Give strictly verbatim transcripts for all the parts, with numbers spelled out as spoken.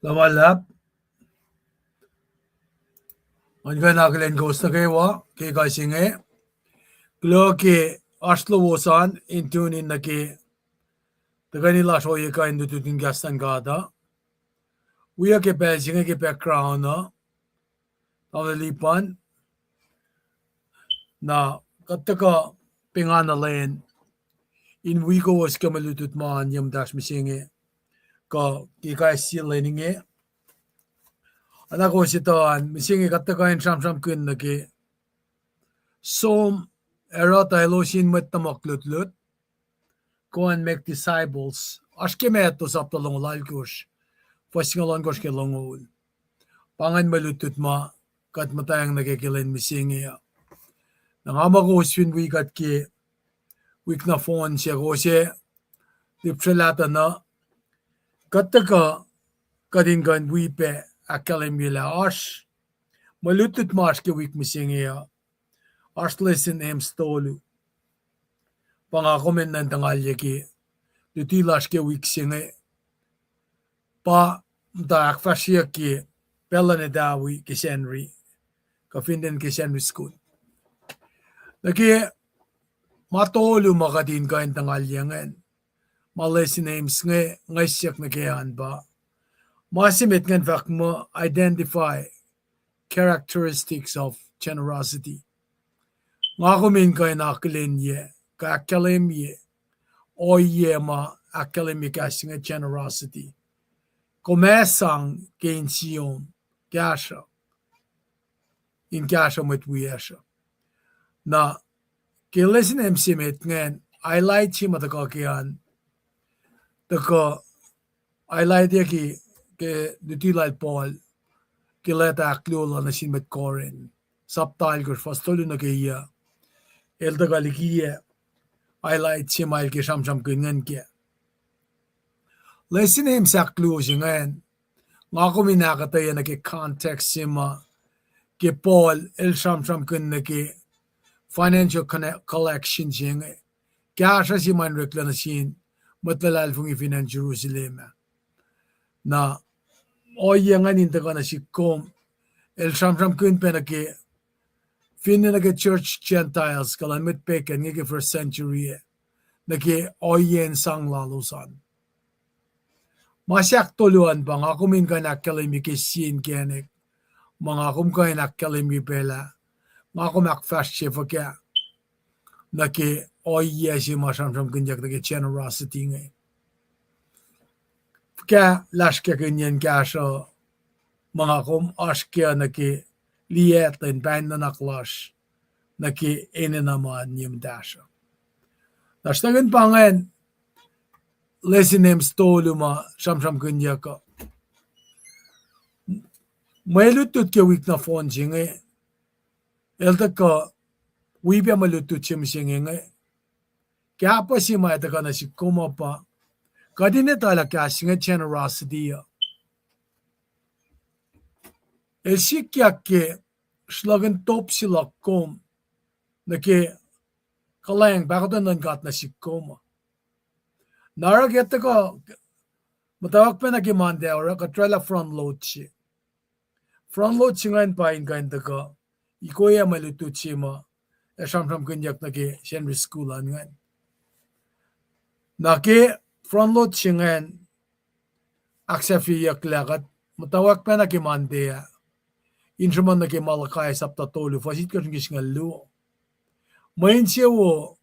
Luhman luhlahp. Ngan kuh in akihlen kowos nuh kwewa ke kuh se inge. Kuloh ke oasr lowos an in tune in nuh ke tuhkweni lasr ohiyac kuh in lutlut in kahs luhn God uh. Wiyuc ke pacl se inge ke background uh, tamuhlwel Lipan. Na kuht tuhkuh pengana lwen in wi kowos ke mwe lutlut ma oan ye muhtahsr mihsenge, kuh ke kais sie lwen inge. Oacna kowos etuh an, mihsenge kuht tuhkuh in sramsramkihn nuh ke som, oruh tuh elos in mwet tuhmuhk lutlut, go and make disciples. Oasr ke Matthew sapta longoul alkohsr, fuhs singucul ohnkohsr ke longoul. Pa ingacn mwe lutlut ma kuht muhtwacng nuh ke ke lwen mihsenge uh. Na nga muh kowos fin wi kuht ke wik nohfohn se kowos ac lihpsrelah tuh na kuht tuhkuh, kuht in kuh in wi pac ahkkahlwemye lah oasr mwe lutlut ma oasr ke wik mihsenge uh, oasr lesin Amos tolu. Pa nga kom enenuh in tuhngalye ke luti lasr ke wik se inge, pa muhta ahkfahsryeyuck ke pacl luhn etawi ke Sacnri, kuh fin acn ke Sacnri School. Nuh ke ma tolu ma kuht in kuh in tuhngalye ingacn, ma lesin Amos inge ngihsyak nuh ke an pa, ma se met ingacn fahk muh identify characteristics of generosity. Nga kom in kuh in akihlenyac, kuh ahkkahlwemye ohiyac ma ahkkahlwemye kahs inge generosity. Kom ac sang ke insiyom kahsruh, in kahsruh mwet wiyacsr uh. Na ke lesin Amos se met ingacn, highlight se ma tuhkuh ke an, tuhkuh highlightiyucki ke luti lal Paul ke leta ahkluo lal nuh sin mwet Corinth, sapta alkosr, fuhs tolu nuh ke yac. El tuhkuh likiyac highlight se ma el ke sramsramkihn ingacn kac. Lesin Amos ahkluo se ingacn, nga kom in ahkuhtweyac nuh ke context se ma ke Paul el sramsramkihn nuh ke financial connect-, collection se inge, kahsruh se ma in oreklac nuh sin mwet luhlahlfongi fin acn Jerusalem ah. Na ohiyac ingacn in tuhkuh nuh sihk kom, el sramsramkihn pac nuh ke, finne nuh ke church Gentiles kuh luhn mwet pagan inge ke first century ah, nuh ke ohiyac in sang lalos an. Ma se ahktolu an pa nga kom in kuh in ahkkahlwemye ke sie inkacnek ma nga kom kuh in ahkkahlwemye pac lah nga kom ahkfahsrye fuhkah nuh ke ohiyac se ma sramsramkihnyuck nuh ke generosity inge. Fuhkah lasr kahkihnyacn kahsruh ma nga kom oasr kac nuh ke liyactwen pain nuhnak lasr nuh ke enenuh ma niye muhtahsr uh. Na srnakihn pa ingacn lesin Amos tolu ma sramsramkihnyuck uh. Mwe lutlut ke wik nohfohn se inge, el tuhkuh wi pac mwe lutlut se mihsenge inge. Kahpah se ma ac tuhkuh nuh sihk kom uh pa, kuht in etuh lah kahs inge generosity uh, el sikyak ke sruhlahkihn top se luhk kom nuh ke kuhlwacng pahkotwen luhn God nuh sihk kom uh. Na oruh ke tuhkuh muhtwacwacack pacna ke Monday, oruh kuht oraclah front load se. Front load se ingacn pa in kuh in tuhkuh ikoac mwe lutlut se ma ac sramsramkihnyuck nuh ke Sacnri School an ingacn. Na ke front load se ingacn, ahksahfyeyucklah kuht muhtwacwacack pacna ke Monday ah in sruhmuhn nuh ke Malachi sapta tolu, fuhs itkohsr nuh ke singucul luo. Mwe insewowo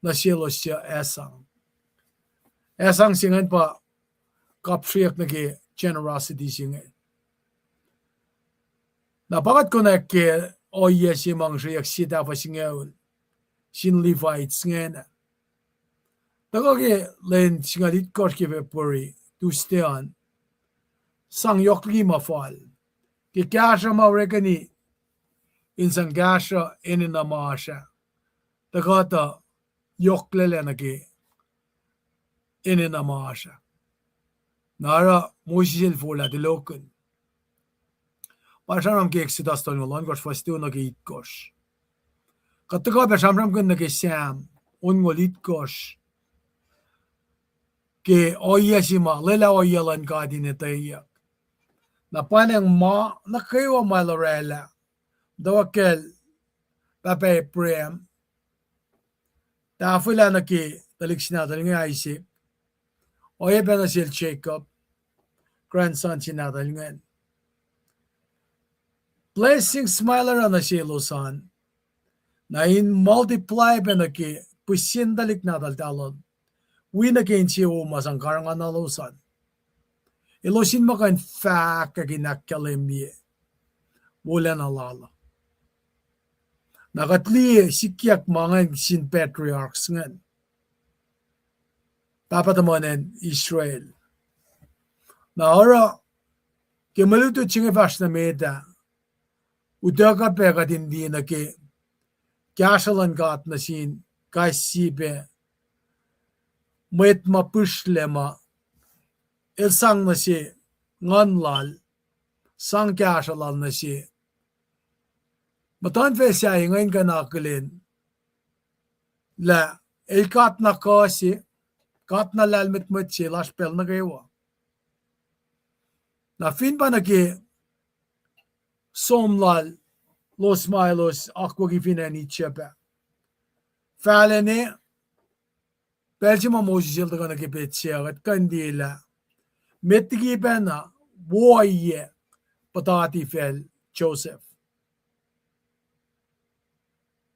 nuh selos suc ac sang. Ac sang se ingacn pa kapsreyuck nuh ke generosity se inge. Na pa kuht konwacack ke ohiyac se ma ngihsreyuck sie tahfuh singucul sin Levites ingacn ah. Tuhkuh ke lwen singucul itkohsr ke February, Tuesday an, sang yohk liki ma fal ke kahsruh ma orekweni in sang kahsruh enenuh ma oasr ah, tuhkuh tuh yohklaclac nuh ke enenuh ma oasr ah. Na oruh Moses el forlah tulokihn. Pa sramsram ke Exodus tolngoul ohnkohsr, fuhs luo nuh ke itkohsr. Kuht tuhkuh pac sramsramkihn nuh ke Sam onngoul itkohsr ke ohiyac se ma lwelah ohiyac luhn God in etweyuck. Na pwacnwacng ma nuh kwewa ma el oraclah, muhtwacwacack kacl pahpah Abraham, tahfwelah nuh ke tuhlihk se nahtuhl inge Isaac, oacyacpac nuh sel Jacob, grandson se nahtuhl ingacn. Blessings ma el oruh nuh selos an, na in multiply pac nuh ke pihsen tuhlihk nahtuhltahl uh, wi nuh ke insewowo ma sang karihngihnuhlos an. Elos in muh kuh in fahkwack in ahkkahlwemye wolacna lal uh. Na kuht liye sikyak ma ingacn sin patriarchs ingacn, pahpah tuhmuhn acn Israel. Na oruh ke mwe lutlut se inge fahsr nuh met ah, utuckuh pac kuht in liye nuh ke kahsruh luhn God nuh sin kais sie pac mwet ma pihsrlac ma el sang nuh se nguhn lal, sang kahsruh lal nuh se. Muhtuhnfacl sahyac inge in kuh in akihlen lah el God na kuh se, God na lahlmwetmwet se lasr pacl nuh kwewa. Na fin pa nuh ke som lal, elos ma elos akwucki fin acn Egypt ah, fahlacna, pacl se ma Moses el tuhkuh nuh ke pet se uh, kuht kuh in liye lah met liki pacna wo ohiyac puhtati facl Joseph.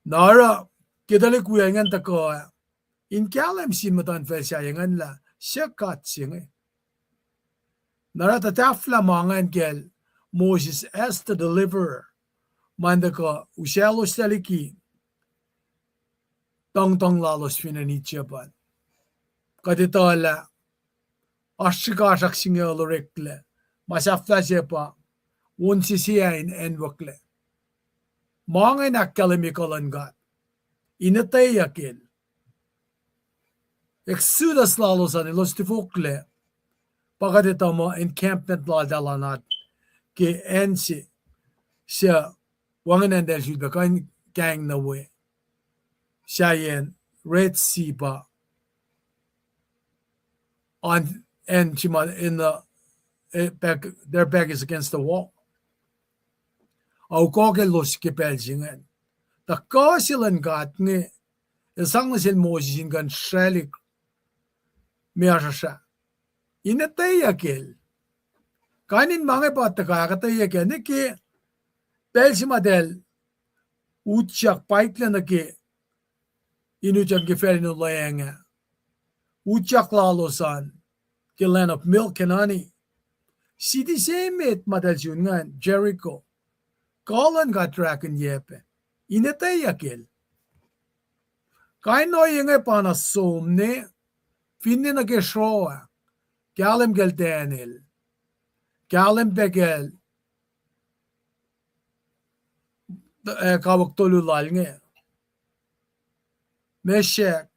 Na oruh ke tuhlihk wiyacl ingacn tuhkuh ah, in kahlwem sin muhtuhnfacl sahyac ingacn lah se God se inge. Na oruh tuhtahflah ma ingacn kacl Moses as the deliverer, ma in tuhkuh usacloslac liki tuhngtuhng lalos fin acn Egypt an. Kuht etuh lah oasr srihkasrak singucul oreklac, ma sahflah se pa on sese in acnwucklac. Ma ingacn ahkkahlwemye kuh luhn God in etweyuck el. Exodus lalos an elos tifoklac, pa kuht etuh muh encampment laltahl an ah ke acn se, suc wacngihn acn eltahl sulpac kuh in kahing nuh we, sahyacn Red Sea pa an, acn se ma in, uh, eh, back, their back is against the wall. Au, kuh ke elos ke pacl se ingacn. Tuh kuh se luhn God inge, el sang nuh sel Moses in kuh in sraclihk measrasra in etweyuck el. Kain in ma inge pa tuhkuh ahkuhtweyac kac nuh ke pacl se ma eltahl utyak paiklac nuh ke in utyak ke facl in olweacng ah. Utyak lalos an ke land of milk and honey. Siti se met ma eltahl sun ingacn, Jericho. Kuh luhn God orakihnyuck pac in etweyuck el. Kain ohiyac inge pa na som ne, finne nuh ke sroa, kahlwem kacl Daniel, kahlwem pac kacl, eh, kawuck tolu lal inge, Meshach,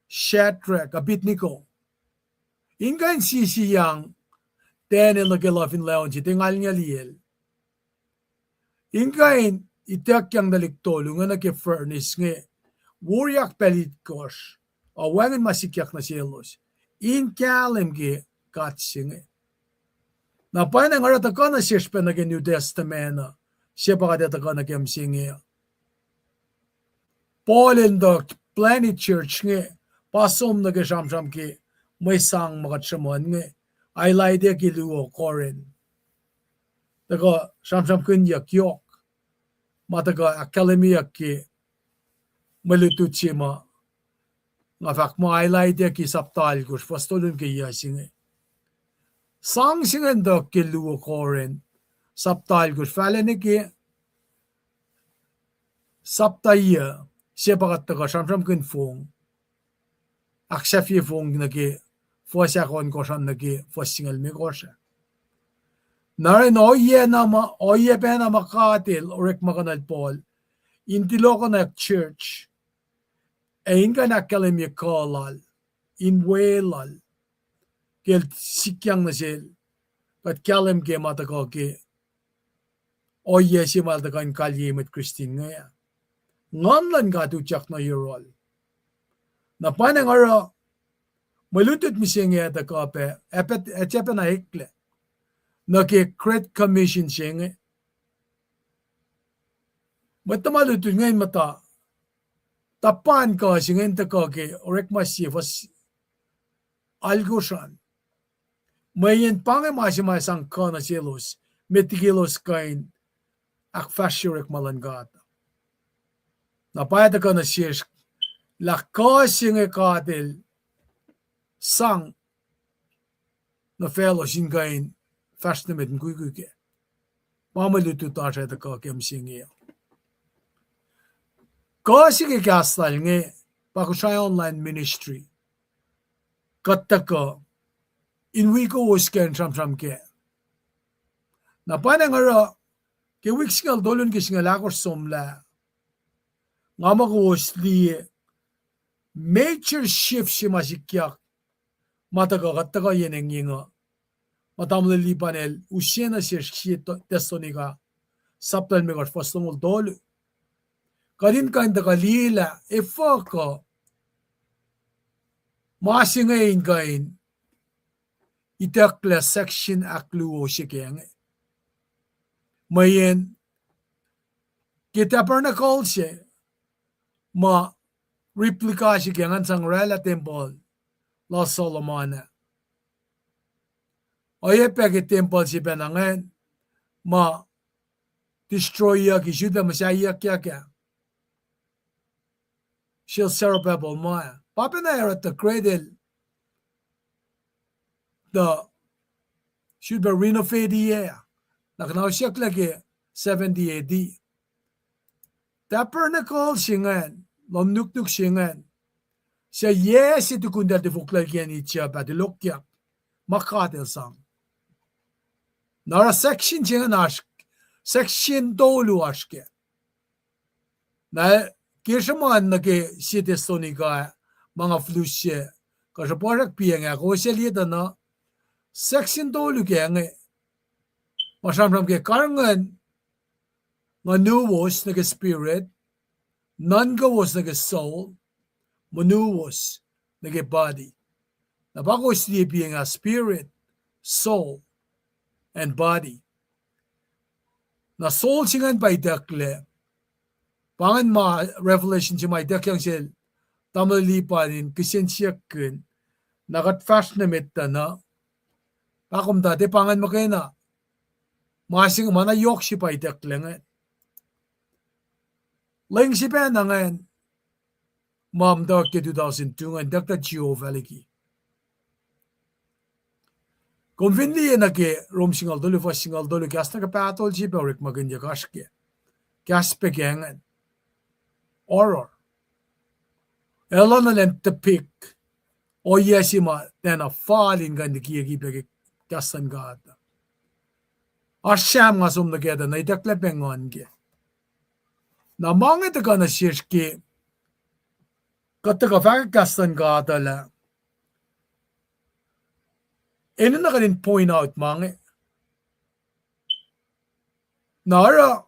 Shadrach, Abednego. In kuh in sisiyang Daniel nuh ke luhf in leon se, tuh ngalngel el in kuh in ituckyang tuhlihk tolu inge nuh ke furnace inge, woriyak pacl itkohsr, ac wacngihn ma sikyak nuh selos in kahlwem ke God se inge. Na pwacnwacng oruh tuhkuh nuh sesr pac nuh ke New Testament uh, se pa kuht ac tuhkuh nuh ke mihsenge uh. Paul el tuh planti church inge, pa som nuh ke sramsram ke mwe sang ma kuht sruhmuhn inge, Hilaidea ke luo Corinth. Tuhkuh sramsramkihnyuck yohk ma tuhkuh ahkkahlwemyeyuck ke mwe lutlut se ma nga fahk muh Hilaidea ke sapta alkosr, fuhs tolu nuh ke yac se inge. Sang se ingacn tuh ke luo Corinth, sapta alkosr, fahlacna ke sapta yac, se pa kuht tuhkuh sramsramkihn fong, ahksahfye fong nuh ke fuhs ahkohnkohsr an nuh ke fuhs singucul limekohsr ah. Na oruh in ohiyac na ma, ohiyac pacna ma God el orekma kuhnuhl Paul in tulokihnyak church, ac in kuh in ahkkahlwemye kuh lal, in weluhl, ke el sikyang nuh sel, kuht kahlwem ke ma tuhkuh ke ohiyac se ma el tuhkuh in kalyei mwet Kristin inge ah. Nguhn luhn God utyak nuh yohrohl. Na pwacnwacng oruh mwe lutlut mihsenge ah tuhkuh pac, ac pac, ac tiac pacna eklac nuh ke Great Commission se inge. Mwet tuhma lutlut inge in muhta, tuhpan kuh se inge in tuhkuh ke Orekma sie fuhs alkosr an. Mweyen pa inge ma se ma sang kuh nuh selos, met liki elos kuh in ahkfahsrye orekma luhn God. Na pa tuhkuh nuh sesr lah kuh se inge God el sang nuh faclos in kuh in fahsr nuh met mukwikwi kac. Ma mwe lutlut lasr ac tuhkuh ke mihsenge uh. Kuh se ke kahs lal inge pa Kosrae Online Ministry. Kuht tuhkuh in wi kowos ke in sramsram kac. Na pwacnwacng oruh ke wik singucul tolu nuh ke singucul ahkosr somlah, nga muh kowos liye major shift se ma sikyak, ma tuhkuh, kuht tuhkuh yen engyeng uh, ma tamuhlwel Lipan el use nuh sesr sie Thessalonica, sapta limekohsr, fuhs longoul tolu. Kuht in kuh in tuhkuh liyelah efuh kuh ma se inge in kuh in itucklac section ahkluo se ke inge. Mweyen ke tabernacle se ma replica se ke ingacn sang oraclah tempuhl lal Solomon ah. Oacyacpac ke tempuhl se pacna ingacn ma destroyyucki, sifilpac muhsahiyuckyak ah sel Zerubbabel ma, pa pacna Herod the Great el tuh sifilpac renovate-i ah, na kuhnausyucklah ke seventy A D. Tabernacle se ingacn, lohm nuknuk se ingacn, suc yac se tukun eltahl tifoklac ke acn Egypt ah tulokyak, ma God El sang. Na oruh section se ingacn oasr, section tolu oasr kac. Na ke sruhmuhn nuh ke sie Thessalonica ma nga fihliyac, kuh sruhpuhsrak piacng ah, kowos liye tuh na section tolu ke inge, ma sramsram ke karihngihn nguhnuwos nuh ke spirit, nuhnkowos nuh ke soul, monuwos nuh ke body. Na pa kowos liye piacng ah, spirit, soul, and body. Na soul se ingacn pa itucklac, pa ingacn ma Revelation se ma ituckyang sel tamuhlwel Lipan in kihsen siyuck kihn, na kuht fahsr nuh met tuh na, pa kom tuh tiac pa ingacn muhkwena, ma se inge ma na yohk se pa itucklac ingacn. Leng se pacna ingacn ma muhtwacwacack ke two thousand two ingacn, itucklac Jehovah liki. Kom fin liye nuh ke Rom singucul tolu, fuhs singucul tolu, kahs nuh ke pahtuhl se pac orekmakihnyuck oasr kac. Kahs pac ke ingacn, horror. El enenuh in depict ohiyac se ma tiacna fal in kuh in likiyucki pac ke kahs luhn God. Oasr Sam nga som nuh kac tuh na itucklac pac nguhn kac. Na ma inge tuhkuh nuh sesr ke kuht tuhkuh fahkwack kahs luhn God uh lah enenuh kuht in point out ma inge. Na oruh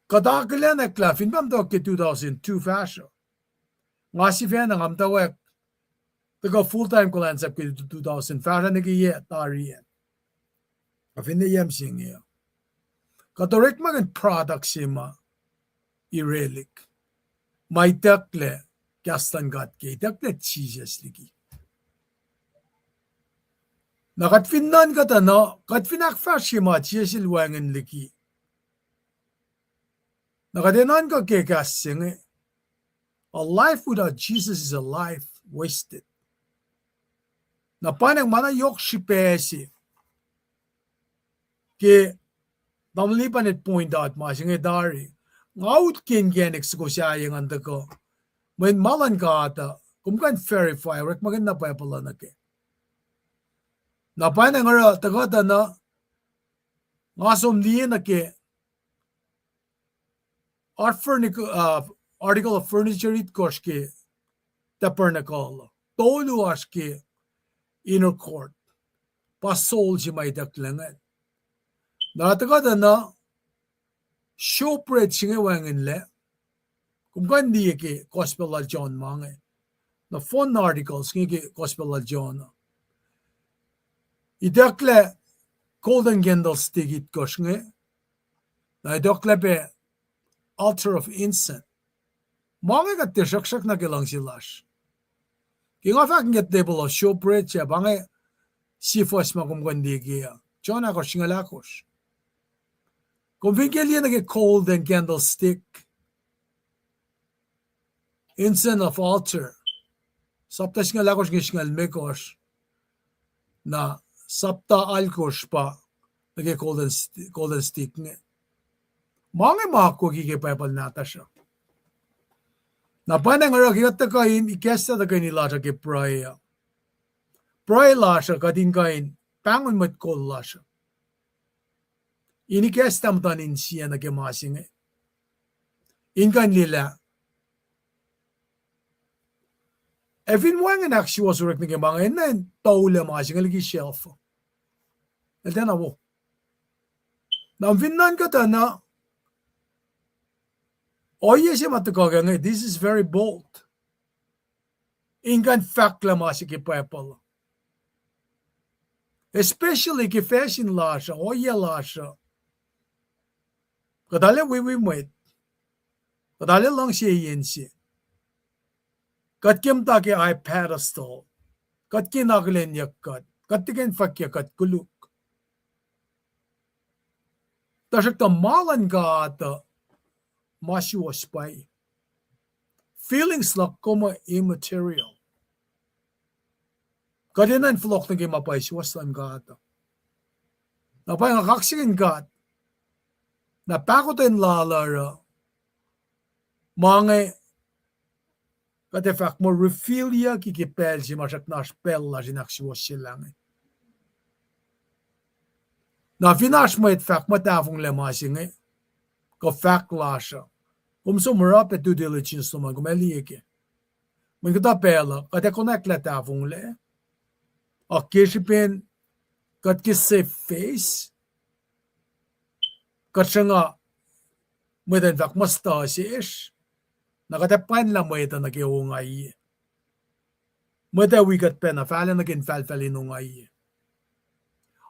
kuht akihlen lah fin pa muhtwacwacack ke two thousand two fahsruh, nga sifacna nga muhtwacwacack tuhkuh full time kuhlwacnsap ke two thousand fahsruh nuh ke yac tari an. Kuh finne yac mihsenge uh, kuht orekmakihn product se ma irelihk, ma itucklac kahs luhn God kac, itucklac Jisus liki. Na kuht fin nuhnkuh tuh na, kuht fin ahkfahsrye ma Jisus el wacngihn liki, na kuht ac nuhnkuh ke kahs se inge, a life without Jesus is a life wasted. Na pa inge ma na yohk srihpac se ke tamuhlwel Lipan el point out ma se inge tari. Nga ut ke inkacnek soko sahyac ngan tuhkuh, mweyen ma luhn God uh kom kuh in verify, orekmakihn na Bible uh nuh kac. Na pa inge oruh tuhkuh tuh na nga som liye nuh ke article of furniture itkohsr ke tabernacle, tolu oasr ke inner court, pa soul se ma itucklac ingacn. Na tuhkuh tuh na showbread se inge wacngihnlac, kom kuh in liye ke gospel lal John ma inge. Na four articles inge ke gospel lal John uh. Itucklac golden candlestick itkohsr inge, na itucklac pac altar of incense. Ma inge kuht tiac sruhksruhk nuh ke luhngse lasr. Ke nga fahk ke table of showbread se, pa inge sie fuhs ma kom kuh in liye ke uh, John ahkosr singucul ahkosr. Kom fin ke liye nuh ke golden candlestick, incense of altar, sapta singucul ahkosr nuh ke singucul limekohsr, na sapta alkosr pa nuh ke golden st-, golden stick inge. Ma inge ma akwucki ke Bible nahtuhsr uh. Na pa inge oruh ke kuht tuhkuh in ikacslah tuhkweni lasr uh ke pruhe uh, pruhe lasr uh kuht in kuh in pahngon mwet kol lasr uh in ikacslah muhtuhn insiyac nuh ke ma se inge, in kuh in liyelah Ac fin wacngihn ahksuwohs orek nuh ke ma inge, enenuh in tuhlac ma se inge liki shelf. El tiacna wo. Na fin nuhnkuh tuh na, ohiyac se ma tuhkuh ke inge, this is very bold. In kuh in fahklah ma se ke Bible. Especially ke facsin lasr uh, ohiyac lasr uh. Kuht arlac wiwi mwet. Kuht arlac luhngse yen se. Kuht ke muhta ke high pedestal. Kuht ke in akihlenyuck kuht. Kuht tiac ke in fahkyak kuht koluk. Tuhsruhktuh ma luhn God uh ma suwohs pwacye. Feelings luhk kom uh immaterial. Kuht enenuh in fohlohk nuh ke ma pwacye suwohs luhn God uh. Na pa nga kaksakihn God. Na pahkotwen lal uh oruh ma inge kuht ac fahk muh reveal-yucki ke pacl se ma srackna oasr pacl lasr in ahksuwohsyelah inge. Na fin oasr mwet fahk muh tahfonglac ma se inge, kuh fahk lasr uh, kom som oruh pac due diligence lom an, kom ac liye ke. Mweyen kuhtuh pacl uh kuht ac konwacack lah tahfonglac, a ke srihpen kuht ke save face, kuht sruhnga mwet in fahk muh stuh sesr, na kuht ac pwanlah mwet uh nuh ke ongaiyac. Mwet ac wi kuht pacna fahlac nuh ke infahlfahl in ongaiyac.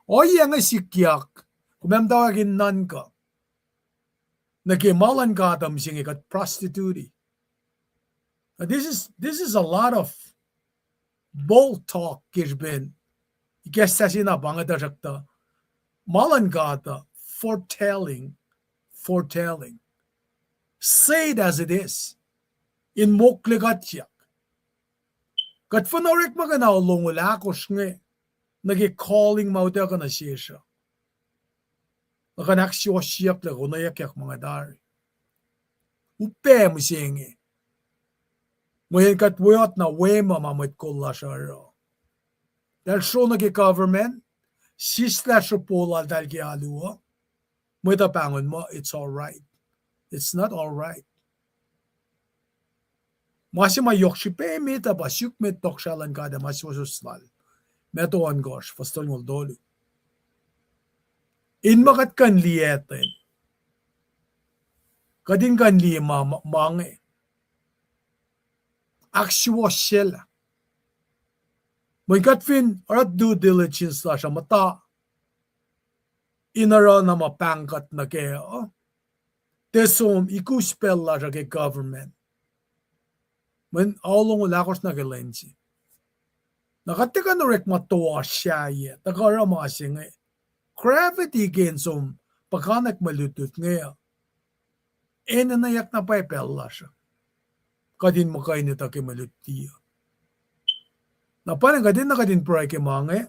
Ohiyac inge sikyak, kom ac muhtwacwacack in nuhnkuh nuh ke ma luhn God uh mihsenge kuht prostitute. Now, this is, this is a lot of bold talk ke srihpen ikacslah se na pa inge, tuhsruhktuh ma luhn God uh foretelling, foretelling. Say it as it is. In mokle kuhtyak. Kuht fin orekmakihn ao longoul ahkosr inge nuh ke calling ma utuckuh nuh sesr uh, na kuh in ahksuwohsyeyucklac, konweyuckyak ma inge tari. Upac mihsenge. Mweyen kuht weot na wema ma mwet kol lasr uh oruh. Eltahl sro nuh ke government, sislah sropo laltahl ke alu uh, mwet uh pahngon muh it's all right. It's not all right. Ma se ma yohk srihpac emet uh pa suk met tohkohsrahi luhn God ac ma suwohswohs lal. Matthew ohnkohsr, fuhs tolngoul tolu. In ma kuht kuh in liye ten, kuht in kuh in liye ma, ma, ma inge. Ahksuwohsyelah. Mweyen kuht fin oruh due diligence lasr uh muhta in oruh na ma pahng kuht nuh kac uh, tiac som ikus pacl lasr uh ke government. Mweyen ao longoul ahkosr nuh ke lwen se, na kuht tiac kuh in orekma toasr sahyac, tuhkuh oruh ma se inge. Gravity ke in som puhkantwen mwe lutlut inge uh, enenweyuck na pwacye pacl lasr uh. Kuht in muhkwena etuh ke mwe luti uh. Na pa na kuht enenuh kuht in pruhe ke ma inge.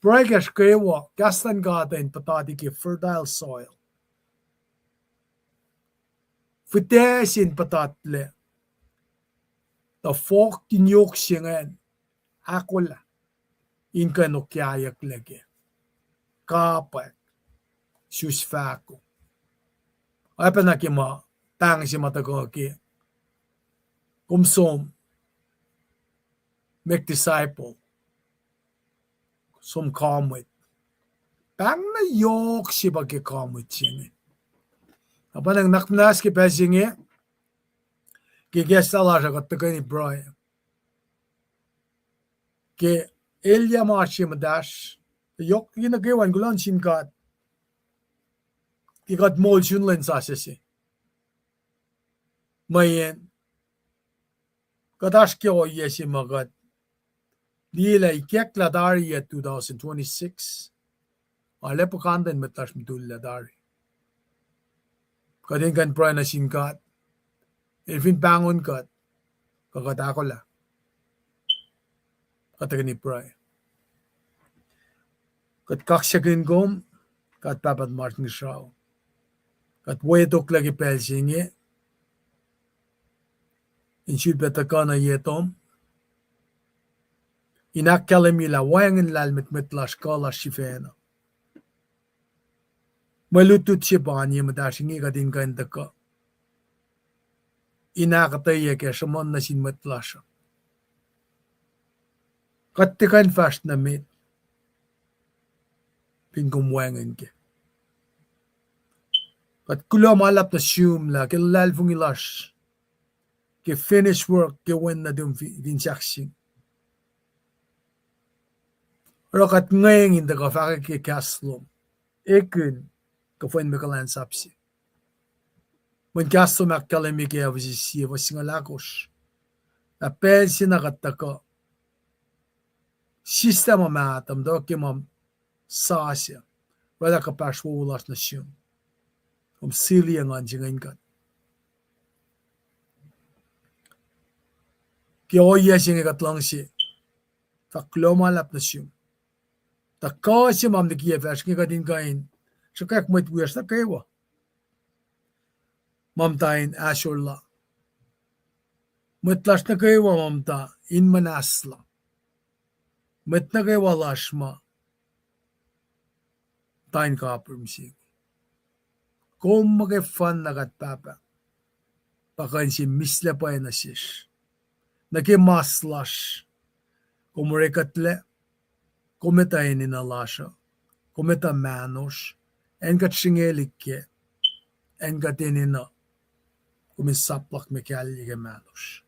Pruhe kacsr kwewa, kahs luhn God uh in puhtati ke fertile soil. Fihtac se in puhtatlac, tuh fohk in yohk se ingacn ahkolah in kuh in okyacyucklac ke kapwack, sus fahko. Oacyacpac na ke ma pahng se ma tuhkuh ke, kom som make disciple, som kamwet. Pahng na yohk se pa ke kamwet se inge. Na pa na nuhnak muhnahs ke pacl se inge, ke ikacslah lasr uh kuht tuhkweni pruhe ke elyah ma se muhtahsr, yohk nuh kwewa in kuloh nuh sin God ke kuht moul sun lwen sasuc se. Mweyen kuht oasr ke ohiyac se ma kuht liyelah ikacklah tari yac two thousand twenty-six, arlac puhkantwen mwet lasr mutullac tari. Kuht in kuh in pruhe nuh sin God, El fin pahngon kuht, kuh kuht ahkolah, kuht tuhkweni pruhe. Kuht kaksakihn kom, God Pahpah tuhmasr Inkuhsrao. Kuht wetoklac ke pacl se inge in sulpac tuhkuh nuh ye tom, in ahkkahlwemye lah wacngihn lahlmwetmwet lasr kuh lasr sifacna. Mwe lutlut se pa inge muhtahsr inge kuht in kuh in tuhkuh in ahkuhtweyac ke sruhmuhn nuh sin mwet lasr uh. Kuht tiac kuh in fahsr nuh met fin kom wacngihn kac. Kuht kuloh ma luhlahp nuh sum lah ke luhlahlfongi lasr ke finished work ke wen nuhtum fin sahkseng. Oruh kuht ngeng in tuhkuh fahkwack ke kahs lom, ekihn kuhfa in mwe kuhlwacnsap se. Mweyen kahs lom ahkkahlwemye ke Ephesus sie fuhs singucul ahkosr, na pacl se na kuht tuhkuh sislah ma mahtuh, muhtwacwacack ke ma sasuc, oraclah kuhpahsr wowo lasr nuh sum. Kom sili engan se ingacn kuht ke ohiyac se inge kuht luhngse fahk kuloh ma luhlahp nuh sum. Tuhkuh se ma nikiyac fahsr inge kuht in kuh in sruhkwack mwet wiyacsr nuh kwewa ma muhta in ahsor la. Mwet lasr nuh kwewa ma muhta in muhnahslah. Mwet nuh kwewa lasr ma muhta in kapir mihsenge. Kom muhkwena kuht Pahpah, pa kuh in se mihslac pwacye nuh sesr. Nuh ke mas lasr, kom orekuhtlac, kom etuh enenuh lasr uh, kom etuh mahnosr, acn kuht sringwelihk kac, acn kuht enenuh, kom in saplakme kahlye ke mahnosr.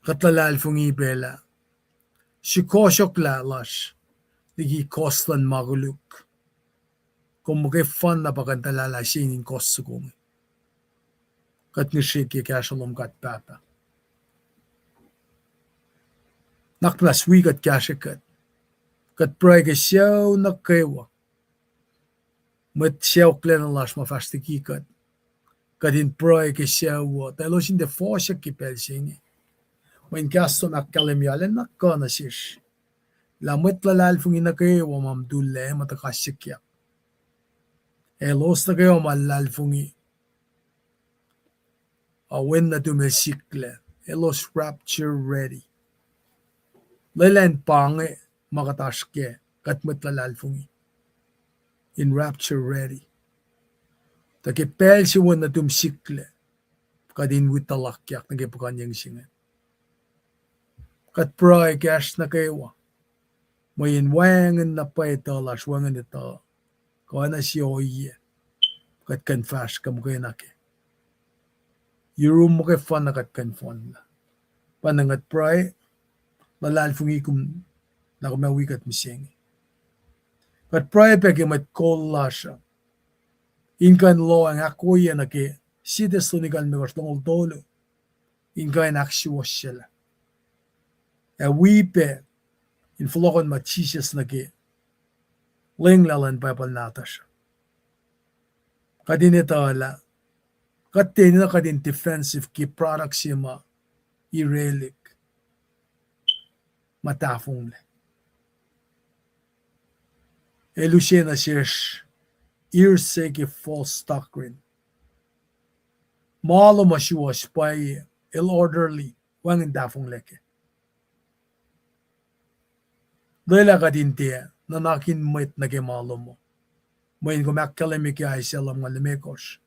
Kuht luhlahlfongi pac lah sukohsohklah lasr liki kohs luhn ma koluk, kom muhkwena pa kuh in tuhlalah se in kohs soko inge. Kuht ngihsre ke kahsruh lom kuht Pahpah. Nuhnak muhnahs wi kuht, kahsrwe kuht. Kuht pruhe ke sucu nuh kwewa. Mwet sacohklacna lasr ma fahsr liki kuht, kuht in pruhe ke sucu uh tuh elos in tiac fohsack ke pacl se inge. Mweyen kahs lom ahkkahlwemye arulacna kuh nuh sesr lah mwet luhlahlfongi nuh kwewa ma mutullac ma tuhkuh sikyak, elos nuh kwewa ma luhlahlfongi ac wen nuhtum el siklac, elos rapture ready. Lwelah in pa inge ma kuht oasr kac, kuht mwet luhlahlfongi, in rapture ready, tuh ke pacl se wen nuhtum siklac, kuht in wi tuhlahkyak nuh ke puhkuhnyeng se inge. Kuht pruhe kahs nuh kwewa, mweyen wacngihn na pwacye etuh lasr, wacngihn etuh, kuh na sie ohiyac kuht kuh in fahsr kuh muhkwena kac. Yurum muhkwena kuht kuh in fohnlah. Pa na kuht pruhe, luhlahlfongi kom lah kom ac wi kuht mihsenge. Kuht pruhe pac ke mwet kol lasr uh in kuh in lohacng ahkwoye nuh ke Sie Thessalonica limekohsr, longoul tolu, in kuh in ahksuwohsyelah ac wi pac in fohlohkohn ma Jisus nuh ke lenglah luhn Bible nahtuhsr uh. Kuht in etuh lah kuht tiac enenuh kuht in defensive ke product se ma irelihk, ma tahfonglac. El use nuh sesr hearsay ke false doctrine. Ma lom uh suwohs pwacye, el orderly, wacngihn tahfonglac kac. Lwelah kuht in tiac nuhnak in mwet nuh ke ma lom uh, mweyen kom ahkkahlwemye ke Isaiah lumngaul limekohsr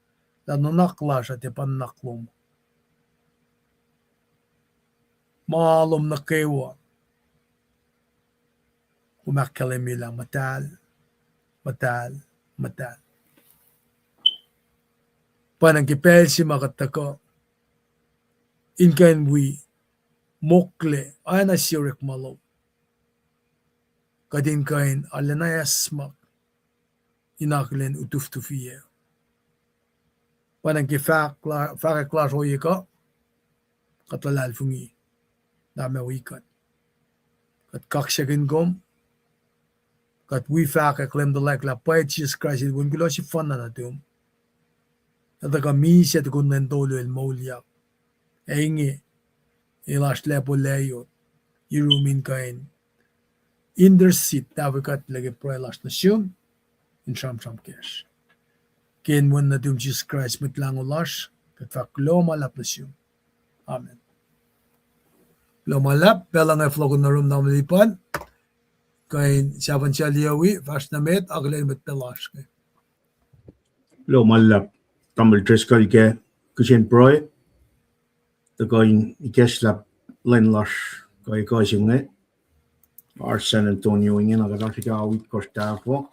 lah nuhnak lasr uh tiac pa nuhnak lom. Ma lom nuh kwewa kom ahkkahlwemye lah muhtahl, muhtahl, muhtahl. Pwacnwacng ke pacl se ma kuht tuhkuh in kuh in wi mokle oacna sie orekma lom, kuht in kuh in arulacna acsmak in akihlen utuftufiyac. Pwacnwacng ke fahk la-, fahkwack lasr ohiyac kuh, kuht luhlahlfongi lah ma wi kuht. Kuht kaksakihn kom, kuht wi fahkwack Leum tuhlac lah pwacye Jisus Kraist el wen kuloh sefanna nuhtum, el tuhkuh misac tukun lwen tolu el moulyak. Ac inge, el oasr lacpo layot yurum in kuh in intercede, tahfwe kuht lah ke pruhe lasr nuh sum in sramsram kacsr. Ke inen Wen nuhtum Jisus Kraist, Mwet Lahngo lasr, kuht fahk kuloh ma luhlahp nuh sum. Amen. Kuloh ma luhlahp, pacl inge fohlohkihn nuh yurum Tamuhlwel Lipan, kuh in sahfahn saliyawi, fahsr nuh met, akihlen mwet pacl lasr inge. Kuloh ma luhlahp, Tamuhlwel Driscoll, ke kihsen pruhe, tuhkuh in ikacslah lwen lasr Kuh, kuh se inge, oasr San Antonio inge na kuht oasr ke awik kuhsr tahfuh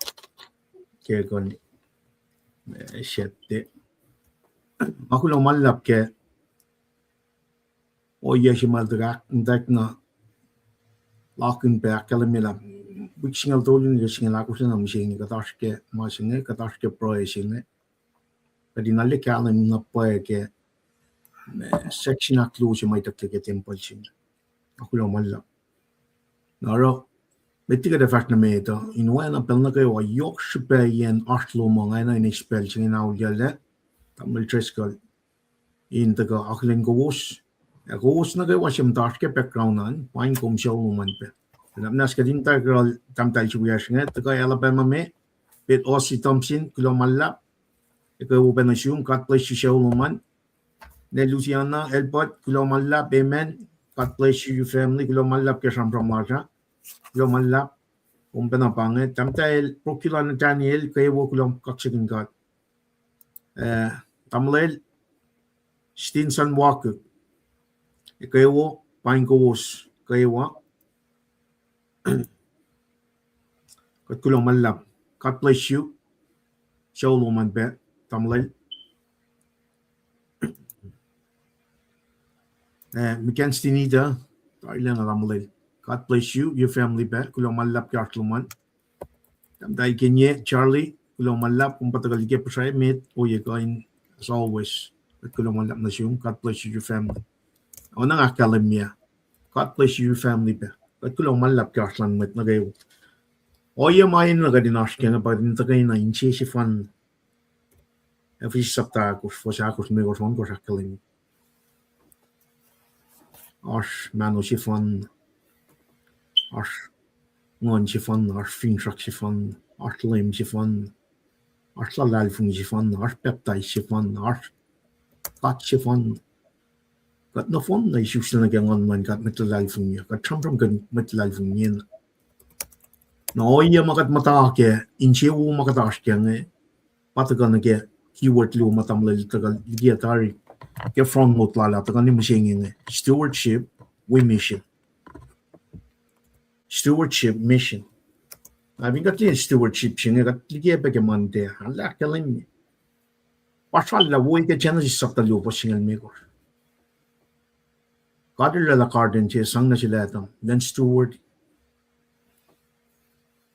ke kuh in, eh, sette. Ma kuloh ma luhlahp ke ohiyac se ma el tuhkuh in tackna lakihn pac ahkkahlwemye lah wik singucul tolu nuh ke singucul ahkosr na mihsenge kuht oasr ke ma se inge, kuht oasr ke pruhe se inge. Kuht in arlac kahlwem na pwacye ke, eh, section ahkluo se ma itucklac ke tempuhl se inge. Ma kuloh ma luhlahp. Na oruh, met liki kuht ac fahsr nuh met uh, in oacna pacl nuh kwewa yohk srihpaciyacn oasr lom uh ingena in eis pacl se inge in auliyac, Tamuhlwel Driscoll, in tuhkuh akihlen kowos. Ac kowos nuh kwewa se muhta oasr ke background an, paing kom sucu lom an pac. Ac na muhnahs kuht in tahk yohrohl tahmtahel se wiyacsr inge, tuhkuh Alabama me, Pete Ossie Thompson, kuloh ma luhlahp. Ac kwewa pac nuh sum, God bless you sucu lom an. Ne Louisiana, Elbert, kuloh ma luhlahp, amen. God bless you, your family, kuloh ma luhlahp ke sramsram lasr uh. Kuloh ma luhlahp. Kom pacna pa inge, tahmtahel Procula Nathaniel, kwewa kuloh kaksakihn God. Eh, Tamuhlwel Stinson Walker, kwewa, paing kowos kwewa. Kuht kuloh ma luhlahp. God bless you sucu lom an pac, Tamuhlwel. Eh, Mikan Stinita, tarilacna Tamuhlwel. God bless you, your family pac. Kuloh ma luhlahp ke oasr lom an. Tahmtahel Kenye, Charlie, kuloh ma luhlahp, kom pa tuhkuh liki pihsrac met, ohiyac kuh in, as always. Kuht kuloh ma luhlahp nuh sum, God bless you, your family. Oacna nga ahkkahlwemye, God bless you, your family pac. Kuht kuloh ma luhlahp ke oasr luhn mwet nuh kwewa. Ohiyac ma enenuh kuht in oasr ke inge pa kuht in tuhkweni insese fan. Ephesus sapta ahkosr, fuhs ahkosr limekohsr, ohnkohsr ahkkahlwemye. Oasr mahno sefanna, oasr nguhn sefanna, oasr finsrak sefanna, oasr Leum sefanna, oasr luhlahlfongi sefanna, oasr pacptais sefanna, oasr God sefanna. Kuht nohfohn na isuslac nuh ke nguhn luhn God, mwet luhlahlfongi, kuht sramsramkihn mwet luhlahlfongi na. Na ohiyac ma kuht muhta ke insewowo ma kuht oasr ke inge, pa tuhkuh nuh ke keyword luo ma Tamuhlwel tuhkuh likiyac tari ke front note lal ah, tuhkuh nuh mihsenge inge, stewardship wi mission. Stewardship, mission. Na fin kuht liye stewardship se inge, kuht likiyac pac ke Monday ah, arlac ahkkahlwemye. Pa srallah wo ke Genesis sapta luo fuhs singucul limekohsr. God El oraclah garden se, sang nuh sel Adam, then steward.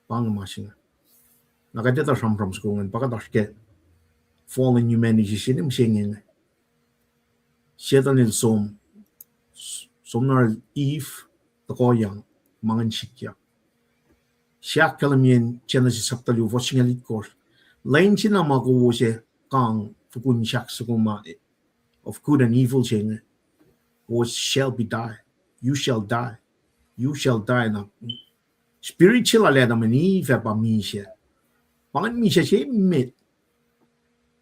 Pa inge ma se inge. Na kuht etuh sramsram soko ingacn, pa kuht oasr ke fallen humanity se inge mihsenge inge. Setuhn el som, som na el Eve, tohkohyang, ma ingacn sikyak. Siyuck ahkkahlwemye in Genesis sapta luo fuhs singucul itkohsr. Lwen se na ma kowos ac kang fokun sahk soko ma of good and evil se inge, kowos shall be die. You shall die. You shall die. Na spirit se lal Adam and Eve ah pa misac. Pa ingacn misac se emet.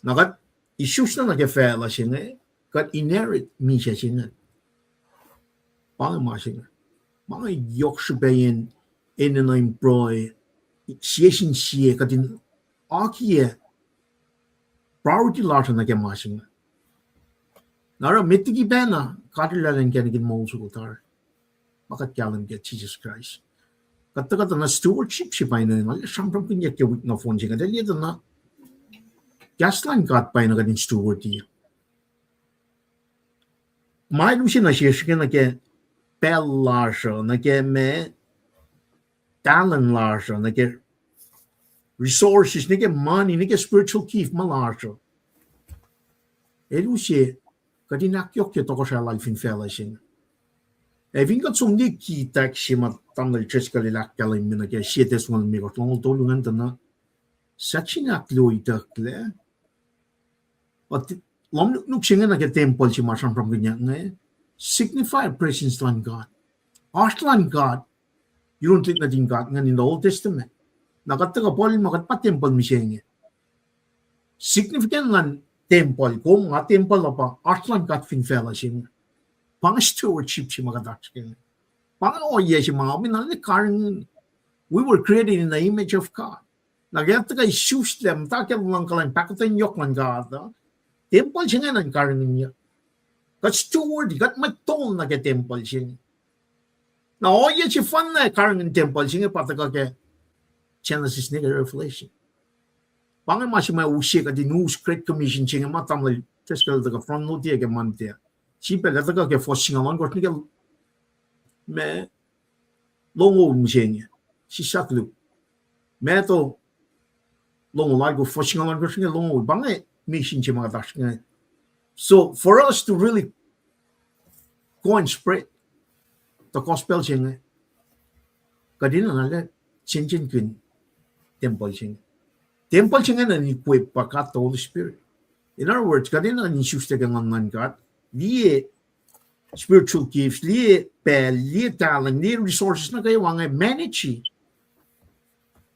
Na kuht isusna nuh ke facluh se inge, kuht inherit misac se inge. Pa inge ma se inge. Ma inge yohk srihpac in enenuh in pruhe, sie sin sie, kuht in akiyac priority lasr uh nuh ke ma se inge. Na oruh met liki pacna, God El oraclah inkacnek in moul soko tari. Ma kuht kahlwem ke Jisus Kraist. Kuht tuhkuh tuh na stewardship se pa inge, nga sramsramkihnyuck ke wik nohfohn se inge, kuht liye tuh na kahs luhn God pa inge kuht in steward-i. Ma el use nuh sesr inge nuh ke pacl lasr uh, nuh ke ma talent lasr uh, nuh ke resources, nuh ke money, nuh ke spiritual gift ma lasr uh. El use kuht in ahkyohkye tohkohsrahi lal fin facluh se inge. Ac fin kuht som liye ki text se ma Tamuhlwel Driscoll el ahkkahlwemye nuh ke sie Tessalon limekohsr, longoul tolu ingacn tuh na section ahkluo itucklac. But lohm nuknuk se inge nuh ke tempuhl se ma sramsramkihnyuck inge, signify presence luhn God. Oasr luhn God, yurin tuhlihk nuhtin God ingacn in the Old Testament. Na kuht tuhkuh Paul el ma kuht pa tempuhl mihsenge. Significant luhn tempuhl, kom nga tempuhl uh, pa oasr luhn God fin facluh se inge. Pa inge stewardship se ma kuht oasr ke inge. Pa inge ohiyac se ma ominal karihngihn. We were created in the image of God. Na ke kuht tuhkuh isuslac muhta ke luhngkuhlwacng pahkotwen yohk luhn God uh, tempuhl se inge na in karihngihnyuck. Kuht steward, kuht mwet tol nuh ke tempuhl se inge. Na ohiyac sefanna karihngihn tempuhl se inge pa tuhkuh ke Genesis nuh ke Revelation. Pa inge ma se ma use kuht in us Great Commission se inge ma tamuhlwel Driscoll el tuhkuh front note ke Monday. Sipacl el tuhkuh ke fuhs singucul ohnkohsr nuh ke ma longoul mihsenge. Sislah koluk. Matthew longoul alkosr, fuhs singucul ohnkohsr nuh ke longoul. Pa inge mission se ma kuht oasr inge. So for us to really go and spread the gospel se inge, kuht enenuh lah sensenkihn tempuhl se inge. Tempuhl se inge enenuh in equip pa God the Holy Spirit. In other words, kuht enenuh in isuslac ke Nguhn luhn God, liye spiritual gifts, liye pacl, liye talent, liye resources nuh kwewa inge, manage.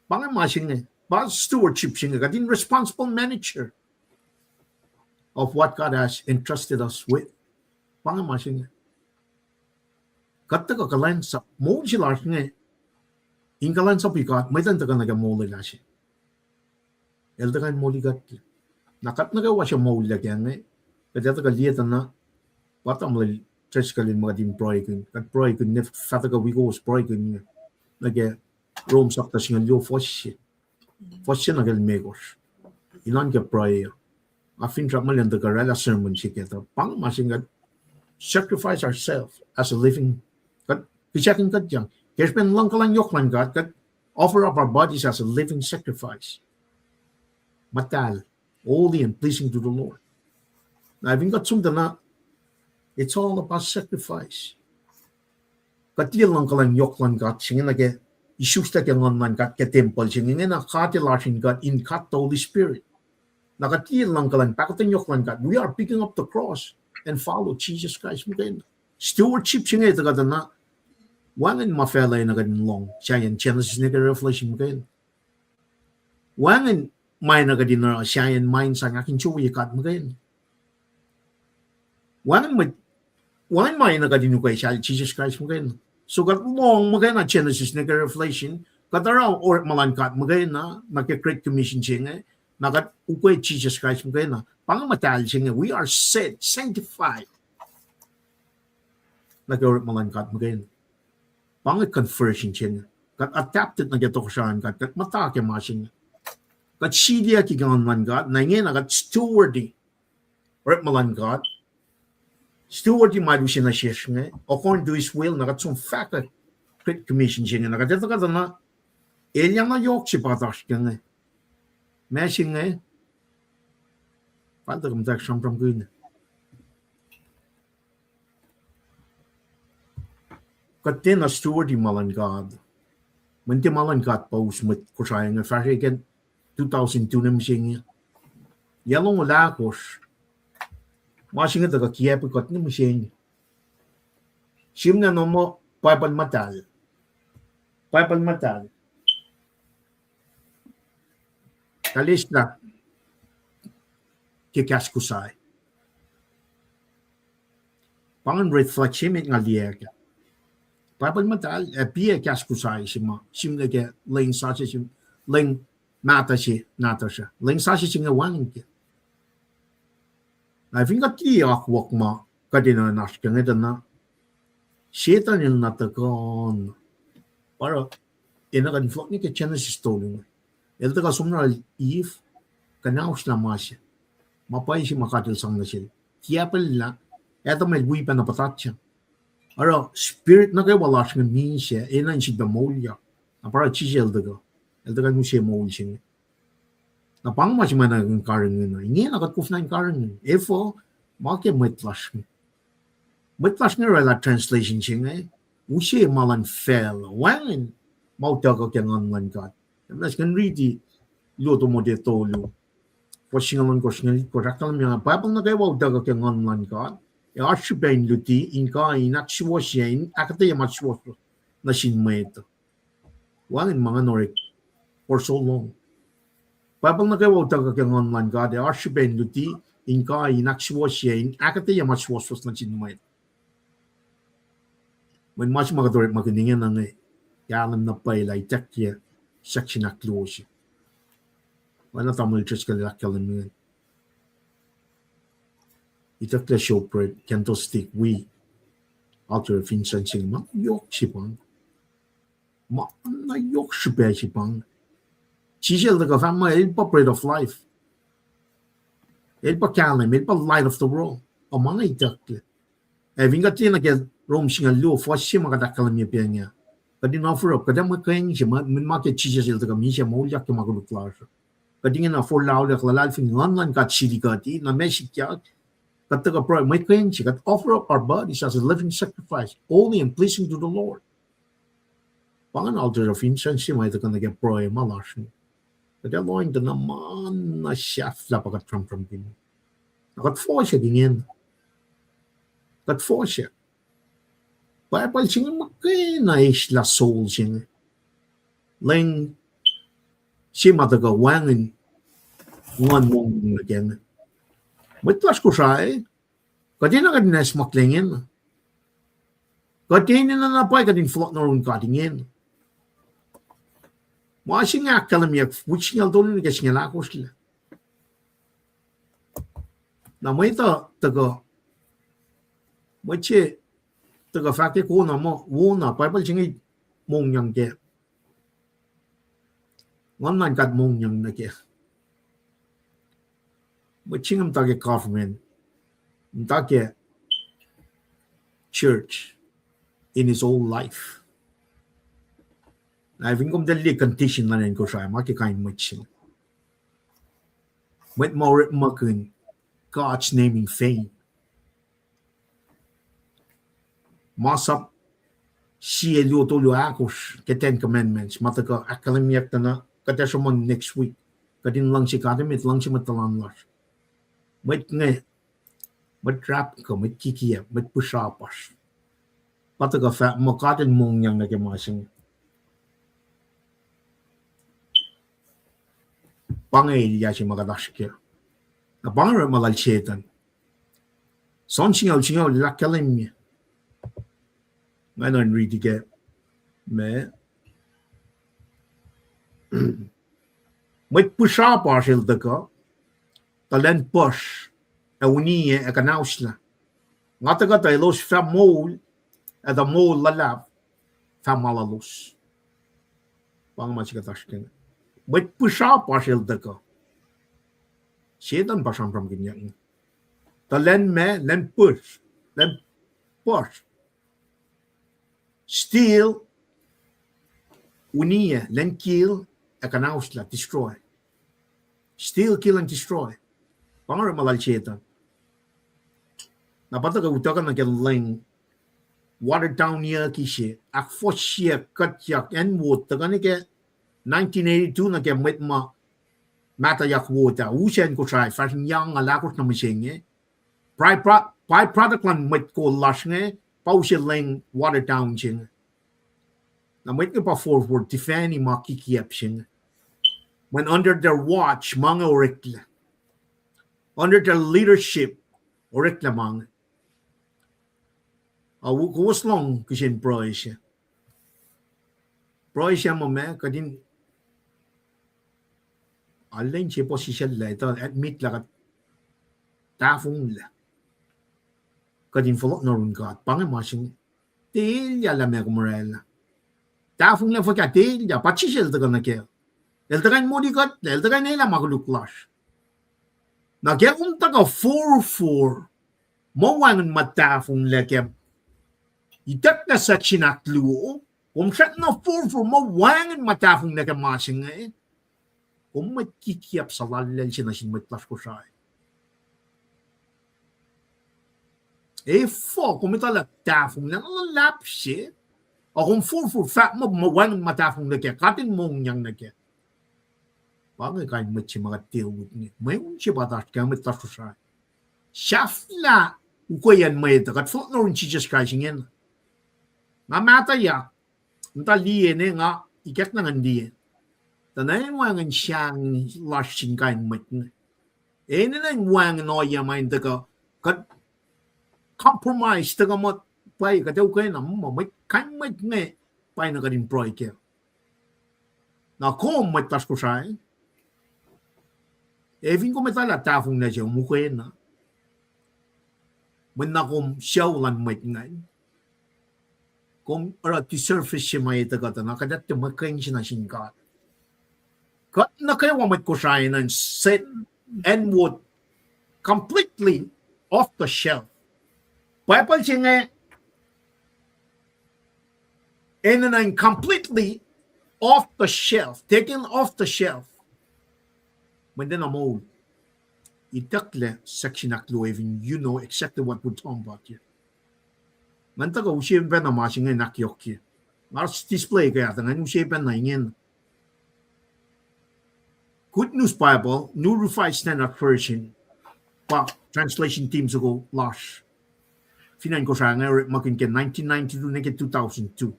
Pa inge ma se inge, pa stewardship se inge, kuht in responsible manager of what God has entrusted us with. Pa inge ma se inge. Kuht tuhkuh kuhlwacnsap, moul se lasr inge, in kuhlwacnsapuh God, mwet uh tuhkuh nuh ke molwelah se. El tuhkuh in moli kuht. Na kuht nuh kwewa suc moullah kac inge, kuht ac tuhkuh liye tuh na, pa tamuhlwel Driscoll el ma kuht in pruhekihn, kuht pruhekihn, ne fah tuhkuh wi kowos pruhekihn inge. Nuh ke Rome sapta singucul luo, fuhs se, fuhs se nuh ke limekohsr. Inan ke pruhe uh, nga finsrak muh lwen tuhkuh oraclah sermon se ke tuh pa inge ma se inge, kuht sacrifice ourselves as a living, kuht kihsackuhnkuhtyang ke srihpen luhngkuhlwacng yohk luhn God, kuht offer up our bodies as a living sacrifice. Muhtahl, holy and pleasing to the Lord. Na fin kuht som tuh na, it's all about sacrifice. Kuht liye luhngkuhlwacng yohk luhn God se inge nuh ke isuslac ke Nguhn luhn God ke tempuhl se inge, ingena God el oasr in kuht, in God the Holy Spirit. Na kuht liye luhngkuhlwacng pahkotwen yohk luhn God. We are picking up the cross and follow Jesus Christ muhkwena. Stewardship se inge tuhkuh tuh na, wacngihn ma facluh enenuh kuht in lohng sahyacn Genesis nuh ke Revelation muhkwena. Wacngihn ma enenuh kuht in oruh sahyacn ma in sang ahkinsewowoye God muhkwena. Wacngihn mwet, wacngihn ma enenuh kuht in ukwe sal Jisus Kraist muhkwena. So kuht lohng muhkwena Genesis nuh ke Revelation, kuht oruh orekma luhn God muhkwena, nuh ke Great Commission se inge, na kuht ukwe Jisus Kraist muhkwena. Pa inge muhtahl se inge, we are set, sanctified nuh ke orekma luhn God muhkwena. Pa inge conversion se inge. Kuht adapted nuh ke tohkohsrahi luhn God, kuht muhta ke ma se inge. Kuht siliyucki ke Nguhn luhn God, na ingena kuht steward-i orekma luhn God, steward-i ma el use nuh sesr inge, according to his will, na kuht som fahkwack Great Commission se inge, na kuht etuh kuht na, elyah na yohk se pa oasr ke inge. Ma se inge, pal tuh kom tak sramsramkihn. Kuht tiacna steward-i ma luhn God. Mweyen tiac ma luhn God pa us mwet Kosrae inge fahsrwelihk two thousand two nuh mihsenge. Yac longoul ahkosr. Ma se inge tuhkuh kiacpwe kuht nuh mihsenge. Sihmlac na muh Bible muhtahl. Bible muhtahl. Kaleslah ke kahs Kosrae. Pa ingacn red flag se met nga liye kac. Bible muhtahl, ac piac kahs Kosrae se ma sihmlac ke lwen sasuc se, lwen mahtuh se nahtuhsr uh. Lwen sasuc se inge wacngihn kac. Na fin kuht liye akwuck ma kuht enenuh in oasr ke inge tuh na, Setan el na tuhkuh na. Pa oruh, enenuh kuht in fohlohk nuh ke Genesis tolu inge. El tuhkuh somlah Eve, kuhnaoslah ma se, ma pwacye se ma God el sang nuh sel. Kiacpwellah, Adam el wi pacna puhtatyang. Oruh spirit nuh kwewa lasr inge misac, enenuh in sifilpac moulyak. Na pa oruh Jisus el tuhkuh, el tuhkuh in use moul se inge. Na pa inge ma se ma enenuh in karihngihn uh. Ingena kuht koflah in karihngihn. Efuh, ma ke mwet lasr inge. Mwet lasr inge oraclah translation se inge, use ma luhn facluh, wacngihn ma utuckuh ke Nguhn luhn God. Emuh na sikacn riti luo Timothy tolu, fuhs singucul ohnkohsr, singucul itkosr, ahkkahlwemye, Bible nuh kwewa utuckuh ke Nguhn luhn God, ac oasr srihpac in luti, in kuh in ahksuwohsye, in ahkuhtweyac ma suwohswohs nuh sin mwet. Wacngihn ma ingacn orek, for so long. Bible nuh kwewa utuckuh ke Nguhn luhn God, ac oasr srihpac in luti, in kuh in ahksuwohsye, in ahkuhtweyac ma suwohswohs nuh sin mwet. Mweyen ma se ma kuht orekmakihn ingena inge, kahlwem na pwacye lah ituckyang section ahkluo se. Oacna tamuhlwel Driscoll el ahkkahlwemye, ituckyang showbread, candlestick, wi altar of incense inge, ma yohk srihpac. Ma na yohk srihpac se pa inge. Jisus el tuhkuh fahk muh el pa bread of life. El pa kahlwem, el pa light of the world. Ac ma inge itucklac. Ac fin kuht liye nuh ke Rom singucul luo, fuhs se ma kuht ahkkahlwemye pac inge. Kuht in offer up, kuht ac mwe keng se, ma, ma ke Jisus el tuhkuh misac moulyak ke ma koluk lasr. Kuht ingena forlah auliyak luhlahlfongi, Nguhn luhn God sili kuht, na ma sikyak, kuht tuhkuh pruhe, mwe keng se, kuht offer up our bodies as a living sacrifice, holy and pleasing to the Lord. Pa ingacn altar of incense se ma tuhkuh nuh ke pruhe ma lasr inge. Kuht ac lohacng tuh na ma na sahflah pa kuht sramsramkihn. Na kuht fohsack ingena. Kuht fohsack. Bible se inge muhkwena eslah soul se inge. Leng se ma tuhkuh wacngihn nguhn mongfihn nuh kac inge. Mwet lasr Kosrae, kuht enenuh kuht in acsmaklac ingena. Kuht enenuh na pwacye kuht in fohlohk nuh yurin God ingena. Ma se inge ahkkahlwemyeyuck wik singucul tolu nuh ke singucul ahkosr lac. Na mwet uh tuhkuh, mwet se tuhkuh fahk ke kona muh, wona, Bible se inge mongyang kac. Nguhn luhn God mongyang nuh kac. Mwet se inge muhta ke government, muhta ke church in his whole life. Na fin kom tiac liye condition luhn acn Kosrae, ma ke kain mwet se inge. Mwet ma orekmakihn God's name in vain. Masap sie luo tolu ahkosr ke Ten Commandments, ma tuhkuh ahkkahlwemyeyuck tuh na kuht ac sruhmuhn next week. Kuht in luhngse God emet, luhngse mwet tuhlan lasr. Mwet inge, mwet rapkuh, mwet kikiacp, mwet pihsrapasr. Pa tuhkuh fahk muh God el mongyang nuh ke ma se inge. Pa inge elyah se ma kuht oasr kac. Na pa inge orekma lal Setuhn. John singucul, singucul el ahkkahlwemye. Nga nuh in riti kac, ma, mwet pihsrapasr el tuhkuh, tuh lwen puhsr, ac uniyac ac kuhnauslah. Nga tuhkuh tuh elos fah moul, ac tuh moul luhlahp fah ma lalos. Pa inge ma se kuht oasr kac. Mwet pihsrapasr el tuhkuh. Setuhn pa sramsramkihnyuck inge. Tuh lwen ma, lwen puhsr, lwen puhsr. Steal, uniyac, lwen kill, ac kuhnauslah, destroy. Steal, kill, and destroy. Pa inge orekma lal Setuhn. Na pa tuhkuh utuckuh nuh ke leng watered down-iyucki se, ahkfohsye kuhtyak acn wo tuhkuh nuh ke nineteen eighty-two nuh ke mwet ma mahtuhyak wo ah, us acn Kosrae, fahsr in yac angngaul ahkosr nuh mihsenge. By pro-, byproduct luhn mwet kol lasr inge, pa use leng watered down se inge. Na mwet inge pa forfor tifacni ma kikiacp se inge. Mweyen under their watch, ma inge oreklac. Under their leadership, oreklac ma inge. Ac kowos lohng kihsen pruhe se. Pruhe se ma ma kuht in, arulacna se puhsisacl lah, tuh admit lah kuht tahfonglac. Kuht in fohlohk nuh yurin God. Pa inge ma se inge. Tiac elyah lah meac kom orwaclah. Tahfonglac fuhkah, tiac elyah, pa Jisus el tuhkuh nuh kac. El tuhkuh in moli kuhtlac, el tuhkuh in elah ma koluk lasr. Na ke kom tuhkuh forfor, ma wacngihn ma tahfonglac ke itucklac section ahkluo, kom srackna forfor ma wacngihn ma tahfonglac ke ma se inge, kom mwet kikiacp suhlallacl se nuh sin mwet lasr Kosrae. Efuh kom etuh lah tahfonglac na luhlahp se, ac kom forfor fahk muh ma wacngihn ma tahfonglac kac, God in mongyang nuh kac. Pa inge kain mwet se ma kuht deal with inge. Mweun se pa oasr ke mwet lasr Kosrae. Sahflah ukweyacn mwet uh, kuht fohlohk nuh yurin Jisus Kraist ingena. Nga mahtuhyak, muhta liye ne nga ikackna ngan liye. Tuh na wacngihn sahngweng lasr sin kain mwet inge. Enenuh in wacngihn ohiyac ma in tuhkuh, kuht compromise tuhkuh muh pwacye kuht ac ukwena muh mwet, kain mwet inge pa na kuht in pruhe kac. Na kom mwet lasr Kosrae, ac fin kom etuh lah tahfonglac se kom ukwena, mweyen na kom sucu luhn mwet ingacn. kom oruh deserve se ma etuh kuht uh, na kuht etuh muhkwena sin God. Kuht nuh kwewa mwet Kosrae in set and what completely off the shelf. Bible se inge enenuh in completely off the shelf, taken off the shelf. Mweyen tiacna moul. Itucklac section ahkluo fin you know exactly what we're talking about here. Ngan tuhkuh use pacna ma se inge in ahkyohkye. Nga display ke ah tuh ngan use pacna ingena. Good News Bible, New Revised Standard Version, pa translation team soko lasr fin acn Kosrae inge orekmakihn ke nineteen ninety-two nuh ke two thousand two.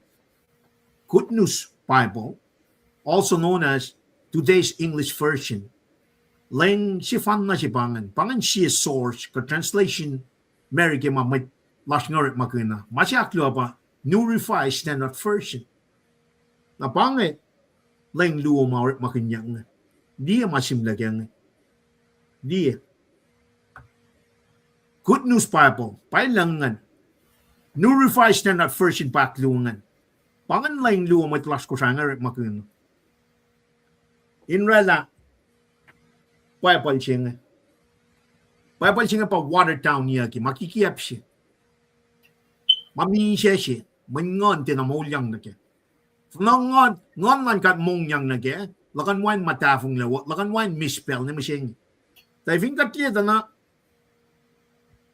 Good News Bible, also known as Today's English Version. Lwen sefanna se pa ingacn, pa ingacn sie source kuh translation America ma mwet lasr inge orekmakihn uh. Ma se ahkluo pa New Revised Standard Version. Na pa inge lwen luo ma orekmakihnyuck inge. Liye ma sihmlac ke inge. Liye. Good News Bible, pa ingacn. New Revised Standard Version pa ahkluo ingacn. Pa ingacn lwen luo mwet lasr Kosrae inge orekmakihn. In oraclah Bible se inge. Bible se inge pa watered down yucki, ma kikiacp se, ma misac se, mweyen nguhn tiacna moulyang nuh kac. Fuhnuh nguhn, nguhn luhn God mongyang nuh kac, luhkuhn wacngihn ma tahfonglac, luhkuhn wacngihn misspell ne mihsenge. Tuh fin kuht liye tuh na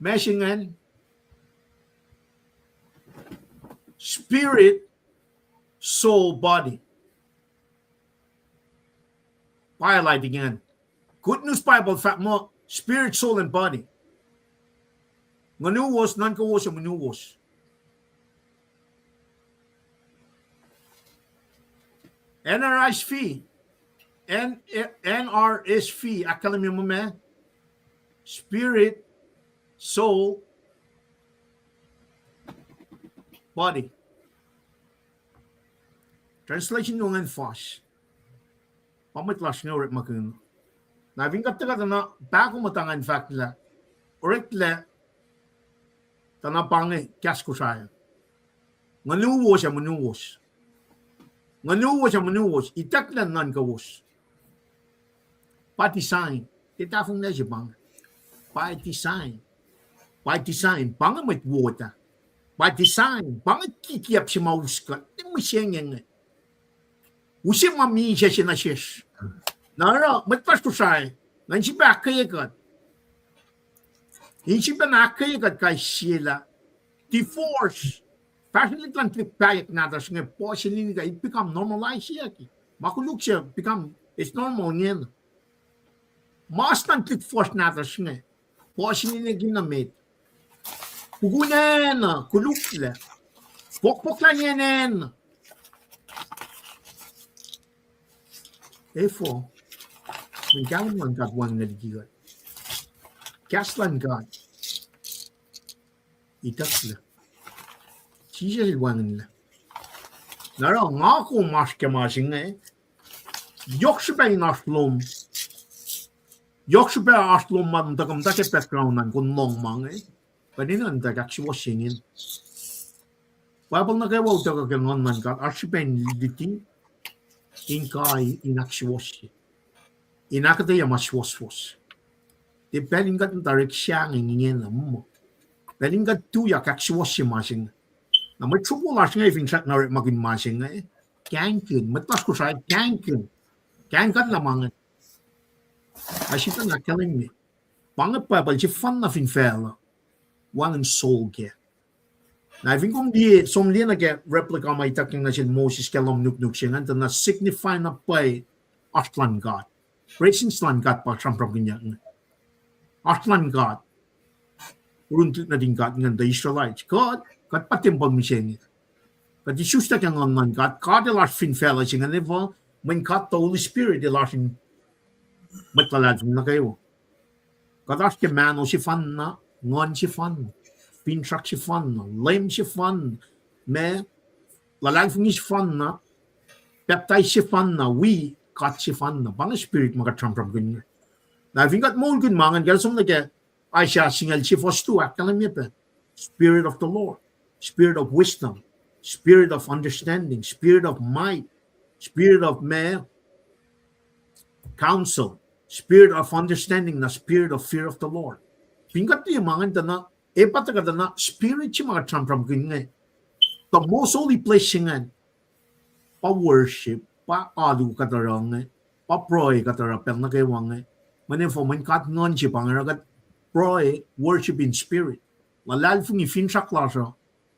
ma se ingacn, spirit, soul, body. Pa highlight ingacn. Good News Bible fahk muh spirit, soul, and body. Ngunuwos, nuhnkowos, ac monuwos. N R S V, N-, N R S V ahkkahlwemye muh ma, spirit, soul, body. Translation luo ingacn fuhsr. Pa mwet lasr inge orekmakihn. Na fin kuht tuhkuh tuh na pahkomuhta ngan fahk lah, oreklac tuh na pa inge kahs Kosrae. Ngunuwos ac monuwos. Ngunuwos ac monuwos, itucklac nuhnkowos. By design. Tiac tahfonglac se pa inge. By design. By design. Pa inge mwet wot ah. By design. Pa inge kikiacp se ma us kuht ne mihsenge inge. Use ma misac se nuh sesr. Na oruh mwet lasr Kosrae, na in sifilpac ahkkweye kuht. In sifilpac na ahkkweye kuht kais sie lah divorce, fahsrwelihk luhn tuhlihk pahyuck nahtuhsr inge, puhsinin kuh, it become normalized yucki. Ma koluk se become, it's normal ingena. Mas luhn tuhlihk fuhsr nahtuhsr inge, puhsinin kuh na met, pukunacna koluklac, fohkfohk lah enenuh. Efuh? Mweyen kahlwem luhn God wacngihnlac liki kuht. Kahs luhn God itucklac. Jisus El wacngihnlac. Na oruh nga kom oasr ke ma se inge, yohk srihpac in oasr lom. Yohk srihpac oasr lom ma tuhkuh muhta ke background an kom lohng ma inge. Kuht enenuh in tuh ahksuwohsye ingena. Bible nuh kwewa utuckuh ke Nguhn luhn God oasr srihpac in luti, in kai, in ahksuwohsye, in ahkuhtweyac ma suwohswohs. Tiac pacl in kuht in direct sahngweng ingena muh, pacl in kuht tuyak ahksuwohsye ma se inge. Na mwet sruokwoye lasr inge fin srackna orekmakihn ma se inge, kahingkihn, mwet lasr Kosrae kahingkihn, kahingkihn lah ma inge. Ac sifacna ahkkahlwemye, pa inge Bible sefanna fin facluh wacngihn soul kac. Na fin kom liye, som liye nuh ke replica ma ituckyang nuh sel Moses ke lohm nuknuk se ingacn, tuh na signify na pwacye oasr luhn God. Presence luhn God pa sramsramkihnyuck inge. Oasr luhn God. Urun tuhlihk nuhtin God ingacn, the Israelites. God, kuht pa tempuhl mihsenge. Kuht isuslac ke Nguhn luhn God. God El oasr fin facluh se ingacn efuh? Mweyen God the Holy Spirit El oasr in mwet luhlahlfongi nuh kwewa. Kuht oasr ke mahno sefanna, Nguhn sefanna, finsrak sefanna, Leum sefanna, ma, luhlahlfongi sefanna, pacptais sefanna, wi God sefanna. Pa inge Spirit ma kuht sramsramkihn inge. Na fin kuht moulkihn ma ingacn, kuht som nuh ke Isaiah singucul sie fuhs luo, ahkkahlwemye pac, Spirit of the Lord, Spirit of wisdom, spirit of understanding, spirit of might, spirit of ma-, counsel, spirit of understanding, na spirit of fear of the Lord. Fin kuht liye ma ingacn tuh na, e pa tuhkuh tuh na spirit se ma kuht sramsramkihn inge, the most holy place se ingacn, pa worship, pa alu kuht oruh inge, pa pruhe kuht oruh pacl nuh kwewa inge. Mweyen efuh? Mweyen God Nguhn se pa inge, oruh kuht pruhe, worship in spirit. Luhlahlfongi, finsrak lasr uh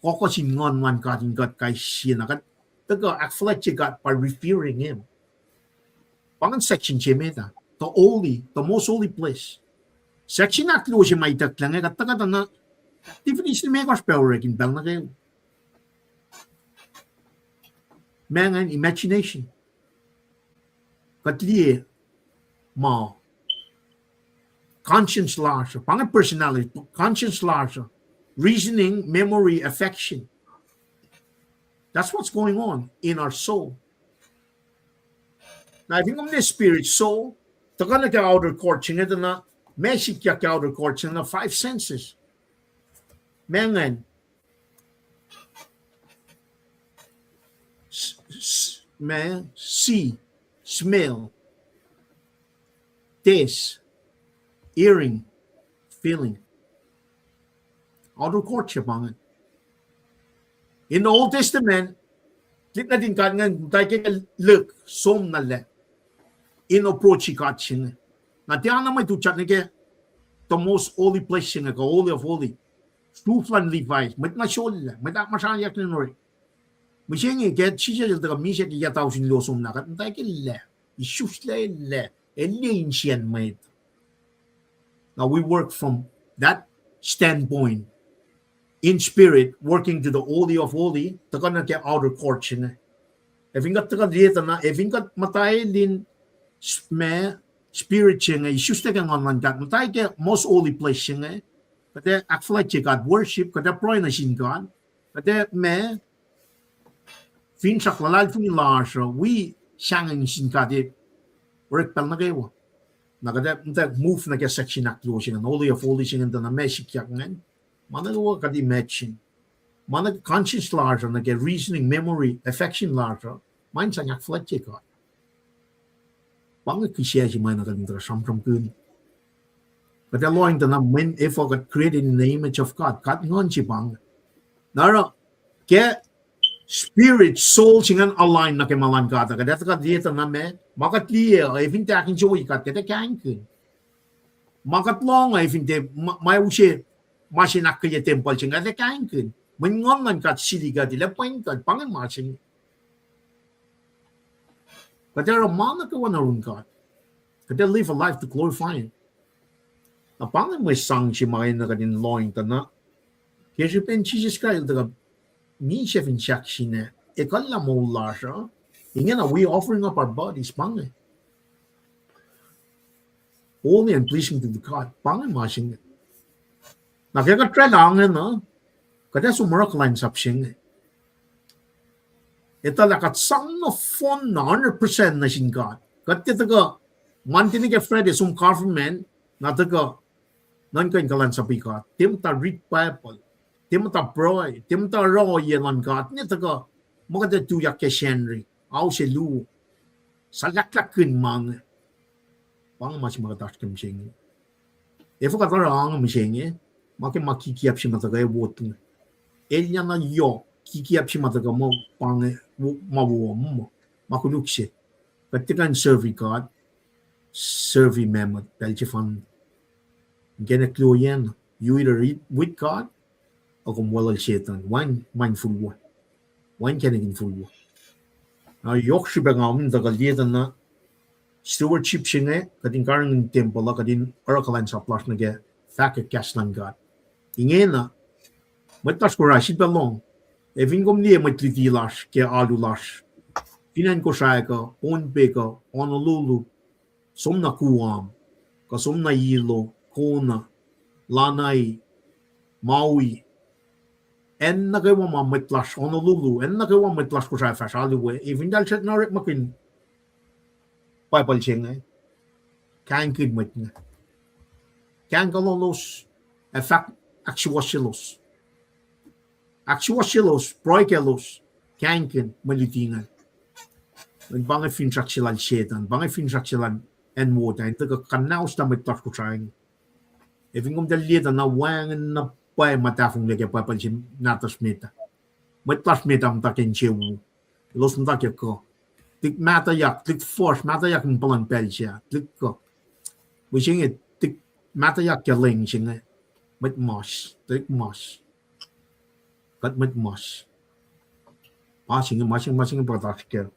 kohkoh sin Nguhn luhn God in kuht kais sie na kuht tuhkuh ahkfuhlwactye God by revering Him. Pa ingacn section se met ah, the holy, the most holy place. Section ahkluo se ma itucklac inge, kuht tuhkuh tuh na activities limekohsr pac orek in pacl nuh kwewa. Ma ingacn imagination. Kuht liye ma conscience lasr uh, pa inge personality, conscience lasr uh, reasoning, memory, affection. That's what's going on in our soul. Na fin kom liye spirit, soul, tuhkuh nuh ke outer court se inge tuh na, ma sikyak ke outer court se inge na five senses. Ma ingacn, s-, s-, ma, see, smell, taste, hearing, feeling. Outer court se pa ingacn. In the Old Testament, tuhlihk nuhtin God ingacn muhta ke lihk, som na lac, in approach God se inge. Na tiacna mwet utyak nuh ke the most holy place se inge, kuh holy of holy. Sruf luhn Levi, mwet na sollac, mwet ahkmuhsrahyuck in oruh. Mihsenge ke Jisus el tuhkuh misac ke yac tausin luo somlah, kuht muhta ke lac, isuslac lac, el liye insiyacn mwet. Now we work from that standpoint, in spirit, working to the holy of holy, tuhkuh nuh ke outer court se inge. Ac fin kuht tuhkuh liye tuh na, ac fin kuht muhta in s-, ma, spirit se inge, isuslac ke Nguhn luhn God, muhta ke most holy place se inge, kuht ac ahkfuhlwactye God, worship, kuht ac pruhe nuh sin God, kuht ac ma, finsrak luhlahlfongi lasr uh wi sahngweng sin God ac orek pacl nuh kwewa. Na kuht ac, kuht ac move nuh ke section ahkluo se ingacn, holy of holy se ingacn tuh na ma sikyak ingacn. Ma nuh kwewa kuht imagine, ma nuh ke conscience lasr uh, nuh ke reasoning, memory, affection lasr uh, ma in sang ahkfuhlwactye God. Pa inge kihsac se ma na kuht in tuhkuh sramsramkihn. Kuht ac lohacng tuh na mweyen efuh kuht created in the image of God. God Nguhn se pa inge. Na oruh ke spirit, soul se ingacn align nuh ke ma luhn God uh, kuht ac tuhkuh liye tuh na ma, ma kuht liye uh, ac fin tiac ahkinsewowoye God, kuht ac kahingkihn. Ma kuht lohng uh, ac fin tiac ma, ma use ma se in ahkkweye tempuhl se inge, kuht ac kahingkihn. Mweyen Nguhn luhn God sili kuht, el ac pwen kuht, pa inge ma se inge. Kuht ac oruh ma nuh kwewa in oruh God. Kuht ac live a life to glorify Him. Na pa inge mwe sang se ma enenuh kuht in lohacng tuh na, ke srihpen Jisus Kraist el tuhkuh misac fin sahk sina, ekuhllah moul lasr uh, ingena we offering up our bodies, pa inge, holy and pleasing to the God, pa inge ma se inge. Na ke kuht oraclah ingena, kuht ac som oruh kuhlwacnsap se inge. Etuh lah kuht sang nohfohn na hundred percent nuh sin God. Kuht tiac tuhkuh, Monday nuh ke Friday som government, na tuhkuh nuhnkuh in kuhlwacnsapuh God. Tiac muhta read Bible, tiac muhta pruhe, tiac muhta oruh ohiyac luhn God, ne tuhkuh muh kuht ac tuyak ke Sacnri, ao se luo. Suhlaklakihn ma inge. Pa inge ma se ma kuht oasr ke mihsenge. Efuh kuht oruh ange mihsenge? Ma ke ma kikiap se ma tuhkuh wot inge. Elyah na yohk kikiap se ma tuhkuh muh pa inge, ma wo, ma koluk se. Kuht tiac kuh in serve God, serve mamot, pacl sefanna. Inkacnek luo yen, you either eat with God, ac kom weluhl Setuhn, wacngihn ma infulwo, wacngihn inkacnek infulwo. Na yohk srihpac nga kom in tuhkuh liye tuh na stewardship se inge, kuht in karihngihn tempuhl uh, kuht in oruh kuhlwacnsap lasr nuh ke fahkwack kahs luhn God. Ingena, mwet lasr Kosrae, sifilpac lohng, ac fin kom liye mwet luti lasr ke alu lasr, fin acn Kosrae kuh Pohnpei kuh Honolulu, som na Guam, kuh som na Hilo, Kona, Lanai, Maui, acn nuh kwewa ma mwet lasr, Honolulu, acn nuh kwewa mwet lasr Kosrae fahsr alu we, ac fin eltahl srackna orekmakihn Bible se inge, kahingkihn mwet inge. Kahingkuhlolos, ac fahk ahksuwohsyelos. Ahksuwohsyelos, pruhe kaclos, kahingkihn mwe luti ingacn. Mweyen pa inge finsrak se lal Setuhn, pa inge finsrak se lun acn wot ah, in tuhkuh kuhnauslah mwet lasr Kosrae inge. Ac fin kom tiac liye tuh na wacngihn na pwacye ma tahfonglac ke Bible se nahtuhsr met ah. Mwet lasr met ah muhta ke insewowo. Elos muhta ke kuh. Tuhlihk mahtuhyak, tuhlihk fuhsr, mahtuhyak in puhlan pacl se ah, tuhlihk kuh. Mihsenge, tuhlihk mahtuhyak ke lwen se inge, mwet mas, tuhlihk mas. Kuht mwet mas. Ma se inge, ma se inge, ma se inge pa kuht oasr kac.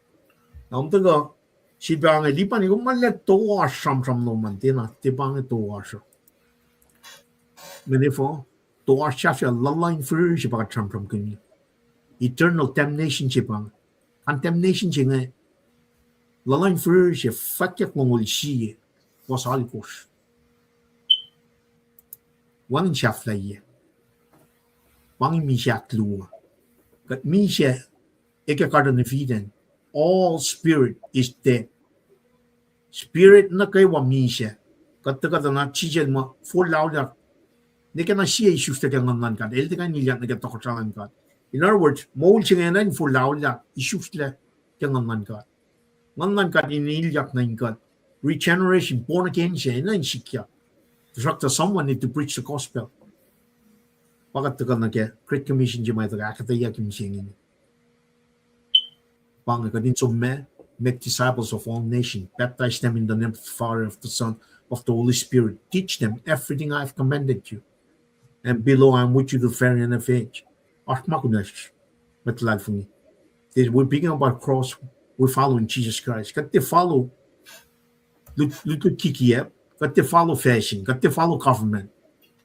Na kom tuhkuh, sifilpac inge, Lipan, kom ma lah toasr sramsram lom an, tiacna, tiac pa inge toasr uh. Mweyen efuh, toasr sahflah, luhluh in fihrihr se pa kuht sramsramkihn. Eternal damnation se pa inge. Condemnation se inge, luhluh in fihrihr se, Fwackyuck longoul sie, fuhs alkosr. Wacngihn sahflahiyac. Pa inge misac ahkluo. Kuht misac, eke Garden of Eden. All spirit is dead. Spirit nuh kwewa misac. Kuht tuhkuh tuh na sisel muh forlah auliyak. Nwe ke na sie isuslac ke nguhn luhn God. El tiac kuh in ilyak nuh ke tohkohsrahi luhn God. In other words, moul se inge enenuh in forlah auliyak, isuslac ke nguhn luhn God. Nguhn luhn God in ilyak nuh in kuht. Regeneration, born again se, enenuh in sikyak. Tuhsruhktuh someone need to preach the gospel. Pa kuht tuhkuh nuh ke Great Commission se ma tuhkuh ahkuhtweyac ke mihsenge. Pa inge kuht in som ma, make disciples of all nations, baptize them in the name of the Father, of the Son, of the Holy Spirit. Teach them everything I have commanded you. And behold, I am with you to the very end of age. Oasr ma kunacsr, mwet luhlahlfongi. We're picking up our cross, we're following Jesus Christ. Kuht tiac follow lut-, lutlut kikiacp, kuht tiac follow fashion, kuht tiac follow government,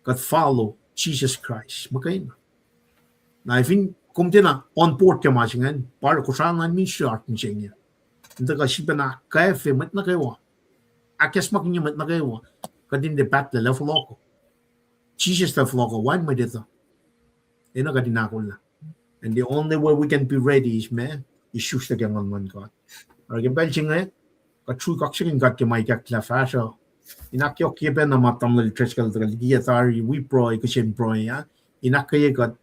kuht follow Jesus Christ. Muhkwena. Na fin kom tiacna on board ke ma se ingacn, pa Kosrae na ministry oasr mihsenge. In tuhkuh sifilpacna ahkkweye mwet nuh kwewa. Ahkacsmakihnye mwet nuh kwewa. Kuht in tiac pahtlac lah fohlohkoh. Jisus lah fohlohkoh, wacngihn mwet etuh. Enenuh kuht in ahkolah. And the only way we can be ready is ma, isuslac ke nguhn luhn God. Oruh ke pacl se inge, kuht sruhk kaksakihn God ke ma ikacklah fahsruh. In ahkyohkye pacna ma tamuhlwel Driscoll el tuhkuh likiyac tari, wi pruhe, kihsen pruhe ah. In ahkkweye kuht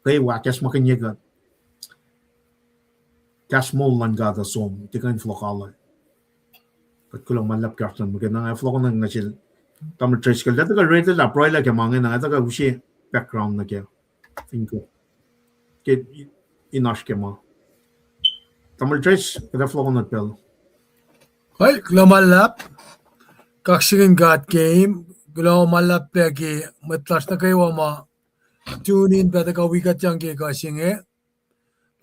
kwewa, ahkacsmakihnye kuht. Kahs moul luhn God uh som, tiac kuh in fohlohk alu. Kuht kuloh ma luhlahp ke oasr luhn muhkwena, ac fohlohkohnna nuh sel tamuhlwel Driscoll, lah tuhkuh read lah pruhelah ke ma inge na, ac tuhkuh use background nuh ke. Fin kuh, ke in oasr ke ma. Tamuhlwel Driscoll, kuht ac fohlohkohnna pacl. Kuloh ma luhlahp, kaksakihn God ke, kuloh ma luhlahp pac ke mwet lasr nuh kwewa ma tune in pac tuhkuh wi kuht yang ke kuh se inge.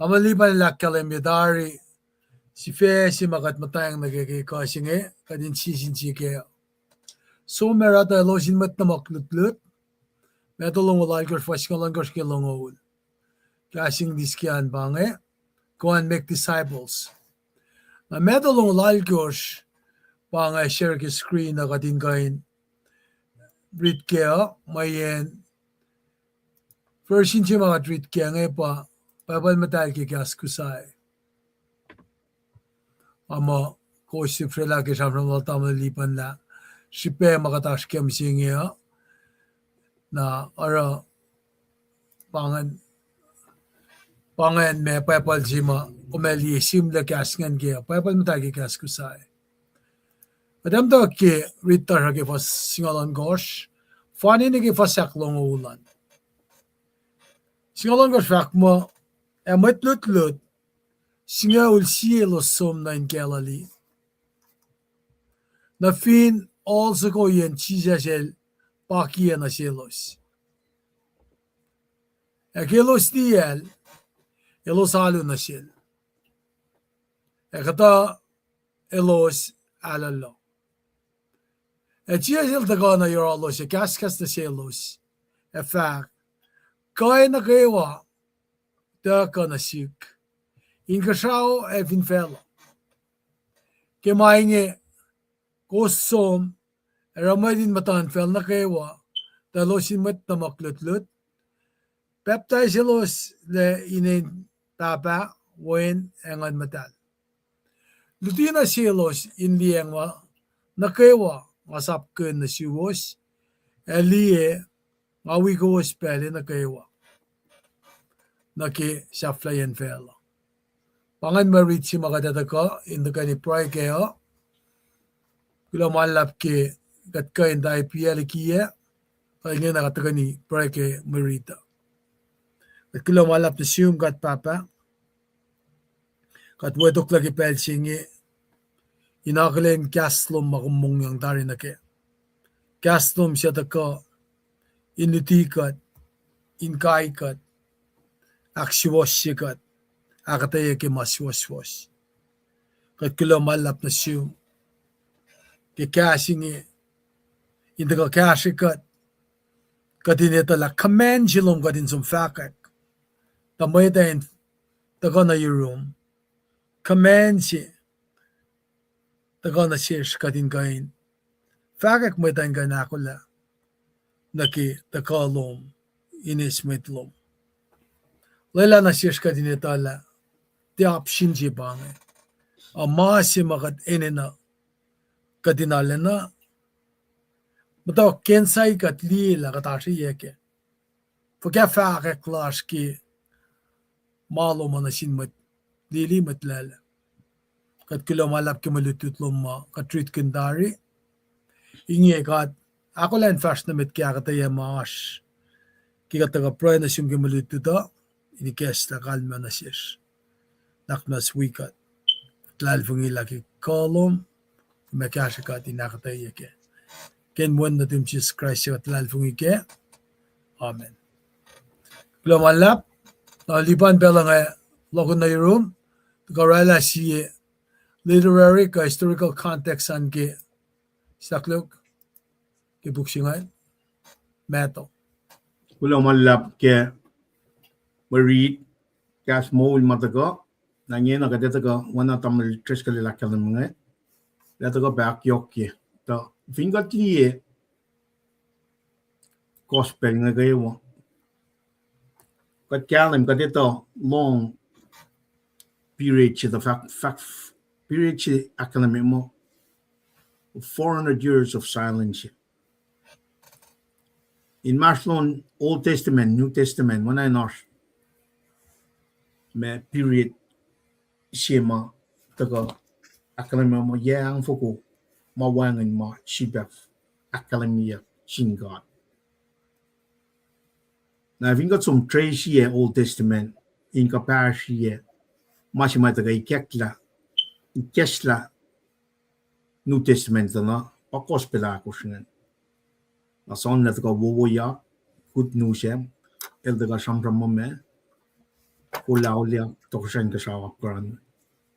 Tamuhlwel Lipan el ahkkahlwemye tari sifac se ma kuht muhtwacng nuh ke ke kuh se inge, kuht in sising sihk kac. Som, Matthew, elos in mwet nuhmuhk lutlut. Matthew longoul alkosr, fuhs singucul ohnkohsr ke longoul. Kahs English ke an pa inge, Go and make disciples. Na Matthew longoul alkosr, pa inge share ke screen uh kuht in kuh in read kac uh, mweyen version se ma kuht read kac inge pa Bible Muhtahl ke Kahs Kosrae. Ama kowos sifilpac ke sramsram lal tamuhlwel Lipan lah srihpac ma kuht oasr ke mihsenge uh. Na oruh pa ingacn, pa ingacn ma Bible se ma kom ac liye sihmlac kahs ingacn ke Bible Muhtahl ke Kahs Kosrae. Kuht muhta ke read lasr uh ke fuhs singucul ohnkohsr, fani nuh ke fuhs ahklongoul an. Singucul ohnkohsr fahk muh, ac mwet lutlut singucul sie elos som nuh in Galilee, nuh fin ohl soko yen Jisus el pakiyac nuh selos. Ac ke elos liyacl, elos alu nuh sel, ac kuhtuh elos ahlolo. Ac Jisus el tuhkuh nuh yohrohlos ac kahskahs nuh selos, ac fahk, Kuh nuh kwewa tuhkuh nuh sihk, inkuhsrao ac fin facluh. Ke ma inge, kowos som, ac oruh mwet in muhtuhnfacl nuh kwewa, tuh elos in mwet nuhmuhk lutlut, pacptaiseloslac inen Pahpah, Wen, ac Nguhn Muhtahl. Luti nuh selos in liyacacng ma nuh kwewa nga sapkihn nuh suwos, ac liye, nga wi kowos pacl nuh kwewa. nuh ke sahflahiyacn facluh. Pa ingacn mwe rit se ma kuht etuh kuh in tuhkweni pruhe kac uh. Kuloh ma luhlahp ke kuht kuh in tuh ipiyacl kiyac, tuh ingena kuht tuhkweni pruhe ke mwe rit uh. Kuht kuloh ma luhlahp nuh sum God Pahpah. Kuht wetoklac ke pacl se inge, in akihlen kahs lom ma kom mongyang tari nuh kac. Kahs lom suc tuhkuh in luti kuht, in kai kuht, ahksuwohsye kuht, ahkuhtweyac ke ma suwohswohs. Kuht kuloh ma luhlahp nuh sum ke kahs inge, in tuhkuh kahsrwe kuht, kuht in etuh lah command se lom kuht in som fahkwack, tuh mwet uh in tuhkuh nuh yurum. Command se tuhkuh nuh sesr kuht in kuh in fahkwack mwet uh in kuh in ahkolah nuh ke tuhkuh lom in eis mwet lom. Lwelah nuh sesr kuht in etuh lah tiac option se pa inge, a ma se ma kuht enenuh, kuht in arulacna muhta ke insight kuht liye lah kuht oasr ohiyac kac. Fuhkah fahkwack lasr ke ma lom uh nuh sin mwet lili, mwet lwelah. Kuht kuloh ma luhlahp ke mwe lutlut lom ma kuht ritkihn tari. Inge God, ahkolah in fahsr nuh met ke ahkuhtweyac ma oasr ke kuht tuhkuh pruhe nuh sum ke mwe lutlut uh, in ikacslah kalmac nuh sesr. Nuhnak muhnahs wi kuht, luhlahlfongi lah ke kuh lom, ma kahsrwe kuht in ahkuhtweyac kac. Ke inen Wen nuhtum Jisus Kraist se kuht luhlahlfongi kac. Amen. Kuloh ma luhlahp, na lipan pacl inge, lohkihn nuh yurum, tuhkuh oraclah sie literary kuh historical context an ke Sakluk, ke puk se ingacn, Matthew. Kuloh ma luhlahp ke mwe rit, kahs moul ma tuhkuh, na ingena kuht ac tuhkuh oacna tamuhlwel Driscoll el ahkkahlwemye inge, lah tuhkuh pac ahkyohkye. Tuh fin kuht liye gospel inge kwewa, kuht kahlwem kuht etuh lohng period se tuh fahk, fahk, period se ahkkahlwemye muh four hundred years of silence. Inmahsrlon Old Testament, New Testament, oacna in oasr ma period se ma tuhkuh ahkkahlwemye muh yac ahngfoko ma wacngihn ma sifilpac ahkkahlwemyeyuck sin God. Na fin kuht som trace-iyac Old Testament in kuhpahsriyac ma se ma tuhkuh ikacklah, ikacslah New Testament tuh na pa gospel ahkosr ingacn. Na soenna tuhkuh wowoyak, good news ah, el tuhkuh sramsram muh ma kolaolia tohkohsrahi in kuhsrao apkuhran.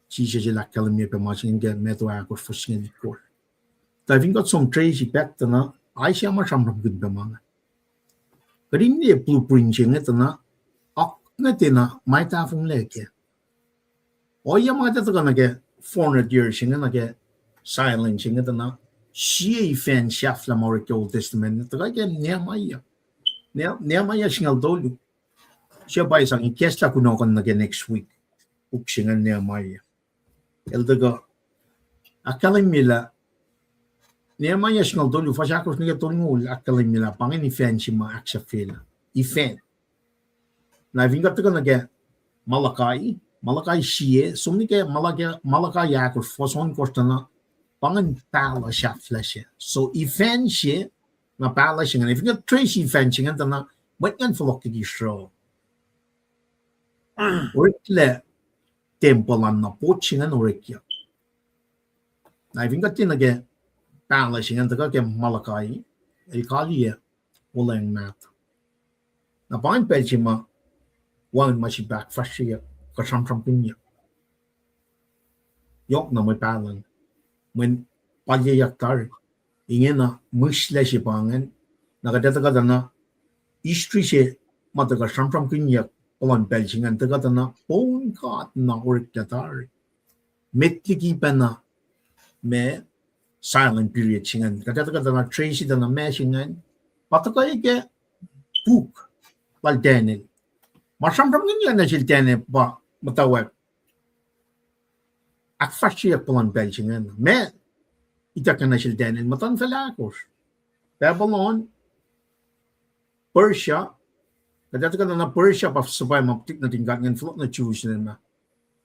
Jisus el ahkkahlwemye pac ma se ingacn ke Matthew ahkosr fuhs singucul itkohsr. Tuh fin kuht som trace pac tuh na, Isaiah ma sramsramkihn pac ma inge. Kuht in liye blueprint se inge tuh na, ak nge tiacna ma tahfonglac kac. Ohiyac ma kuht tuhkuh nuh ke four hundred years se inge nuh ke silence se inge tuh na, sie event sahflah ma orek ke Old Testament tuhkuh ke Nehemiah. Neh-, Nehemiah singucul tolu. Suc pa sang ikacslah kunohkohn nuh ke next week. Puk se ingacn Nehemiah. El tuhkuh ahkkahlwemye lah Nehemiah singucul tolu, fuhs ahkosr nuh ke tolngoul, ahkkahlwemye lah pa ingacn event se ma ahksahfyelah. Event. Na fin kuht tuhkuh nuh ke Malachi, Malachi sie, som nuh ke Malachi, Malachi ahkosr, fuhs ohnkohsr tuh na, pa ingacn pahluh sahflah se. So event se, na pahluh se ingacn. Fin kuht trace event se ingacn tuh na, mwet ingacn fohlohk liki sruh. Oreklac tempuhl an na pot se ingacn orekyuck. Na fin kuht tiac nuh ke pahluh se ingacn tuhkuh ke Malachi, el kaliyac olweacng mahtuh. Na pa ingacn pacl se ma wacngihn ma sifilpac ahkfahsryeyuck, kuh sramsramkihnyuck. Yohk na mwe pahluh, mweyen palyeyuck tari. Ingena mihslac se pa ingacn, na kuht etuh kuh tuh na, history se ma tuhkuh sramsramkihnyuck puhlan pacl se ingacn tuhkuh tuh na, poun God na oreklac tari. Met liki pacna ma silent period se ingacn. Kuht etuh kuh tuh na trace tuh na ma se ingacn, pa tuhkuh ke puk lal Daniel. Ma sramsramkihnyuck nuh sel Daniel pa muhtwacwacack ahkfahsryeyuck puhlan pacl se ingacn. Ma ituckyang nuh sel Daniel, muhtuhnfacl ahkosr: Babylon, Persia, Kuht ac tuhkuh na Persia pa suhpwacma tuhlihk nuhtin God ingacn fohlohk nuh Jerusalem ah.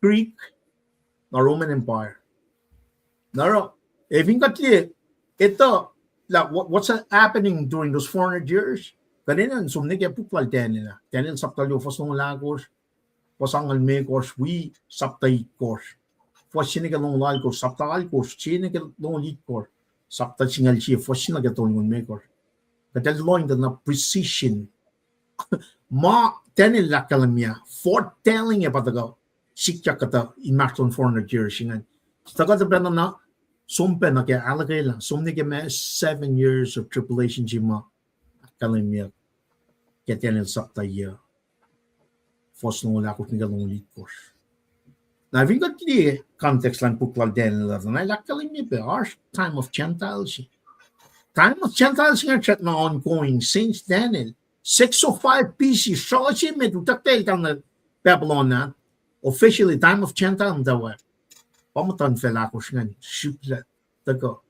Greek, na Roman Empire. Na oruh, ac fin kuht liye, etuh lah what, what's happening during those four hundred years? Kuht enenuh in som nuh ke puk lal Daniel ah. Daniel sapta luo fuhs longoul ahkosr, fuhs angngaul limekohsr, wi sapta itkohsr. Fuhs se nuh ke longoul alkosr, sapta alkosr se nuh ke longoul itkohsr, sapta singucul sie, fuhs se nuh ke tolngoul limekohsr. Kuht ac lohng tuh na precision ma Daniel el ahkkahlwemye, foretelling ac pa tuhkuh sikyak kuhtuh inmahsrlon four hundred years ingacn. Tuhkuh tuh pacna na som pac nuh ke ahluhkwelah, som nuh ke ma seven years of tribulation se ma ahkkahlwemye ke Daniel sapta yac, fuhs longoul ahkosr nuh ke longoul itkohsr. Na fin kuht liye context luhn puk lal Daniel uh, na el ahkkahlwemye pac oasr time of Gentiles. Time of Gentiles ingacn srackna ongoing since Daniel. Six oh five B C, sruh se met utucktahl eltahl nuh Babylon ah, officially time of Gentile muhtwacwacack. Pa muhtuhnfacl ahkosr ingacn srihklac, tuhkuh,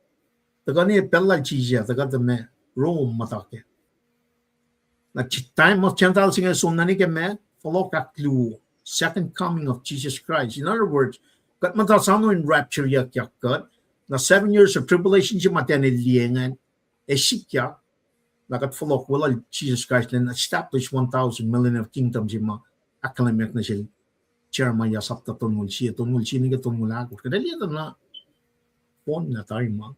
tuhkuh ne pacl lal Jisus ah, tuhkuh tuh ma Rome muhta kac. Na time of Gentiles ingacn som nuh ke ma, fohlohk ahkluo, second coming of Jesus Christ. In other words, kuht muhta soano in raptureyuckyak kuht, na seven years of tribulation se ma Daniel el liye ingacn ac sikyak, na kuht fohlohk weluhl Jisus Kraist elan establish one thousand millennial kingdom se ma ahkkahlwemyeyuck nuh sel Jeremiah sapta tolngoul sie, tolngoul sie nuh ke tolngoul ahkosr. Kuht ac liye tuh na fohnlah tari ma.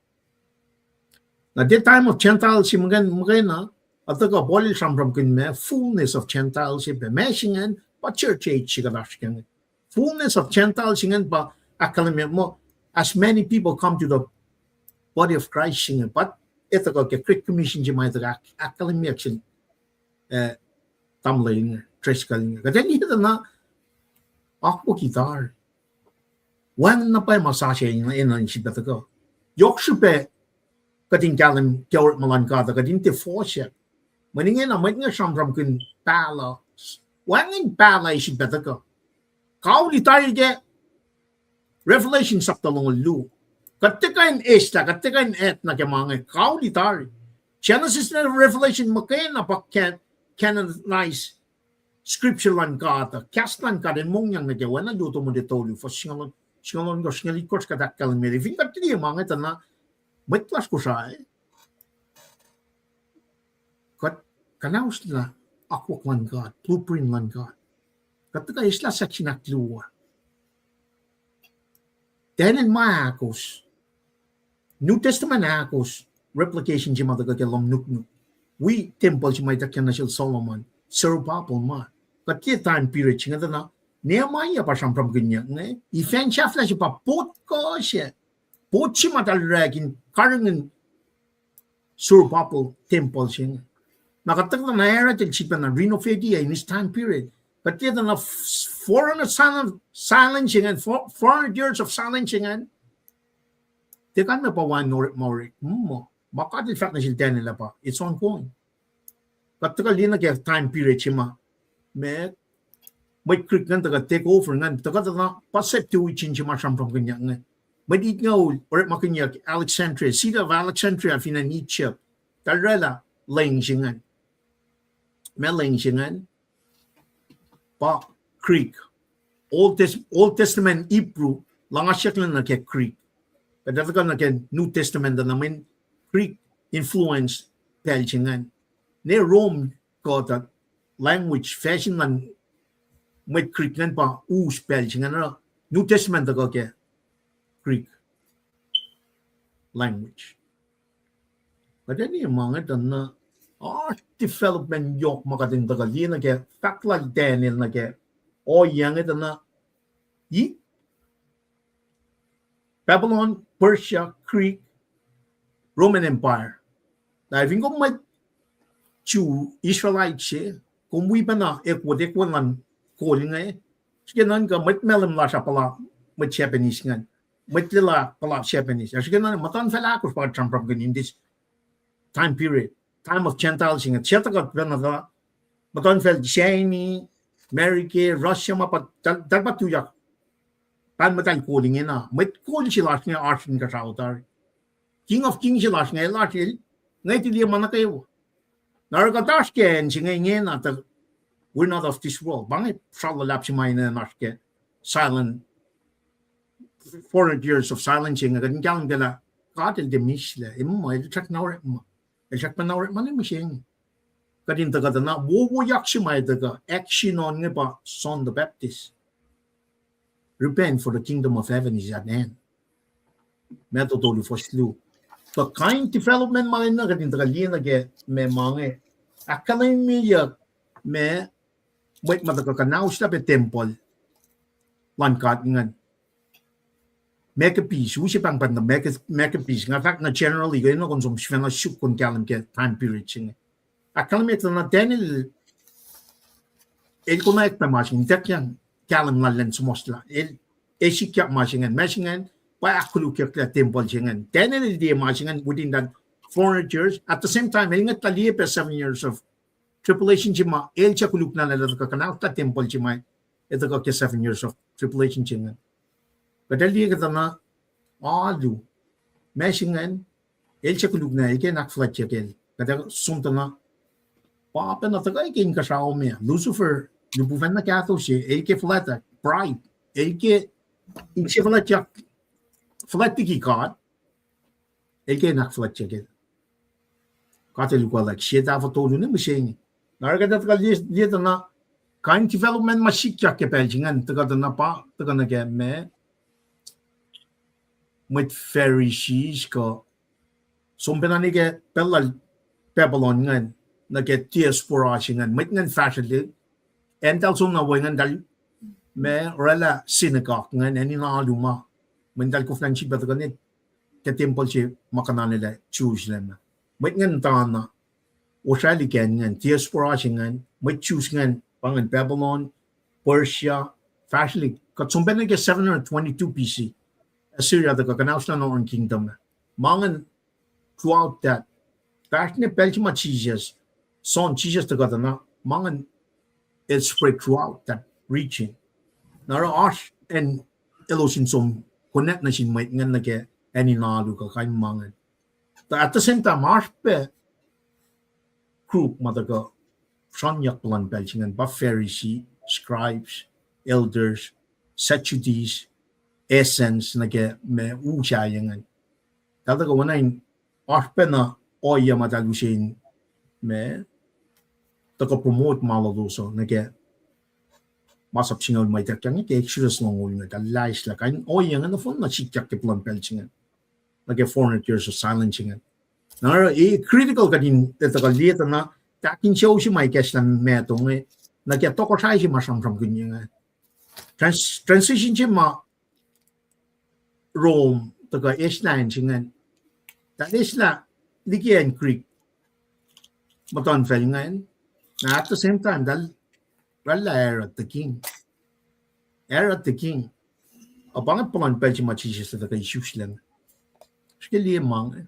Na the time of Gentiles se muhkwena, muhkwena, a tuhkuh Paul el sramsramkihn ma fullness of Gentiles se pac, ma se ingacn pa church age se kuht oasr kac inge. Fullness of Gentiles ingacn pa ahkkahlwemye muh as many people come to the body of Christ se inge, pa etuh ke Great Commission se ma etuh ahk-, ahkkahlwemyeyuck sel, eh, tamuhlwel inge, Driscoll inge. Kuht ac liye tuh na akwucki tari. Wacngihn na pwacye ma sasuc enenuh in sifilpac tuhkuh. Yohk srihpac kuht in kahlwem ke orekma luhn God uh, kuht in tiac fohsack. Mweyen ingena mwet inge sramsramkihn pahluh, wacngihn pahluh ac sifilpac tuhkuh. Kauli tari ke Revelation sapta longoul luo. Kuht tiac kuh in eslah, kuht tiac kuh in etuh nuh ke ma inge, kauli tari. Genesis na Revelation muhkwena pa can-, canonized scripture luhn God uh, kahs luhn God in mongyang nuh ke oacna luo Timothy tolu, fuhs singucul, singucul ohnkohsr, singucul itkohsr kuht ahkkahlwemye. Fin kuht liye ma inge tuh na mwet lasr Kosrae, kuht kuhnauslah akwuck luhn God, blueprint luhn God. Kuht tuhkuh eslah section ahkluo. Daniel ma ahkos, New Testament ahkos, replication se ma tuhkuh ke lohm nuknuk. Wi tempuhl se ma ituckyang nuh sel Solomon, Zerubbabel ma. Kuht liye time period se inge tuh na Nehemiah pa sramsramkihnyuck inge, event sahflah se pa pot kuh se, pot se ma eltahl orek in karihngihn Zerubbabel tempuhl se inge. Na kuht tuhkuh na Herod el sifilpacna renovate in his time period. Kuht liye tuh na four hundred silence se ingacn, four hundred years of silence se ingacn. Tiac kalmac pa wacngihn orekma orek, muh ma God el fahk nuh sel Daniel ah pa it's ongoing. Kuht tuhkuh liye nuh ke time period se ma, ma mwet Greek ingacn tuhkuh take over ingacn, tuhkuh tuh na pa Septuagint se ma sramsramkihnyuck inge. Mwet Itngoul orekmakihnyuck Alexandria, city of Alexandria fin acn Egypt. Eltahl oraclah leng se ingacn. Ma leng se ingacn pa Greek. Old Tes-, Old Testament Hebrew, luhngasyucklac nuh ke Greek. Kuht tuhkuh nuh ke New Testament uh, na mweyen Greek influence pacl se ingacn. Ne Rome kuh tuh language, facsin luhn mwet Greek ingacn pa us pacl se ingacn, oruh New Testament tuhkuh ke Greek language. Kuht ac liye ma inge tuh na oasr development yohk ma kuht in tuhkuh liye nuh ke fahk lal Daniel nuh ke ohiyac inge tuh na, i, Babylon, Persia, Greek, Roman Empire. Na fin kom mwet Jew, Israelite se, kom wi pacna ekwot, ekwot luhn kol inge, srihke nuhnkuh mwet Malem lasr ah puhla mwet Japanese ingacn, mwet Lelu puhla Japanese. Ac srihke nuhnkuh muhtuhnfacl ahkosr pa kuht sramsramkihn in this time period, time of Gentiles inge, se tuhkuh pacna tuh muhtuhnfacl China, America, Russia ma pa, eltahl, eltahl pa tuyak pahn muhtahl kol ingena. Mwet kol se lasr inge oasr inkuhsrao tari. King of Kings se lasr inge, el oasr el, inge tiac liye ma nuh kwewa. Na oruh kuht oasr ke acn se inge ingena tuh We're not of this world. Pa inge sral luhlahp se ma enenuh in oasr ke silent, four hundred years of silence inge, kuht in kahlwem ke lah God el tiac mihslac, e muh el srackna orekma. El srackpacna orekma nuh mihsenge. Kuht in tuhkuh tuh na wowoyak se ma tuhkuh action on inge pa John the Baptist. Repent, for the kingdom of heaven is at hand. Matthew tolu, fuhs luo. Tuh kain development ma enenuh kuht in tuhkuh liye nuh ke ma ma inge ahkkahlwemyeyuck ma mwet ma tuhkuh kuhnaoslah pac tempuhl luhn God ingacn. Maccabees, use pahngpahng nuh Macca-, Maccabees, nga fahk nuh generally, kuh enenuh kom som sifacna suk kom kahlwem ke time period se inge. Ahkkahlwemye tuh na Daniel el konwacack pac ma se inge, ituckyang kahlwem lal elan suhmuhslah. El, el sikyak ma se ingacn, ma se ingacn pa ahkkolukyucklah tempuhl se ingacn. Daniel el liye ma se ingacn within that four hundred years. At the same time, el ngwetlah liye pac seven years of tribulation se ma el suc koluk na lah el tuhkuh kuhnaoslah tempuhl se ma el tuhkuh ke seven years of tribulation se ingacn. Kuht ac liye kuhtuh na alu, ma se ingacn, el suc koluk na el ke in ahkfuhlwactyuck el. Kuht ac som tuh na, pa pacna tuhkuh ke inkuhsrao me, Lucifer, lihpufacn na kahto se, el ke fuhlwact, pride, el ke inse fuhlwactyak, fuhlwact liki God, el ke in ahkfuhlwactyuck el. God el ukwaclwack, sie tahfuh tolu nuh mihsenge. Na oruh kuht ac tuhkuh liye, liye tuh na kain development ma sikyak ke pacl se ingacn, tuhkuh tuh na pa, tuhkuh nuh ke ma, mwet Pharisees kuh, som pacna nuh ke pacl lal Babylon ingacn, nuh ke diaspora se ingacn, mwet ingacn fahsrwelihk, acn eltahl som na we ingacn, eltahl ma oraclah synagogue ingacn, acn in alu ma, mweyen eltahl koflah in sifilpac tuhkuh nuh ke tempuhl se ma kuhnanelah Jerusalem ah. Mwet ingacn tana osrwaclihk acn ingacn, diaspora se ingacn, mwet Jews ingacn, pa ingacn Babylon, Persia, fahsrwelihk, kuht som pacna ke seven hundred twenty-two B C, Assyria tuhkuh kuhnaoslah Northern Kingdom ah. Ma ingacn throughout that, fahsr nuh pacl se ma Jisus, John Jisus tuhkuh tuh na, ma ingacn el spread throughout that region. Na oruh oasr acn elos in som connect nuh sin mwet ingacn nuh ke acn in alu kuh kain ma ingacn. Tuh at the same time, oasr pac group ma tuhkuh sruhnyuck puhlan pacl se ingacn pa Pharisee, scribes, elders, Sadducees, Essenes, nuh ke ma u sahyac ingacn. Eltahl tuhkuh oacna in oasr pacna ohiyac ma eltahl use in ma tuhkuh promote ma lalos uh nuh ke masap singucul ma ituckyang ke Exodus longoul inge, eltahl laislah kain ohiyac inge nohfohn na sikyak ke puhlan pacl se ingacn, nuh ke four hundred years of silence ingacn. Na oruh e critical kuht in tuhkuh liye tuh na, tahk insewowo se ma ikacslah Matthew inge, nuh ke tohkohsrahi se ma sramsramkihn inge. Trans-, transition se ma Rome tuhkuh eislah acn se ingacn, eltahl eislah liki acn Greek, muhtuhnfacl ingacn. Na at the same time, eltahl oraclah Herod the king. Herod the king. Ac pa inge puhlan pacl se ma Jisus el tuhkuh isuslac. Srihke liye ma inge.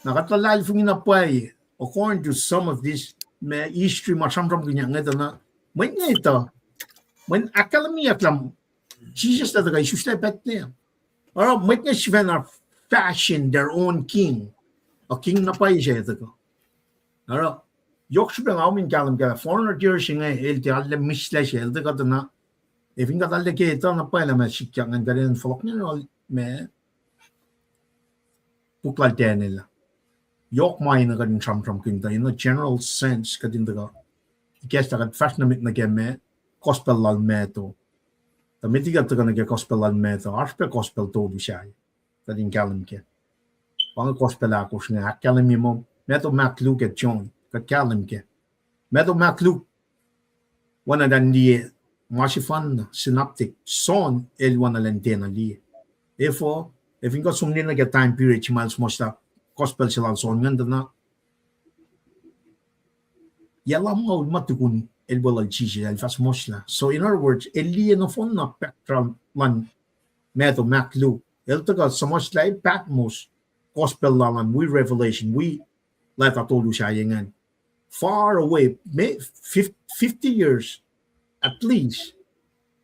Na kuht luhlahlfongi na pwacye, according to some of this, ma history ma sramsramkihnyuck inge tuh na, mwet inge tuh, mweyen ahkkahlwemyeyuck lah Jisus el tuhkuh isuslac Bethlehem. Oruh mwet inge sifacna fashion their own king. A king na pwacye se tuhkuh. Oruh yohk srihpac nga kom in kahlwem kac lah four hundred years inge el tiac arlac mihslac se el tuhkuh tuh na, ac fin kuht arlac ke etuh na pwacye lah ma sikyak ingacn kuht in fohlohk nuh ma puk lal Daniel ah. Yohk ma enenuh kuht in sramsramkihn tuh in a general sense kuht in tuhkuh ikacslah kuht fahsr nuh met nuh ke ma gospel lal Matthew. Tuh met liki kuht tuhkuh nuh ke gospel lal Matthew, oasr pac gospel tolu sahyac kuht in kahlwem kac. Pa inge gospel ahkosr inge ahkkahlwemye muh Matthew, Mark, Luke, ac John, kuht kahlwem kac. Matthew, Mark, Luke oacna elan liye ma sefanna synoptic, John el oacna elan tiacna liye. Efuh, ac fin kuht som nuh ke time period se ma el suhmuhslah gospel se lal John ingacn tuh na, yac lumngaul ma tukun el weluhl Jisus el fah suhmuhslah. So in other words, el liye nohfohn na background luhn Matthew, Mark, Luke. El tuhkuh suhmuhslah Patmos, gospel lal an wi Revelation, wi leta tolu sahyac ingacn. Far away, fifty years at least,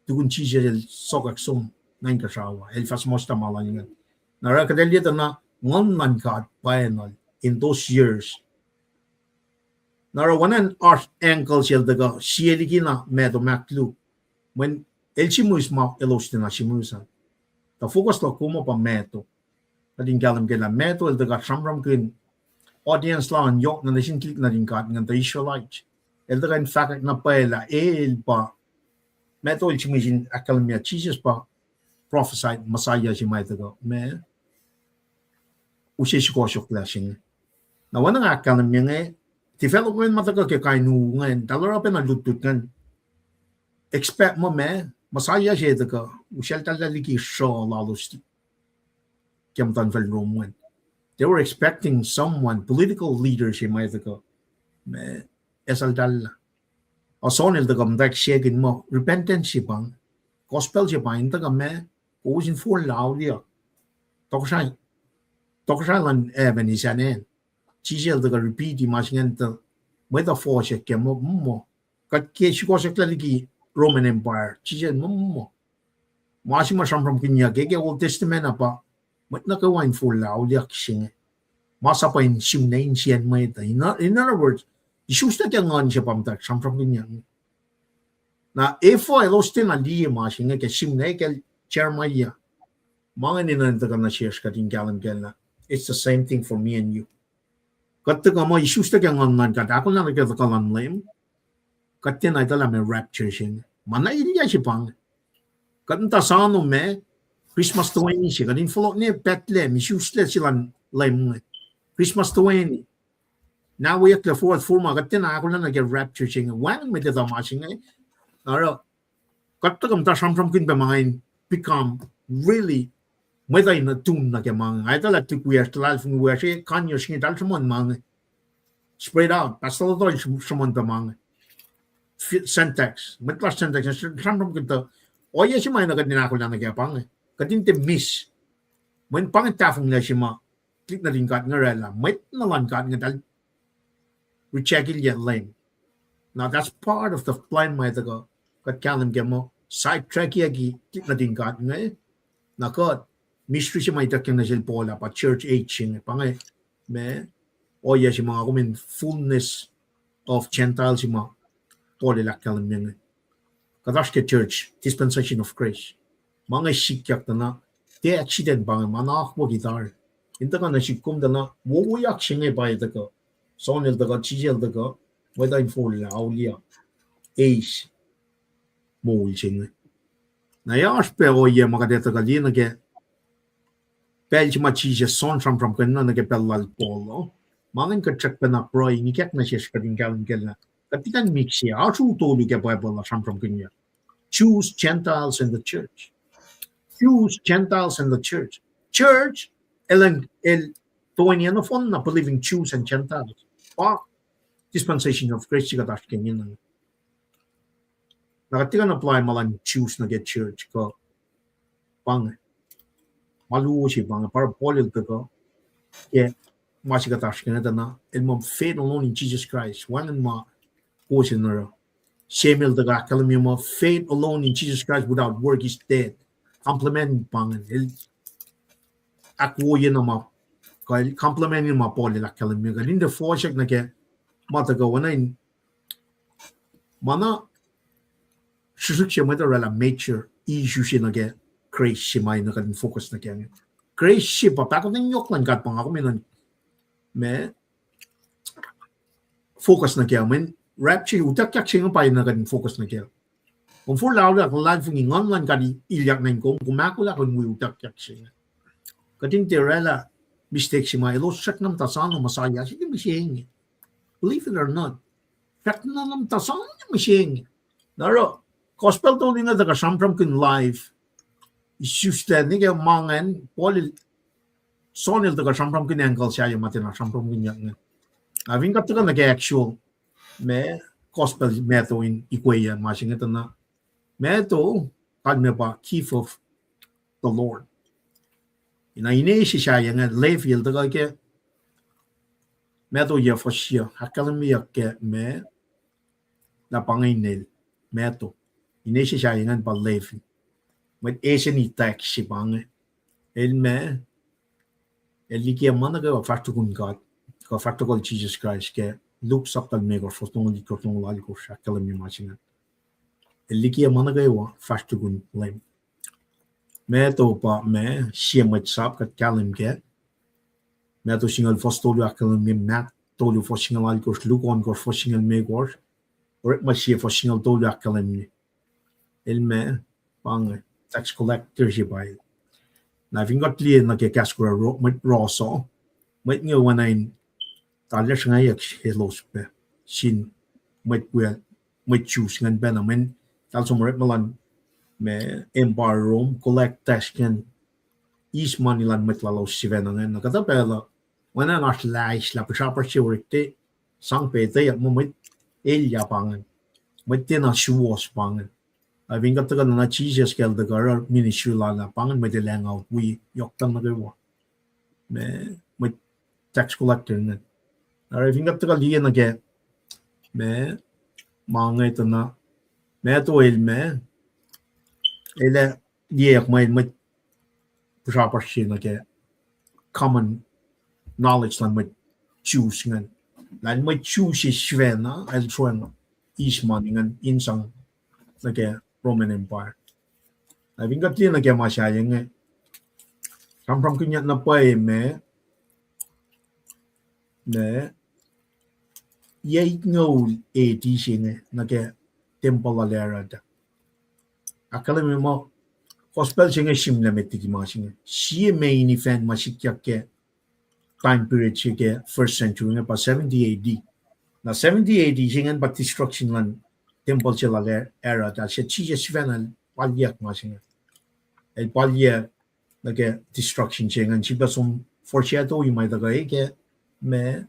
tukun Jisus el sokwack som nuh inkuhsrao ah, el fah suhmuhslah ma lal ingacn. Na oruh kuht liye tuh na Nguhn luhn God pwacnwacng in those years Na oruh oacna oasr angle se el tuhkuh sie liki na Matthew, Mark, Luke. Mweyen el sihmihs ma elos tiacna sihmihs an. Tuh focus luhk kom uh pa Matthew. Kuht in kahlwem kac lah Matthew el tuhkuh sramsramkihn audience lal an yohk na nuh sin tuhlihk nuhtin God ingacn, the Israelites. El tuhkuh in fahkwack na pwacye lah el pa Matthew el sihmihs in ahkkahlwemye Jisus pa prophesied Messiah se ma tuhkuh, ma use sukohsohklah se inge. Na oacna nga ahkkahlwemye inge, development ma tuhkuh ke kain u ingacn, eltahl oruh pacna lutlut ingacn, expect muh ma Messiah se tuhkuh, usacltahllah liki sruh lalos ke muhtuhnfacl Rome ingacn. They were expecting someone, political leader se ma tuhkuh, ma esacltahllah. Ac John el tuhkuh muhtwacwacack se inge muh repentance se pa inge, gospel se pa inge, in tuhkuh ma, kowos in forlah auliyak. Tohkohsrah, tohkohsrah luhn heaven ac sahngweng. Jisus el tuhkuh repeat-i ma se ingacn tuh mwet uh fohsack ke muh, muh, kuht ke sukohsohklah liki Roman Empire, Jisus el muh, muh, ma se ma sramsramkihnyuck ke, ke Old Testament uh pa mwet nuh kwewa in forlah auliyak se inge. Ma sap in sihmlac insiyacn mwet uh. In, in other words, isuslac ke nguhn se pa muhtwacwacack sramsramkihnyuck. Na efuh elos tiacna liye ma se inge ke sihmlac kacl Jeremiah, ma inge enenuh in tuhkuh nuh sesr kuht in kahlwem kac lah it's the same thing for me and you. Kuht tuhkuh muh isuslac ke nguhn luhn God, ahkolah nuh ke tuhkuh luhn Leum. Kuht tiacna etuh lah ma rapture se inge. Ma na ilyac se pa inge. Kuht muhta sano ma Christmas toeni se, kuht in fohlohk nuh Bethlehem, isuslac se luhn Leum inge. Christmas toeni. Na weyucklac forward forma, kuht tiacna ahkolah nuh ke rapture se inge. Wacngihn mwet etuh ma se inge. Oruh kuht tuhkuh muhta sramsramkihn pac ma inge in become really mwet uh in atun nuh ke ma inge. Nga etuh lah tuhlihk wiyacsr, luhlahlfongi wiyacsr, eh, kanyohsr inge eltahl sruhmuhn ma inge spread out. Pastor Lotol sruhmuhn pac ma inge. Syntax, mwet lasr syntax sramsramkihn tuh ohiyac se ma enenuh kuht in ahkolah nuh ke pa inge, kuht in tiac miss. Mweyen pa inge tahfonglac se ma tuhlihk nuhtin God inge orwaclah, mwet nuh luhn God inge eltahl reject-ilyac Leum. Now that's part of the plan ma tuhkuh kuht kahlwem ke muh sidetrack-iyucki tuhlihk nuhtin God inge. Na kuht, mystery se ma ituckyang nuh sel Paul ah pa church age se inge, pa inge ma ohiyac se ma nga kom in fullness of Gentile se ma Paul el ahkkahlwemye inge. Kuht oasr ke church, dispensation of grace. Ma inge sikyak tuh na, tiac accident pa inge, ma na akwucki tari. In tuhkuh nuh sihk kom tuh na wowoyak se inge pa tuhkuh. John el tuhkuh, Jisus el tuhkuh, mwet uh in forlah auliyak, eis moul se inge. Na oasr pac ohiyac ma kuht etuh kuh liye nuh ke pacl se ma Jisus, John sramsramkihn na nuh ke pacl lal Paul uh. Ma ingacn kuht srackpacna pruhe in ikack nuh sesr kuht in kahlwem kac lah kuht tiac kuh in mix-i. Oasr u tolu ke Bible uh sramsramkihnyuck: Jews, Gentiles, and the church. Jews, Gentiles, and the church. Church, el, el toeni nohfohn na believing Jews and Gentiles. Pa dispensation of grace se kuht oasr ke ingena. Na kuht tiac kuh in apply ma luhn Jews nuh ke church kuh pa inge. Ma luo se pa inge, pa Paul el tuhkuh ke ma se kuht oasr ke inge tuh na el muh faith alone in Jesus Christ. Wacngihn ma kowos in oruh. Samuel tuhkuh ahkkahlwemye muh faith alone in Jesus Christ without work is dead. Compliment pa inge, el ahkwoye na ma, kuh el compliment ma Paul el ahkkahlwemye, kuht in tiac fohsack nuh ke ma tuhkuh oacna in ma na srihsrihk se mwet orwaclah major issue se nuh ke grace se ma enenuh kuht in focus nuh ke inge. Grace se pa pahkotwen yohk luhn God pa nga kom enenuh in ma focus nuh kac, mweyen rapture, utuckyak se inge pa enenuh kuht in focus nuh kac. Kom forlah auliyak, luhlahlfongi, nguhn luhn God ilyak nuh in kom, kom ahkolah kom wi utuckyak se inge. Kuht in tiac orwaclah mistake se ma elos srackna muhta sano Messiah se inge mihsenge. Believe it or not, srackna muhta sano mihsenge. Na oruh gospel tolu inge tuhkuh sramsramkihn life, isuslac nuh ke ma ingacn, Paul el, John el tuhkuh sramsramkihn angle sahyac ma tiacna sramsramkihnyuck inge. Na fin kuht tuhkuh nuh ke actual ma gospel Matthew in ikweyuc ma se inge tuh na Matthew, kalmac pa gift of the Lord. Na ine se sahyac inge Levi el tuhkuh ke Matthew yac fuhsr yac, ahkkahlwemyeyuck ke ma lah pa inge inel, Matthew. Ine se sahyac ingacn pa Levi. Mwet Essene tax se pa inge. El ma, el liki ma nuh kwewa fahsr tukun God, kuh fahsr tukun Jisus Kraist ke Luke sapta limekohsr, fuhs longoul itkohsr, longoul alkohsr, ahkkahlwemye ma se ingacn. El likiyac ma nuh kwewa fahsr tukun Leum. Meac to pa ma, sie mwet sap kuht kahlwem kac. Matthew singucul fuhs tolu ahkkahlwemye, Mark tolu fuhs singucul alkohsr, Luke ohnkohsr fuhs singucul limekohsr, Orekma sie fuhs singucul tolu ahkkahlwemye. El ma, pa inge, tax collector se pa el. Na fin kuht liye nuh ke kahs kora ro-, mwet Ross uh, mwet inge oacna in, tahllah sruhngwacyuck elos pac sin mwet, mwet Jews ingacn pacna, mweyen eltahl som orekma luhn ma, Empire Rome, collect tax ingacn, eis mani luhn mwet lalos sifacna ingacn. Na kuhtuh pacl uh, oacna in oasr laislah pihsrapasr se orek te, sang pac etweyuck muh mwet elyah pa ingacn, mwet tiacna suwohs pa ingacn. Ac fin kuht tuhkuh nuh Jisus ke el tuhkuh oruh ministry lal ah, pa ingacn mwet el hang out wi yohk pacl nuh kwewa. Ma, mwet tax collector ingacn. Oruh fin kuht tuhkuh liye nuh ke, ma, ma inge tuh na, Matthew el ma, el ac liyeyuck muh el mwet pihsrapasr se nuh ke common knowledge luhn mwet Jews ingacn. Lah el mwet Jew se sifacna, el sroang eis mani ingacn in sang nuh ke Roman Empire. Ac fin kuht liye nuh ke ma sahyac inge, sramsramkihnyuck na pwacye ma, ma, yac itngoul A D se inge nuh ke tempuhl lal Herod. Ahkkahlwemye muh gospel se inge sihmlac met liki ma se inge. Sie main event ma sikyak ke time period se ke first century inge pa seventy A D. Na seventy A D se ingacn pa destruction luhn tempuhl se lal Herod, ah, se Jisus sifacna el palyuck ma se inge. El palyuck nuh ke destruction se ingacn, sifilpac som foreshadow-i ma tuhkuh ke ma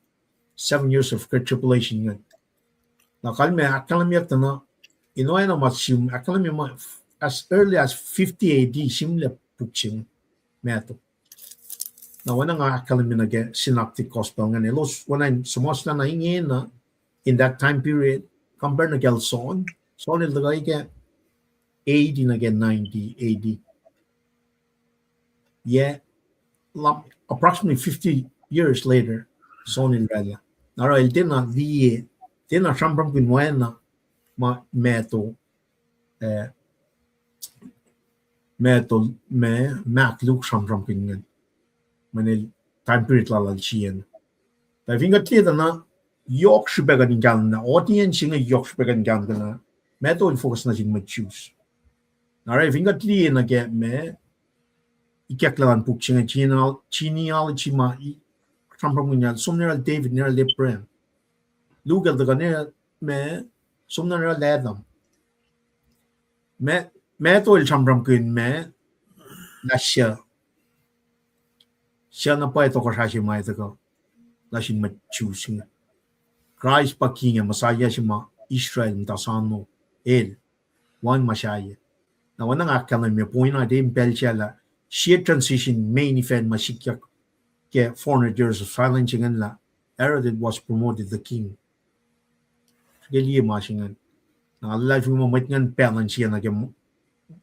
seven years of great tribulation ingacn. Na kalmac ahkkahlwemyeyuck tuh na, in oacna ma sim ahkkahlwemye ma as early as fifty A D sihmlac puk se inge, Matthew. Na oacna nga ahkkahlwemye nuh ke synoptic gospel ingacn, elos oacna in suhmuhslah na ingena in that time period, compare nuh kacl John. John el tuhkuh ke eighty nuh ke ninety A D. Yac, approximately fifty years later, John el oraclah. Na oruh el tiacna liye, tiacna sramsramkihn oacna ma Matthew, eh, Matthew, ma, Mark, Luke sramsramkihn ingacn. Mweyen el time period lal el siena. Tuh fin kuht liye tuh na, yohk srihpac kuht in kahlwem na, audience se inge yohk srihpac kuht in kahlwem tuh na, Matthew el focus nuh sin mwet Jews. Na oruh fin kuht liye nuh ke ma, ikacklah luhn puk se inge, geneal-, genealogy ma, sramsramkihn na, som nuh yohrohl David, nuh yohrohl Abraham. Luke el tuhkuh nuh ma, som nuh yohrohl Adam. Ma, Matthew el sramsramkihn ma, lah suc, suc na pwacye tohkohsrah se ma tuhkuh nuh sin mwet Jews inge. Kraist pa king ac Messiah se ma Israel muhta sano, el, wacngihn ma sahyac. Na oacna nga ahkkahlwemye point ah, tiac in pacl sahyac lah, sie transition main event ma sikyak ke four hundred years of silence ingacn lah Herod was promoted the king. Srihke liye ma se ingacn. Na luhlahlfongi muh mwet ingacn pacl an sie nuh ke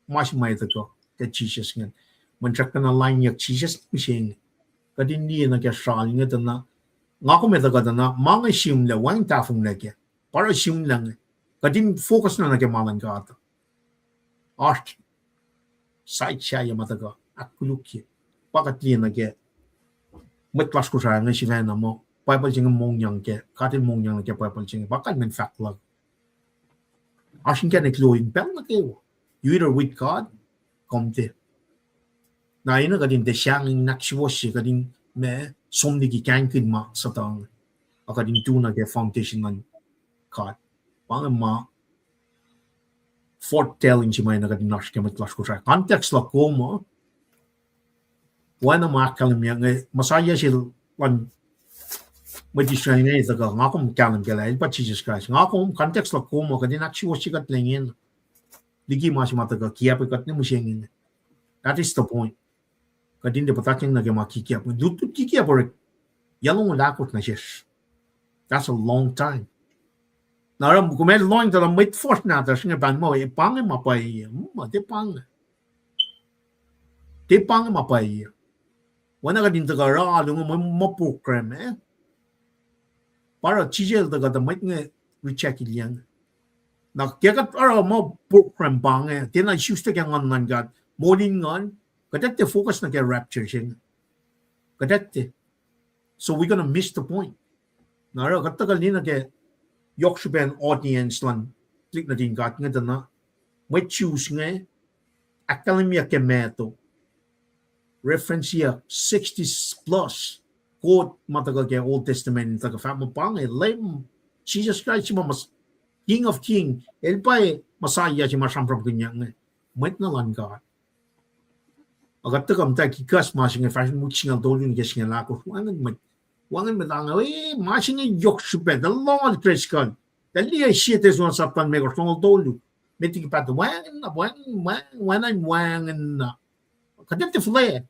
ma se ma tuhkuh ke Jisus ingacn. Mweyen srackpacna lainyuck Jisus mihsenge. Kuht in liye nuh ke sral inge tuh na, nga kom etuh kuht na, ma inge sihmlac, wacngihn tahfonglac kac. Pa oruh sihmlac inge. Kuht in focus na nuh ke ma luhn God. Oasr side sahyac ma tuhkuh ahkkolukye. Pa kuht liye nuh ke mwet lasr Kosrae inge sifacna muh Bible se inge mongyang kac, God el mongyang nuh ke Bible se inge, pa kalmacn fahk luhk. Oasr inkacnek luo in pacl nuh kwewa. You either with God, kom tiac. Na enenuh kuht in tiac sahngweng in ahksuwohsye, kuht in ma som liki kahingkihn ma suhtuhng. Ac kuht in tu nuh ke foundation luhn God. Pa inge ma foretelling se ma enenuh kuht in oasr ke mwet lasr Kosrae. Context luhk kom uh, oacna ma ahkkahlwemye inge, Messiah se luhn mwet Israel inge tuhkuh, nga kom kahlwem kac lah el pa Jisus Kraist. Nga kom, context luhk kom uh, kuht in ahksuwohsye kuht lengena liki ma se ma tuhkuh kiacpwe kuht ne mihsenge. That is the point. Kuht in tiac puhtatyang nuh ke ma kikiacp. Lutlut kikiacp orek yac longoul ahkosr nuh sesr. That's a long time. Na oruh kom ac lohng tuh lah mwet fuhsr nahtuhsr inge pahn muh, pa inge ma pwacye, ma tiac pa inge. Tiac pa inge ma pwacye. Oacna kuht in tuhkuh oruh alu inge muh program, eh? Pa oruh Jisus el tuhkuh tuh mwet inge reject-ilyac. Na ke kuht oruh muh program pa inge, tiacna isus tuh ke Nguhn luhn God, moul in nguhn, kuht etuh focus nuh ke rapture se inge. Kuht etuh. So we're gonna miss the point. Na oruh kuht tuhkuh liye nuh ke yohk srihpen audience luhn tuhlihk nuhtin God inge tuh na mwet Jews inge ahkkahlwemye ke Matthew. Reference-iyac sixty plus quote ma tuhkuh ke Old Testament in tuhkuh fahk muh pa inge Leum, Jisus Kraist se ma King of King, el pa Messiah se ma sramsramkihnyuck inge, mwet na luhn God. Ac kuht tuhkuh muhtwacwacack kahs ma se inge fahsr in wik singucul tolu nuh ke singucul ahkosr, wacngihn mwet, wacngihn mwet ange, e, ma se inge yohk srihpac, tuh lohng al Driscoll. Tuh liye sie Thessalonians sapta limekohsr, longoul tolu. Met liki paht wacngihn na, wacngihn, wacngihn, wacngihn na. Kuht etuh fuhlac.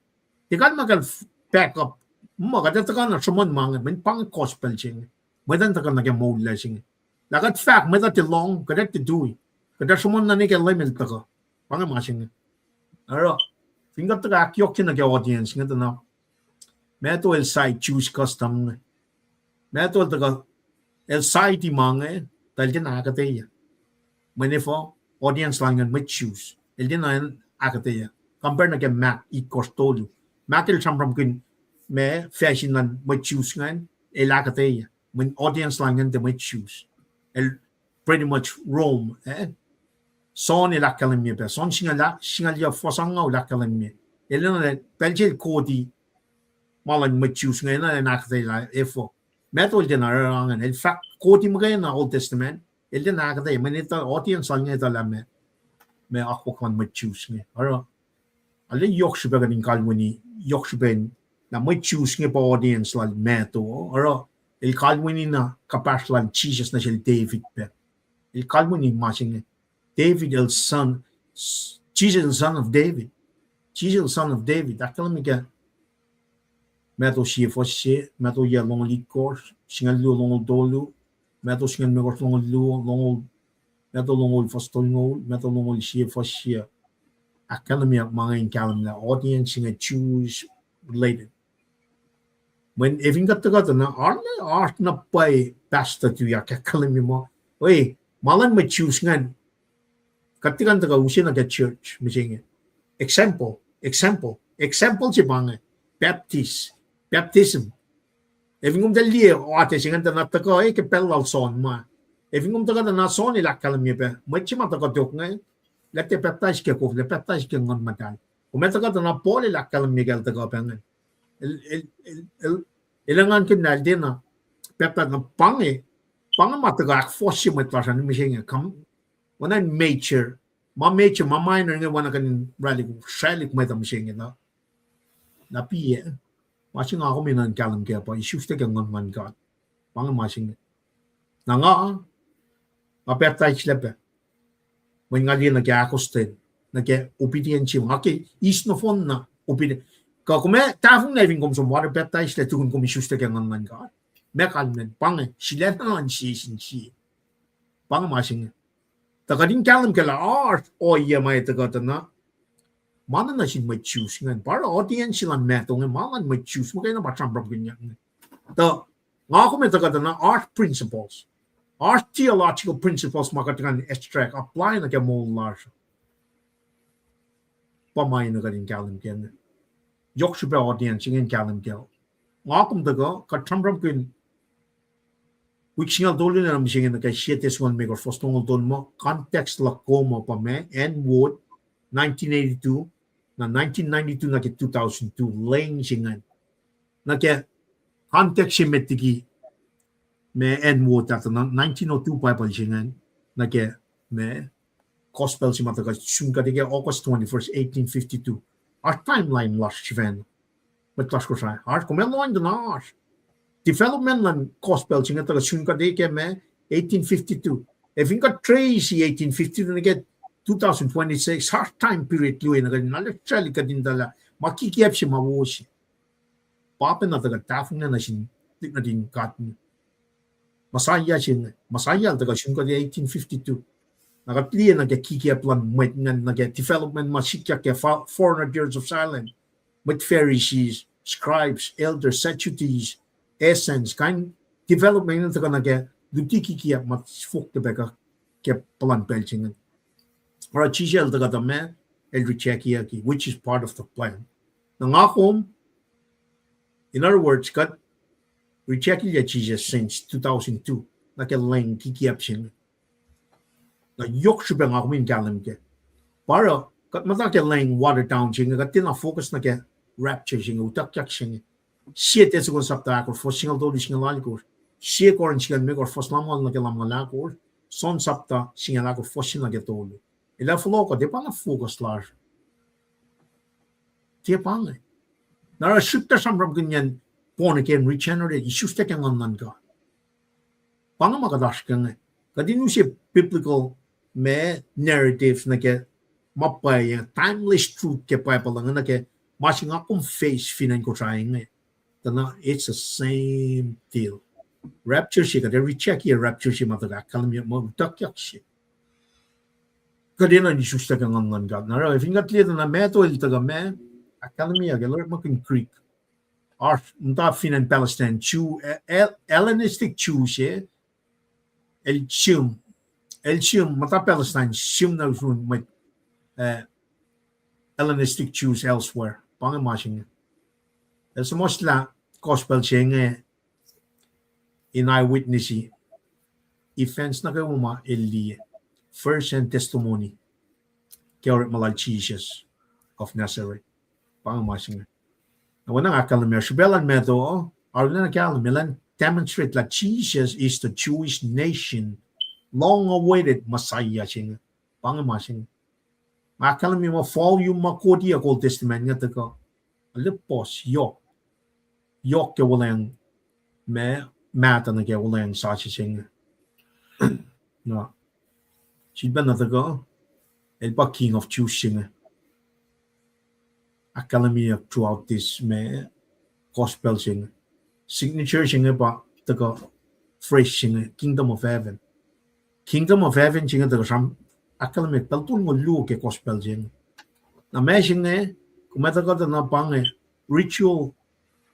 Tiac kalmac kacl back up. Ma kuht etuh kuh na sruhmuhn ma inge, mweyen pa inge gospel se inge. Mwet an tuhkuh nuh ke moul lal se inge. Lah kuht fahk mwet uh tiac lohng, kuht ac tiac tui. Kuht ac sruhmuhn na nuh ke Leum el tuhkuh. Pa inge ma se inge. Oruh, fin kuht tuhkuh ahkyohkye nuh ke audience inge tuh na Matthew el cite Jewish custom inge. Matthew el tuhkuh, el cite ma inge, tuh el tiacna ahkuhtweyac. Mweyen efuh, audience lal ingacn mwet Jews. El tiacna ahkuhtweyac. Compare nuh ke Mark itkohsr tolu. Mark el sramsramkihn ma facsin luhn mwet Jews ingacn, el ahkuhtweyac. Mweyen audience lal ingacn tiac mwet Jews. El pretty much Rome, eh? John el ahkkahlwemye pac. John singucul, singucul yuc fuhs angngaul el ahkkahlwemye. El enenuh pacl se el quote-i ma luhn mwet Jews inge, enenuh in ahkuhtweyac lah efuh. Matthew el tiacna oruh ingacn. El fahk quote-i muhkwena Old Testament. El tiacna ahkuhtweyac. Mweyen etuh audience lal inge etuh lah ma, ma akwuck luhn mwet Jews inge. Oruh, arlac yohk srihpac kuht in kalweni, yohk srihpac in, na mwet Jews inge pa audience lal Matthew. Oruh, el kalweni na kuhpahsr lal Jisus nuh sel David pac. El kalweni ma se inge. David el son, Jisus el son of David. Jisus el son of David. Ahkkahlwemye ke Matthew sie fuhs se, Matthew yac longoul itkohsr, singucul luo longoul tolu, Matthew singucul limekohsr longoul luo, longoul, Matthew longoul fuhs tolngoul, Matthew longoul sie fuhs se. Ahkkahlwemye ma inge in kahlwem lah audience inge Jewish related. Mweyen efin kuht tuhkuh tuh na, arlac oasr na pwacye pastor tuyak ahkkahlwemye muh, e, ma luhn mwet Jews ingacn, kuht tiac kuh in tuhkuh use nuh ke church mihsenge. Example, example, example se pa inge, baptis-, baptism. Efin kom tuh liye ohiyac se ingacn tuh na tuhkuh, e, ke pacl lal John ma. Efin kom tuhkuh tuh na John el ahkkahlwemye pac mwet se ma tuhkuh tok inge, lah tiac pacptais ke kof, lah pacptais ke Nguhn Muhtahl. Kom ac tuhkuh tuh na Paul el ahkkahlwemye kacl tuhkuh pac ingacn. El, el, el, el, el engankihn lah el tiacna pacptais na pa inge, pa inge ma tuhkuh ahkfohsye mwet lasr an mihsenge, kam, oacna in major, ma major, ma minor inge oacna kuh in rally, rally mwet uh mihsenge na. Na piyac, ma se nga kom enenuh in kahlwem kac pa isuslac ke Nguhn luhn God. Pa inge ma se inge. Na nga, nga pacptaislac pac. Mweyen nga liye nuh ke ahkostwen, nuh ke obedience, nga ke eis nohfohn na obedi-, kuh kom ac tahfonglac fin kom som water baptize-lac tukun kom isuslac ke Nguhn luhn God. Ma kalmacn, pa inge, sulaclah nuh sin sie sin sie. Pa inge ma se inge. Tuh kuht in kahlwem kac lah oasr ohiyac ma tuhkuh tuh na, ma na nuh sin mwet Jews ingacn, pa oruh audience luhn Matthew inge, ma luhn mwet Jews, muhkwena pa sramsramkihnyuck inge. Tuh nga kom ac tuhkuh tuh na oasr principles. Oasr theological principles ma kuht kuh in extract, apply nuh ke moul lasr. Pa ma enenuh kuht in kahlwem kac inge. Yohk srihpac audience inge in kahlwem kac. Nga kom tuhkuh, kuht sramsramkihn wik singucul tolu na mihsenge nuh ke sie Thessalonians limekohsr fuhs longoul tolu muh, context luhk kom uh pa ma, N. Wood, nineteen eighty-two, na nineteen ninety-two nuh ke two thousand two, leng se ingacn. Nuh ke context se met liki ma N. Wood ah tuh na nineteen oh two Bible se ingacn, nuh ke ma gospel se ma tuhkuh sun kuht ke August twenty-first, eighteen fifty-two. Oasr timeline lasr sifacna. Mwet lasr Kosrae, oasr, kom ac lohng tuh na oasr. Development luhn gospel se inge tuhkuh sun kuht ke ma eighteen fifty-two. Ac fin kuht trace eighteen fifty-two nuh ke two thousand twenty-six, oasr time period luo na kuht in arlac sracli kuht in tuh lah ma kikiacp se ma wo se. Pa pacna tuh kuht tahfonglac nuh sin, nuhtin God. Messiah se inge, Messiah el tuhkuh sun kuht eighteen fifty-two. Na kuht liye nuh ke kikiacp luhn mwet ingacn, nuh ke development ma sikyak ke fo-, four hundred years of silence. Mwet Pharisees, scribes, elders, Sadducees, Essenes, kain development inge tuhkuh nuh ke luti kikiacp ma sifok tuh pac kuh ke puhlan pacl se inge. Oruh Jisus el tuhkuh tuh ma, el rejectyucki, which is part of the plan. Na nga kom, in other words, kuht rejectye Jisus since two thousand two, nuh ke leng kikiacp se inge. Na yohk srihpac nga kom in kahlwem kac. Pa oruh, kuht muhta ke leng watered down se inge, kuht tiacna focus nuh ke rapture se inge, utuckyak se inge. Sie Thessalonians sapta ahkosr, fuhs singucul tolu, singucul alkosr. Sie Corinth singucul limekohsr, fuhs lumngaul nuh ke lumngaul ahkosr. John sapta singucul ahkosr, fuhs se nuh ke tolu. El ac fohlohk uh, tiac pa inge focus lasr. Tiac pa inge. Na oruh srihk tuh sramsramkihnyacn born again, regenerate, isuslac ke Nguhn luhn God. Pa inge ma kuht oasr ke inge. Kuht in use biblical ma narrative nuh ke ma pwacye, timeless truth ke Bible inge nuh ke ma se nga kom face fin acn Kosrae inge. Tuh na it's the same deal. Rapture se, kuht ac rejectye rapture se ma tuhkuh ahkkahlwemye ma utuckyak se. Kuht enenuh in isuslac ke Nguhn luhn God. Na oruh fin kuht liye tuh na Matthew el tuhkuh ma, ahkkahlwemyeyuck el orekmakihn Greek. Oasr muhta fin acn Palestine, Jew, Hel-, Hellenistic Jew se, el sihm, el sihm muhta Palestine, sihm nuh yurin mwet, eh, Hellenistic Jews elsewhere. Pa inge ma se inge. El suhmuhslah gospel se inge in eyewitness events nuh kwewa ma el liye, first hand testimony ke orekma lal Jesus of Nazareth. Pa inge ma se inge. Na oacna nga ahkkahlwemye, srihpac luhn Matthew, arulacna kahlwem, elan demonstrate lah Jesus is the Jewish nation long awaited Messiah se inge. Pa inge ma se inge. Nga ahkkahlwemye muh volume ma koti ac Old Testament inge tuhkuh, a lipohs yohk, yohk ke wuhlweacng ma, mahtuh nuh ke wuhlweacng sasuc se inge. Na sifilpacna tuhkuh, el pa King of Jews se inge. Ahkkahlwemyeyuck throughout this ma gospel se inge. Signature se inge pa tuhkuh phrase se inge, Kingdom of Heaven. Kingdom of Heaven se inge tuhkuh sram, ahkkahlwemyeyuck pacl tolngoul luo ke gospel se inge. Na ma se inge, kom ac tuhkuh tuh na pa inge ritual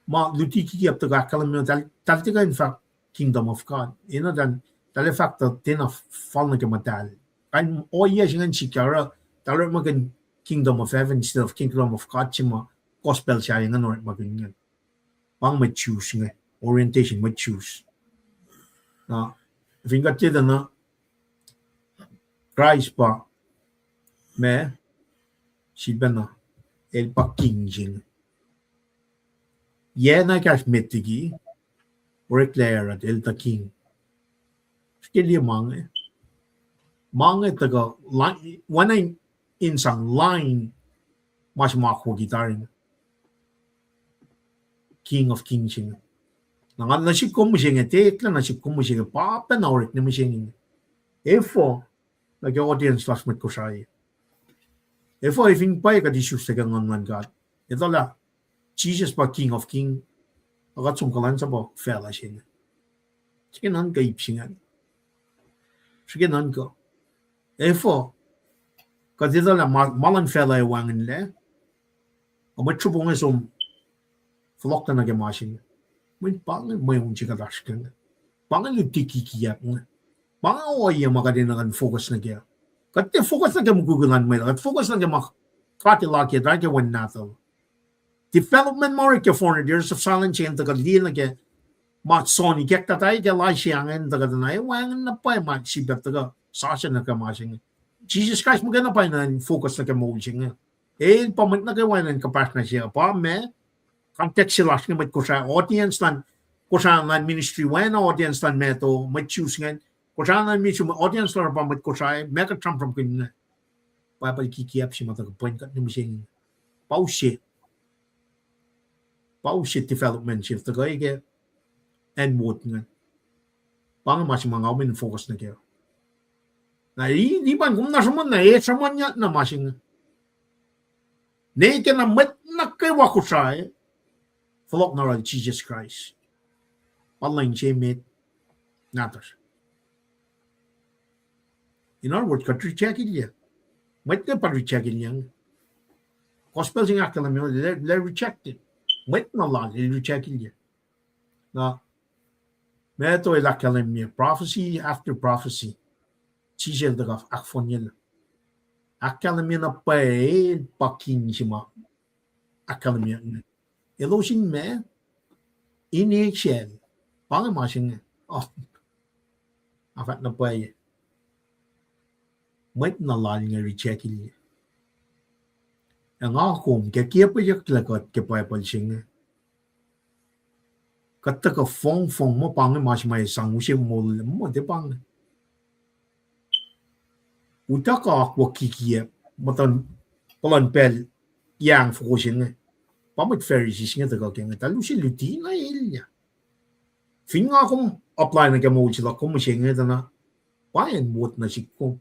ma luti kikiacp tuhkuh ahkkahlwemye, tal, tal tiac kuh in fahk Kingdom of God. Enenuh tal, tal ac fahk tuh tiacna fal nuh ke muhtahl. Kain ohiyac se ingacn sikyak oruh, tal orekmakihn Kingdom of Heaven instead of Kingdom of God se ma gospel sahyac ingacn orekmakihn ingacn. Pa inge mwet Jews inge, orientation mwet Jews. Na fin kuht liye tuh na Kraist pa ma, sifilpacna, el pa king se inge. Yac na ekahsr met liki, oreklac Herod, el tuh king. Srihke liye ma inge. Ma inge tuhkuh, oacna in sang line ma se ma akwucki tari inge. King of Kings se inge. Na nga nuh sihk kom mihsenge, tiac eklac nuh sihk kom mihsenge, pa pacna orek nuh mihsenge. Efuh, nuh ke audience lasr mwet Kosrae, efuh, efin pwacye kuht isuslac ke Nguhn luhn God, etuh lah Jisus pa King of King, a kuht som kuhlwacnsapuh facluh se inge. Srihke nuhnkuh ip se ingacn. Srihke nuhnkuh. Efuh, kuht etuh lah ma, ma luhn facluh ac wacngihnlac, a mwet sruhpo inge som fohlohklac nuh ke ma se inge. Mweyen pa inge mweun se kuht oasr ke inge. Pa inge luti kikiacp inge. Pa inge ohiyac ma kuht enenuh in focus nuh kac. Kuht tiac focus nuh ke mukwikwi luhn mwet, kuht focus nuh ke ma God El akiyac tari ke Wen Nahtuhl. Development ma orek ke four hundred years of silence se inge tuhkuh liye nuh ke ma John ikacklah tari ke lasi ange in tuhkuh tuh na e wacngihn na pwacye ma sifilpac tuhkuh sasuc nuh ke ma se inge. Jisus Kraist muhkwena pa enenuh in focus nuh ke moul se inge. El pa mwet nuh kwewa enenuh in kuhpahsr nuh se uh. Pa ma context se lasr inge mwet Kosrae, audience luhn Kosrae luhn ministry, wacna audience luhn Matthew, mwet Jews ingacn, Kosrae luhn ministry, audience lasr pa mwet Kosrae, ma kuht sramsramkihn inge. Bible kikiacp se ma tuhkuh pwen kuht nuh mihsenge. Pa use, pa use development se tuhkuh ke acn ward inge. Pa inge ma se ma nga kom in focus nuh kac. Na i, i pa kom na sruhmuhn na, e sruhmuhnyuck na ma se inge. Ne ke na mwet nuh kwewa Kosrae, fohlohk na oruh Jisus Kraist. Pa lwen se met nahtuhsr. In other words, kuht rejectye. Mwet inge pa rejectye. Gospel se inge ahkkahlwemye, they, they rejected. Mwet na lal, el rejectye. Na Meac tuh el ahkkahlwemye prophecy after prophecy. Jisus el tuhkuh ahkfohnye. Ahkkahlwemye na pwacye el pa king se ma ahkkahlwemye inge. Elos in meac? In eisacl. Pa inge ma se inge. Oh, a fahk na pwacye. Mwet na lal inge rejectilye. Ac nga kom ke kiacpweyucklac kuht ke Bible se inge, kuht tuhkuh fongfong muh pa inge ma se ma sang use moul, muh tiac pa inge. Utuckuh akwuck kikiacp, muhtuhn puhlan pacl yang fokoko se inge. Pa mwet Pharisees inge tuhkuh ke inge, tuh luti na elyah. Fin nga kom apply nuh ke moul se luhk kom mihsenge tuh na, pa acn wot nuh sihk kom.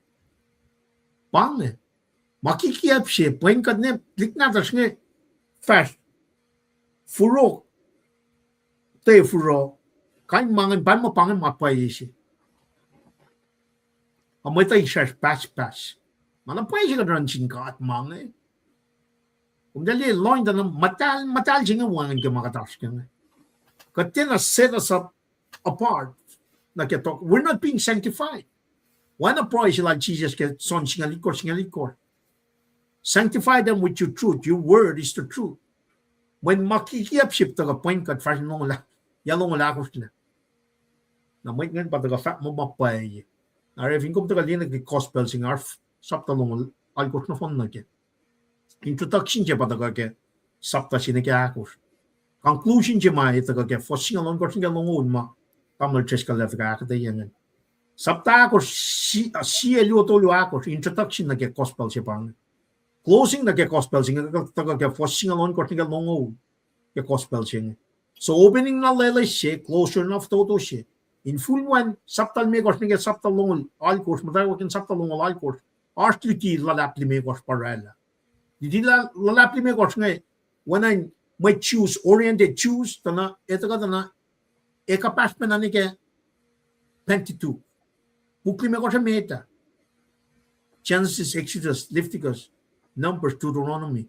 Pa inge. Ma kikiacp se, pwen kuht ne, lik nahtuhsr inge, fahsr, furo, te furo, kain ma inge, pa ma pa inge ma pwacye se. A mwet uh israsr pahspahs. Ma na pwacye se kuht run sin God ma inge. Kom tuh liye lohng tuh na muhtahl, muhtahl se inge wacngihn ke ma kuht oasr ke inge. Kuht tiacna set us up apart. Nuh ke tok, we're not being sanctified. Oacna pruhe se lal Jisus ke John singucul itkohsr, singucul itkohsr. Sanctify them with your truth. Your word is the truth. Mweyen ma kikiacp se tuhkuh pwen kuht fahsr in longoul, ya longoul ahkosr na. Na mwet ingacn pa tuhkuh fahk muh ma pwacye. Na oruh fin kom tuhkuh liye nuh ke gospel se inge, sapta longoul alkosr nohfohn nuh ke introduction se pa tuhkuh ke sapta se nuh ke ahkosr. Conclusion se ma e tuhkuh ke fuhs singucul ohnkohsr nuh ke longoul ma tamuhlwel Driscoll el tuhkuh ahkuhtweyac ingacn. Sapta ahkosr, sie luo tolu ahkosr, introduction nuh ke gospel se pa inge. Closing nuh ke gospel se inge tuhkuh ke fuhs singucul ohnkohsr nuh ke longoul ke gospel se inge. So opening na loeloes se, closure na fototo se. In full one, sapta limekohsr nuh ke sapta longoul alkosr, muhtwacwacack in sapta longoul alkosr, oasr luti luhlahp limekohsr pa oraclah. Luti luhlahp limekohsr inge, oacna in mwet Jews, oriented Jews, tuh na, e tuhkuh tuh na, e kuhpahsr pacna nuh ke Pentateuch. Puk limekohsr emet ah. Genesis, Exodus, Leviticus, Numbers, Deuteronomy.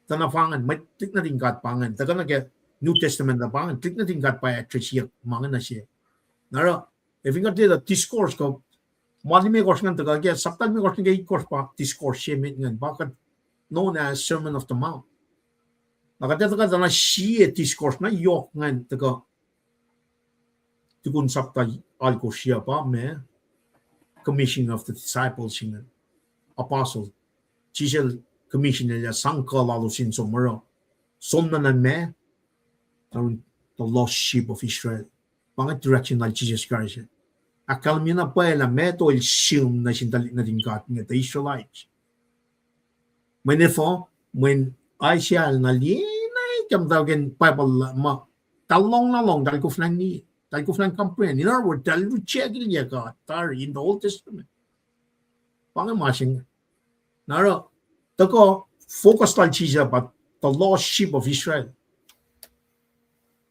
Tuh na pa ingacn, mwet tuhlihk nuhtin God pa ingacn. Tuhkuh nuh ke New Testament na pa ingacn, tuhlihk nuhtin God pa address-iyuck ma inge nuh se. Na oruh, e fin kuht liye tuh discourse kuh, ma limekohsr ingacn tuhkuh ke, sapta limekohsr nuh ke itkohsr pa discourse se emet ingacn, pa kuht known as Sermon of the Mount. Na kuht ac tuhkuh tuh na sie discourse na yohk ingacn tuhkuh tukun sapta alkosr ah pa ma commission of the disciples ingacn, apostle. Jisus el commission el ac sang kuh lalos in som oruh, som nuh na ma, the lost sheep of Israel. Pa inge direction lal Jisus Kraist. Ahkkahlwemye na pwacye lah meac tuh el sihm nuh sin tuhlihk nuhtin God inge, the Israelites. Mweyen efuh, mweyen Isaiah el na liye na ke muhtwacwacack in Bible lah ma, tahl lohng na lohng, tahl koflah in, tahl koflah in comprehend. In other words, tahl rejectilyac God tari in the Old Testament. Pa inge ma se inge. Na oruh, tuhkuh focus lal Jisus pa the lost sheep of Israel.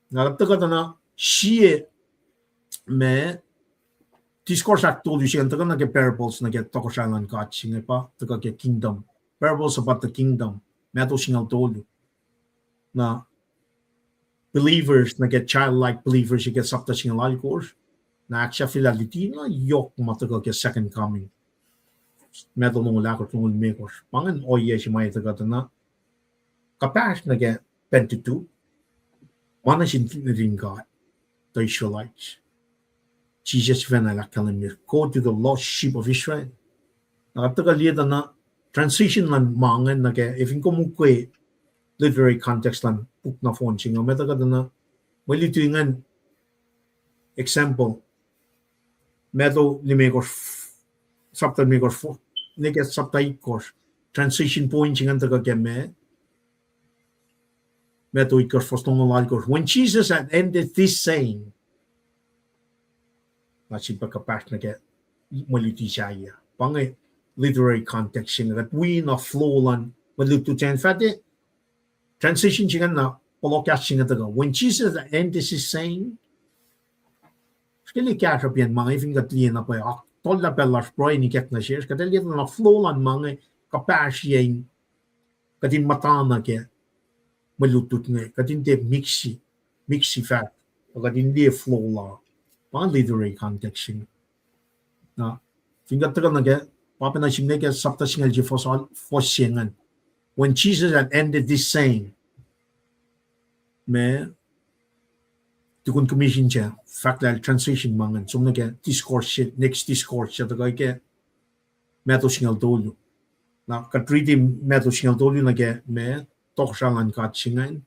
Na tuhkuh tuh na sie ma discourse ahktolu se ingacn tuhkuh nuh ke parables nuh ke tohkohsrahi luhn God se inge pa tuhkuh ke kingdom. Parables about the kingdom. Matthew singucul tolu. Na believers nuh ke childlike believers ke sapta singucul alkosr, na ahksahfyelah luti na yohk ma tuhkuh ke second coming. Matthew longoul ahkosr, longoul limekohsr. Pa ingacn ohiyac se ma e tuhkuh tuh na kuhpahsr nuh ke Pentateuch, ma nuh sin nuhtin God, the Israelites. Jisus sifacna el ahkkahlwemye, go to the lost sheep of Israel. Na kuht tuhkuh liye tuh na transition luhn ma ingacn nuh ke, e fin kom ukwe literary context luhn puk nohfohn se inge, ma tuhkuh tuh na, mwe luti ingacn, example, Matthew limekohsr, sapta limekohsr, nuh ke sapta itkohsr, transition point se ingacn tuhkuh ke ma, Matthew itkohsr fuhs longoul alkosr. When Jesus had ended this saying, na sifilpac kuhpahsr nuh ke mwe luti sahyac. Pa inge literary context se inge, kuht wi na flow luhn mwe lutlut se ingacn fahte, transition se ingacn na, pohloh kahs se inge tuhkuh, when Jesus had ended his saying, srihke liye kahsruhp yen ma inge fin kuht liye na pwacye, ah, tollah pacl lasr pruhe in ikack nuh sesr, kuht liye tuh na flow luhn ma inge kuhpahsrye in kuht in muhtana ke mwe lutlut inge, kuht in tiac mixi, mixi fact, kuht in liye flow lal. Pa literary context se inge. Na fin kuht tuhkuh nuh ke, pa pacna sihmlac ke sapta singucul sie, fuhs, fuhs se ingacn. When Jesus had ended this saying, ma tukun commission se, fahk lah transition ma ingacn, som nuh ke discourse se, next discourse se tuhkuh ke Matthew singucul tolu. Na kuht riti Matthew singucul tolu nuh ke ma tohkohsrahi luhn God se ingacn.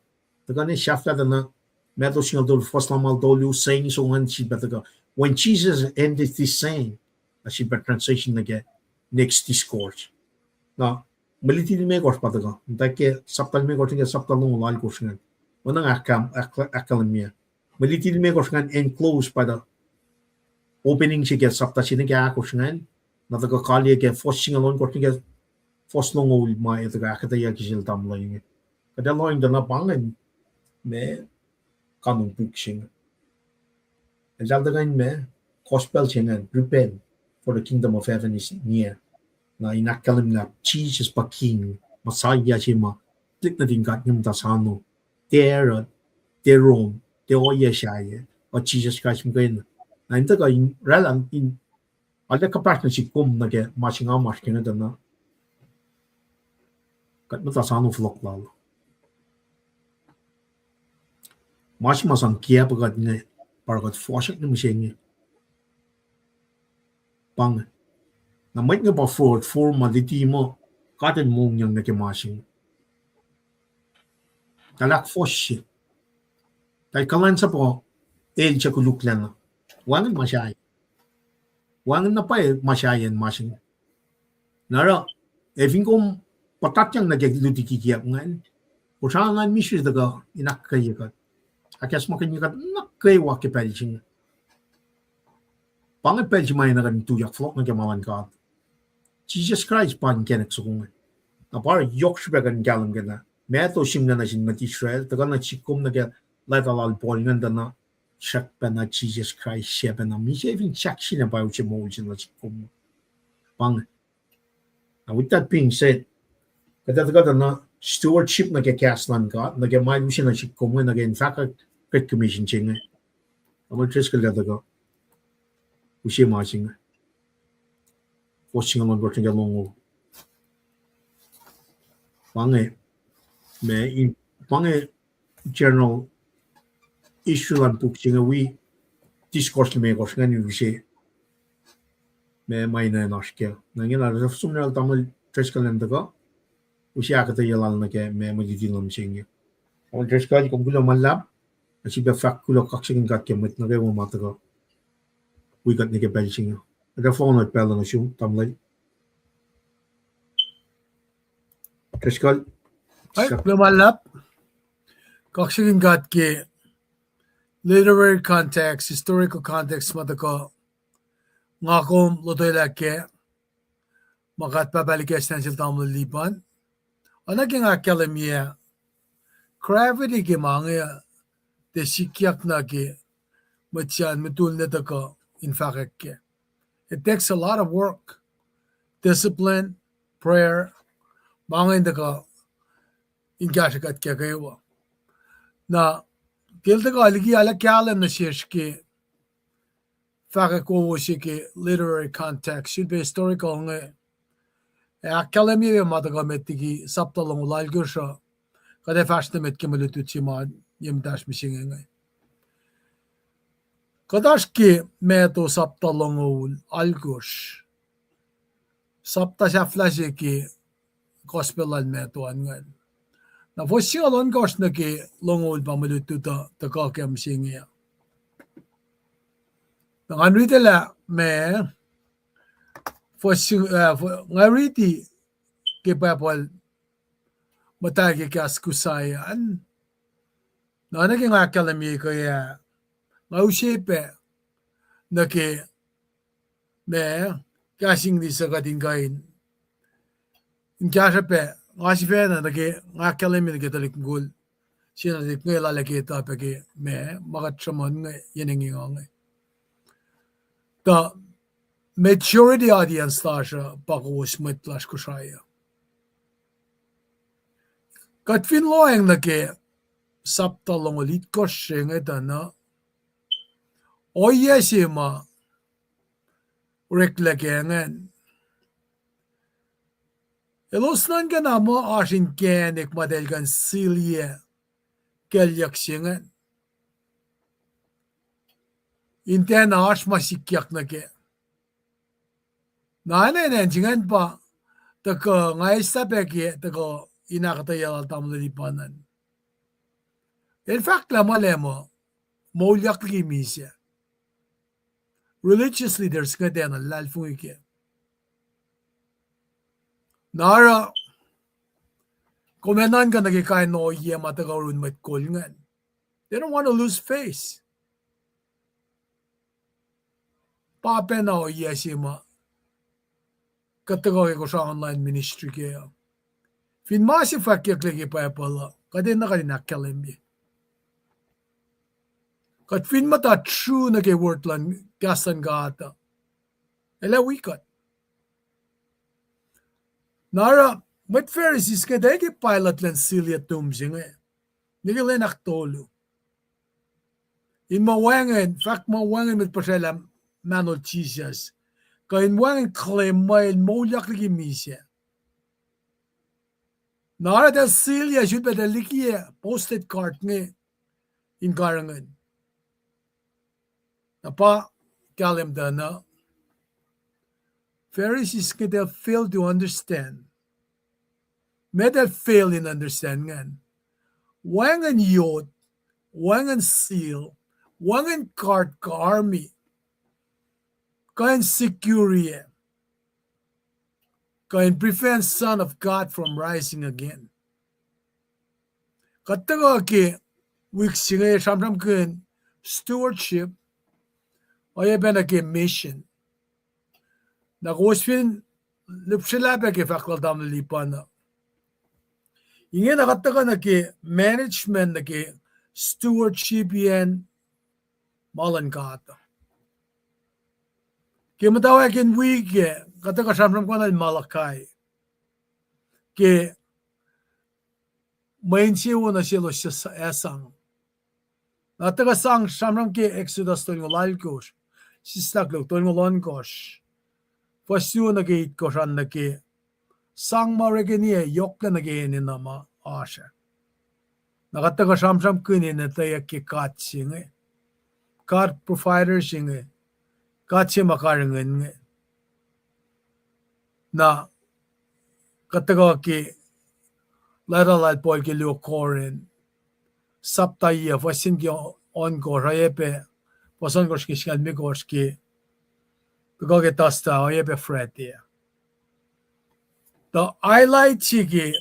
Tuhkuh ne sahflah tuh na Matthew singucul tolu, fuhs lumngaul tolu, saying se ingacn sifilpac tuhkuh. When Jesus ended this saying, na sifilpac transition nuh ke next discourse. Na mwe luti limekohsr pa tuhkuh, muhta ke sapta limekohsr nuh ke sapta longoul alkosr ingacn. Oacna ahkkahlwemye, mwe luti limekohsr ingacn enclose pa tuh opening se ke sapta se nuh ke ahkosr ingacn, na tuhkuh kaliyac ke fuhs singucul ohnkohsr nuh ke fuhs longoul ma ac tuhkuh ahkuhtweyac ke sel tamuhlwel inge. Kuht ac lohacng tuh na pa ingacn ma kanon puk se inge. Eltahl tuhkuh in ma, gospel se ingacn, repent, for the kingdom of heaven is near. Na in ahkkahlwemlah Jisus pa King, Messiah se ma tuhlihk nuhtin God inge muhta sano. Tiac oruh, tiac rom, tiac ohiyac sahyac, uh, Jisus Kraist muhkwena. Na in tuhkuh in oraclah in arlac kuhpahsr nuh sihk kom nuh ke ma se nga masr ke inge tuh na kuht muhta sano fohlohk lal. Ma se ma sang kiacp kuht inge, pa oruh kuht fohsrak nuh mihsenge. Pa inge. Na mwet inge pa forward, forward ma luti muh God El mongyang nuh ke ma se inge. Eltahl ahkfohsye. Eltahl kuhlwacnsapuh el suc koluklacna. Wacngihn ma sahyac. Wacngihn na pwacye ma sahyac in ma se inge. Na oruh, ac fin kom puhtatyang nuh ke luti kikiacp ingacn, Kosrae na misineri tuhkuh in ahkkweye kuht, ahkacsmakihnye kuht nuh kwewa ke pacl se inge. Pa inge pacl se ma enenuh kuht in tuyak fohlohk nuh ke ma luhn God. Jisus Kraist pa inkacnek soko inge. Na pa yohk srihpac kuht in kahlwem ke na Matthew sihmlac nuh sin mwet Israel, tuhkuh nuh sihk kom nuh ke leta lal Paul ingacn tuh na srackpacna Jisus Kraist se pacna misac fin sahk sina pa use moul se nuh sihk kom. Pa inge. Now, with that being said, kuht ac tuhkuh tuh na stewardship nuh ke kahs luhn God, nuh ke ma El use nuh sihk kom inge, nuh ke in fahkwack Great Commission se inge. Tamuhlwel Driscoll el tuhkuh use ma se inge. Fuhs singucul ohnkohsr nuh ke longoul. Pa inge, ma in, pa inge general issue luhn puk se inge wi discourse limekohsr ingacn use ma, ma enenuh in oasr kac. Na ingena som nuh lal Tamuhlwel Driscoll an tuhkuh use ahkuhtweyac lal nuh ke ma mwe luti lom se inge. Tamuhlwel Driscoll, kom kuloh ma luhlahp, ac sifilpac fahk kuloh kaksakihn God ke mwet nuh kwewa ma tuhkuh wi kuht nuh ke pacl se inge. Ac fohn pacl nuh sum, Tamuhlwel Driscoll. Kuloh ma luhlahp. Kaksakihn God ke literary context, historical context ma tuhkuh nga kom lotwelah kac, ma God Pahpah El ikacslah nuh sel Tamuhlwel Lipan. Oacna ke nga ahkkahlwemye, gravity ke ma inge tiac sikyak nuh ke mwet se an mutul ne tuhkuh in fahkwack kac. It takes a lot of work, discipline, prayer, ma inge in tuhkuh in kahsrwe kuht ke kwewa. Na, ke el tuhkuh liki arlac kahlwem nuh sesr ke fahkwack wowo se ke literary context, sifilpac historical inge. Ac ahkkahlwemye ma tuhkuh met liki sapta longoul alkosr uh, kuht ac fahsr nuh met ke mwe lutlut se ma ye muhtahsr mihsenge inge. Kuht oasr ke Matthew sapta longoul alkosr, sapta sahflah se ke gospel lal Matthew an ingacn. Na fuhs singucul ohnkohsr nuh ke longoul pa mwe lutlut uh tuhkuh ke mihsenge uh. Na ngan riti lah ma, fuhs, uh, fu-, nga riti ke Bible muhtahl ke kahs Kosrae an. Na oacna ke nga ahkkahlwemye ke ah, nga use pac nuh ke ma kahs English uh kuht in kuh in, in kahsruh pac, nga sifacna nuh ke, nga ahkkahlwemye nuh ke tuhlihk mukul se na tuhlihk inge lal ah ke etuh pac ke ma, ma kuht sruhmuhn inge, yen inge nga inge. Tuh majority audience lasr uh pa kowos mwet lasr Kosrae uh. Kuht fin lohacng nuh ke sapta longoul itkohsr se inge tuh na, Ohiyac se ma oreklac ke ingacn, elos nuhnkuh na muh oasr inkacnek ma eltahl kuh in seal-ye kuclyuck se ingacn, in tiacna oasr ma sikyak nuh kac. Na enenuh se ingacn pa tuhkuh nga eislah pac ke tuhkuh in ahkuhtweyac lal tamuhlwel Lipan an. El fahk lah ma lwelah muh moulyak liki misac. Religious leaders inge tiacna luhlahlfongi kac. Na oruh kom ac nuhnkuh nuh ke kain ohiyac ma tuhkuh yurin mwet kol ingacn. They don't want to lose face. Pa pacna ohiyac se ma kuht tuhkuh ke Kosrae online ministry kac uh. Fin ma se fwackyucklac ke Bible uh, kuht enenuh kuht in ahkkahlwemye. Kuht fin muhta true nuh ke word luhn, kahs luhn God uh, el ac wi kuht. Na oruh mwet Pharisees inge tiac ke pilot elan seal-ye tomb se inge, ne ke lwen ahktolu, in muh wacngihn, fahk muh wacngihn mwet puhsraclah mahnol Jisus, kuh in wacngihn claim muh el moulyak liki misac. Na oruh eltahl seal-ye, sulpac eltahl likiyac posted card inge in karihngihn. Na pa kahlwem tuh na Pharisees inge tiac fail to understand. Meac eltahl fail in understand ingacn? Wacngihn yot, wacngihn seal, wacngihn card kuh army, kuh in secure-ye, kuh in prevent Son of God from rising again. Kuht tuhkuh ke wik se inge sramsramkihn stewardship, oacyacpac nuh ke mission. Na kowos fin lihpsrelah pac ke fahk lal tamuhlwel Lipan uh, ingena kuht tuhkuh nuh ke management nuh ke stewardship-iacn ma luhn God. Ke muhtwacwacackiyacn wik ah, kuht tuhkuh sramsramkihn lal Malachi ke mwe insewowo nuh selos suc ac sang. Na tuhkuh sang sramsram ke Exodus tolngoul alkosr, sislah luo tolngoul ohnkohsr, fuhs luo nuh ke itkohsr an nuh ke sang ma orekeniyac yohklac nuh ke enenuh ma oasr ah. Na kuht tuhkuh sramsramkihn in etweyuck ke God se inge, God provider se inge, God se ma karihngihn inge. Na kuht tuhkuh ke leta lal Paul ke luo Corinth, sapta yac, fuhs se inge ke ohnkohsr, oacyacpac fuhs ohnkohsr ke singucul limekohsr ke, tuhkuh ke Thursday, oacyacpac Friday. Tuh highlight se ke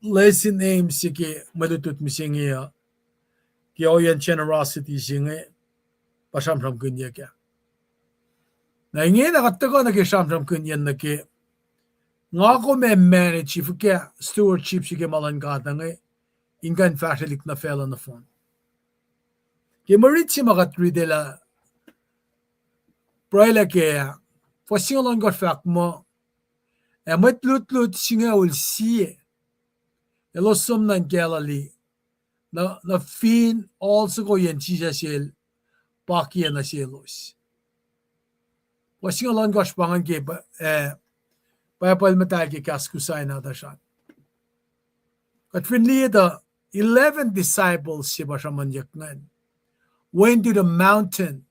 lesson aim se ke mwe lutlut mihsenge uh, ke ohiyacn generosity se inge, pa sramsramkihnyuck ah. Na ingena kuht tuhkuh nuh ke sramsramkihnyacn nuh ke nga kom ac manage fuhkah stewardship se ke ma luhn God inge in kuh in fahsrwelihk nuh facluh nohfohn. Ke mwe rit se ma kuht riti lah pruhelah kac ah, fuhs singucul ohnkohsr fahk muh, ac mwet lutlut singucul sie elos som nuh in Galilee, nuh, nuh fin ohl soko yen Jisus el pakiyac nuh selos. Fuhs singucul ohnkohsr pa ingacn ke, eh, Bible muhtahl ke Kahs Kuhsahi nahtuhsr an. Kuht fin liye tuh eleven disciples se pa sruhmuhnyuck ingacn went to the mountain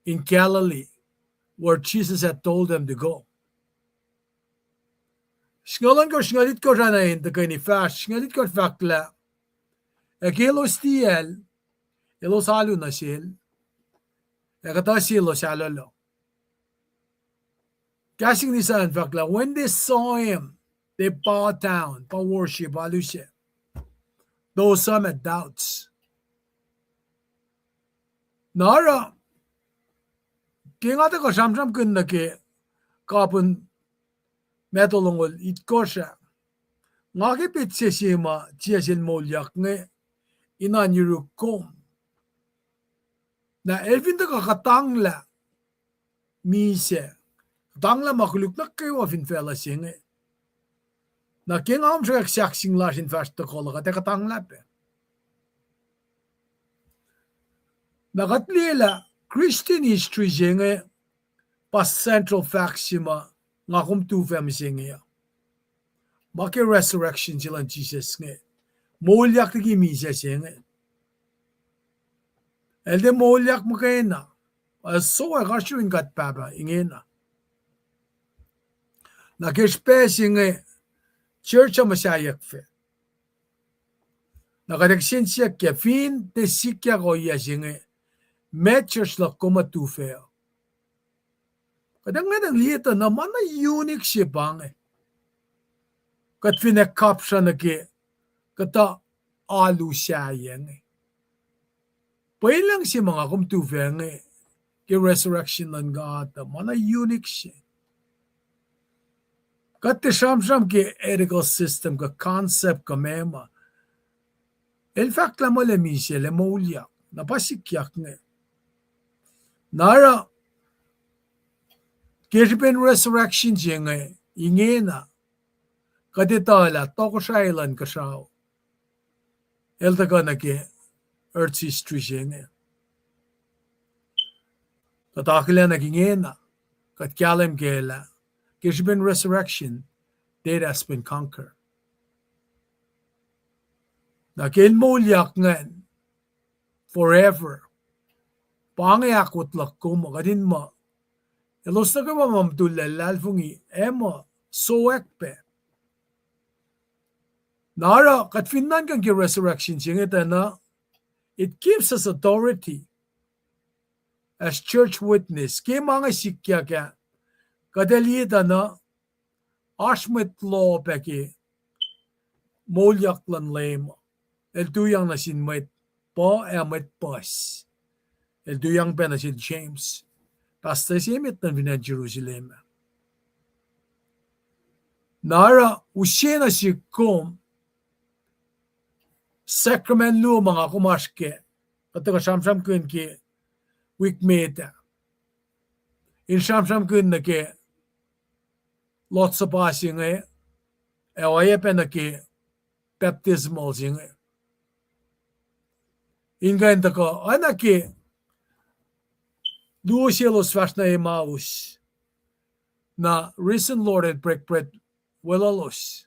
in Galilee where Jesus had told them to go. Singucul ohnkohsr, singucul itkohsr ah na in tuhkweni fahsr, singucul itkohsr fahk lah, ac ke elos liyacl, elos alu nuh sel, ac kuhtuh selos alu. Kahs English an fahk lah, when they saw him, they bowed down, pa worship, alu se. Though some had doubts. Na oruh, ke nga tuhkuh sramsramkihn nuh ke kapihn matolongol itkohsr ah, nga ke petsac se ma Jisus el moulyak inge in oan yuruk kom. Na el fin tuhkuh kuhtanglah misac, kuhtanglah ma koluk nuh kwewa fin facluh se inge, na ke nga sruhkwack sahk sing lasr in fahsr tohkohl uh, kuht ac kuhtanglah pac. Na kuht liye lah Christian history se inge pa central fact se ma nga kom tufah mihsenge uh. Ma ke resurrection se luhn Jisus inge, moulyak liki misac se inge. El tiac moulyak muhkwena. El sowack oasr yurin God Pahpah ingena. Na ke srihpac se inge, church uh muhsahyuck fac. Na kuht kihsen siyuck ke fin tiac sikyak ohiyac se inge, met church luhk kom uh tufah uh. Kuht ac ngwetang liye tuh na ma na unique se pa inge. Kuht fin ac kapsra nuh ke kuhtuh alu sahyac inge. Pwelucng se ma nga kom tufah inge ke resurrection luhn God uh, ma na unique se. Kuht tiac sramsram ke ethical system kuh concept kuh meac ma. El fahk lah ma el ac misac, el ac moulyak, na pa sikyak inge. Na oruh, ke srihpen resurrection se inge, ingena, kuht etuh lah tohkohsrahi luhn kuhsrao el tuhkuh nuh ke earth history se inge. Kuht akihlen nuh ke ingena, kuht kahlwem kac lah ke srihpen resurrection, death has been conquered. Na ke el moulyak ingacn forever, pa inge ahkwot luhk kom uh, kuht in muh elos nuh kwewa ma mutullac luhlahlfongi ac muh sowack pac. Na oruh kuht fin nuhnkuh ke resurrection se inge tuh na, it gives us authority as church witness. Ke ma inge sikyak ah, kuht ac liye tuh na, oasr mwet loh pac ke moulyak luhn Leum. El tuyak nuh sin mwet puh ac mwet puhs. El tuyak pac nuh sel James, pastuh se emet luhn fin acn Jerusalem. Na oruh use nuh sihk kom sacrament luo ma nga kom oasr kac, kuht tuhkuh sramsramkihn ke wik met ah, in sramsramkihn nuh ke Lord's Supper se inge, ac oacyacpac nuh ke baptismal se inge. In kuh in tuhkuh oacna ke luo selos fahsr nuh Emmaus, na risen Lord el break bread weluhlos.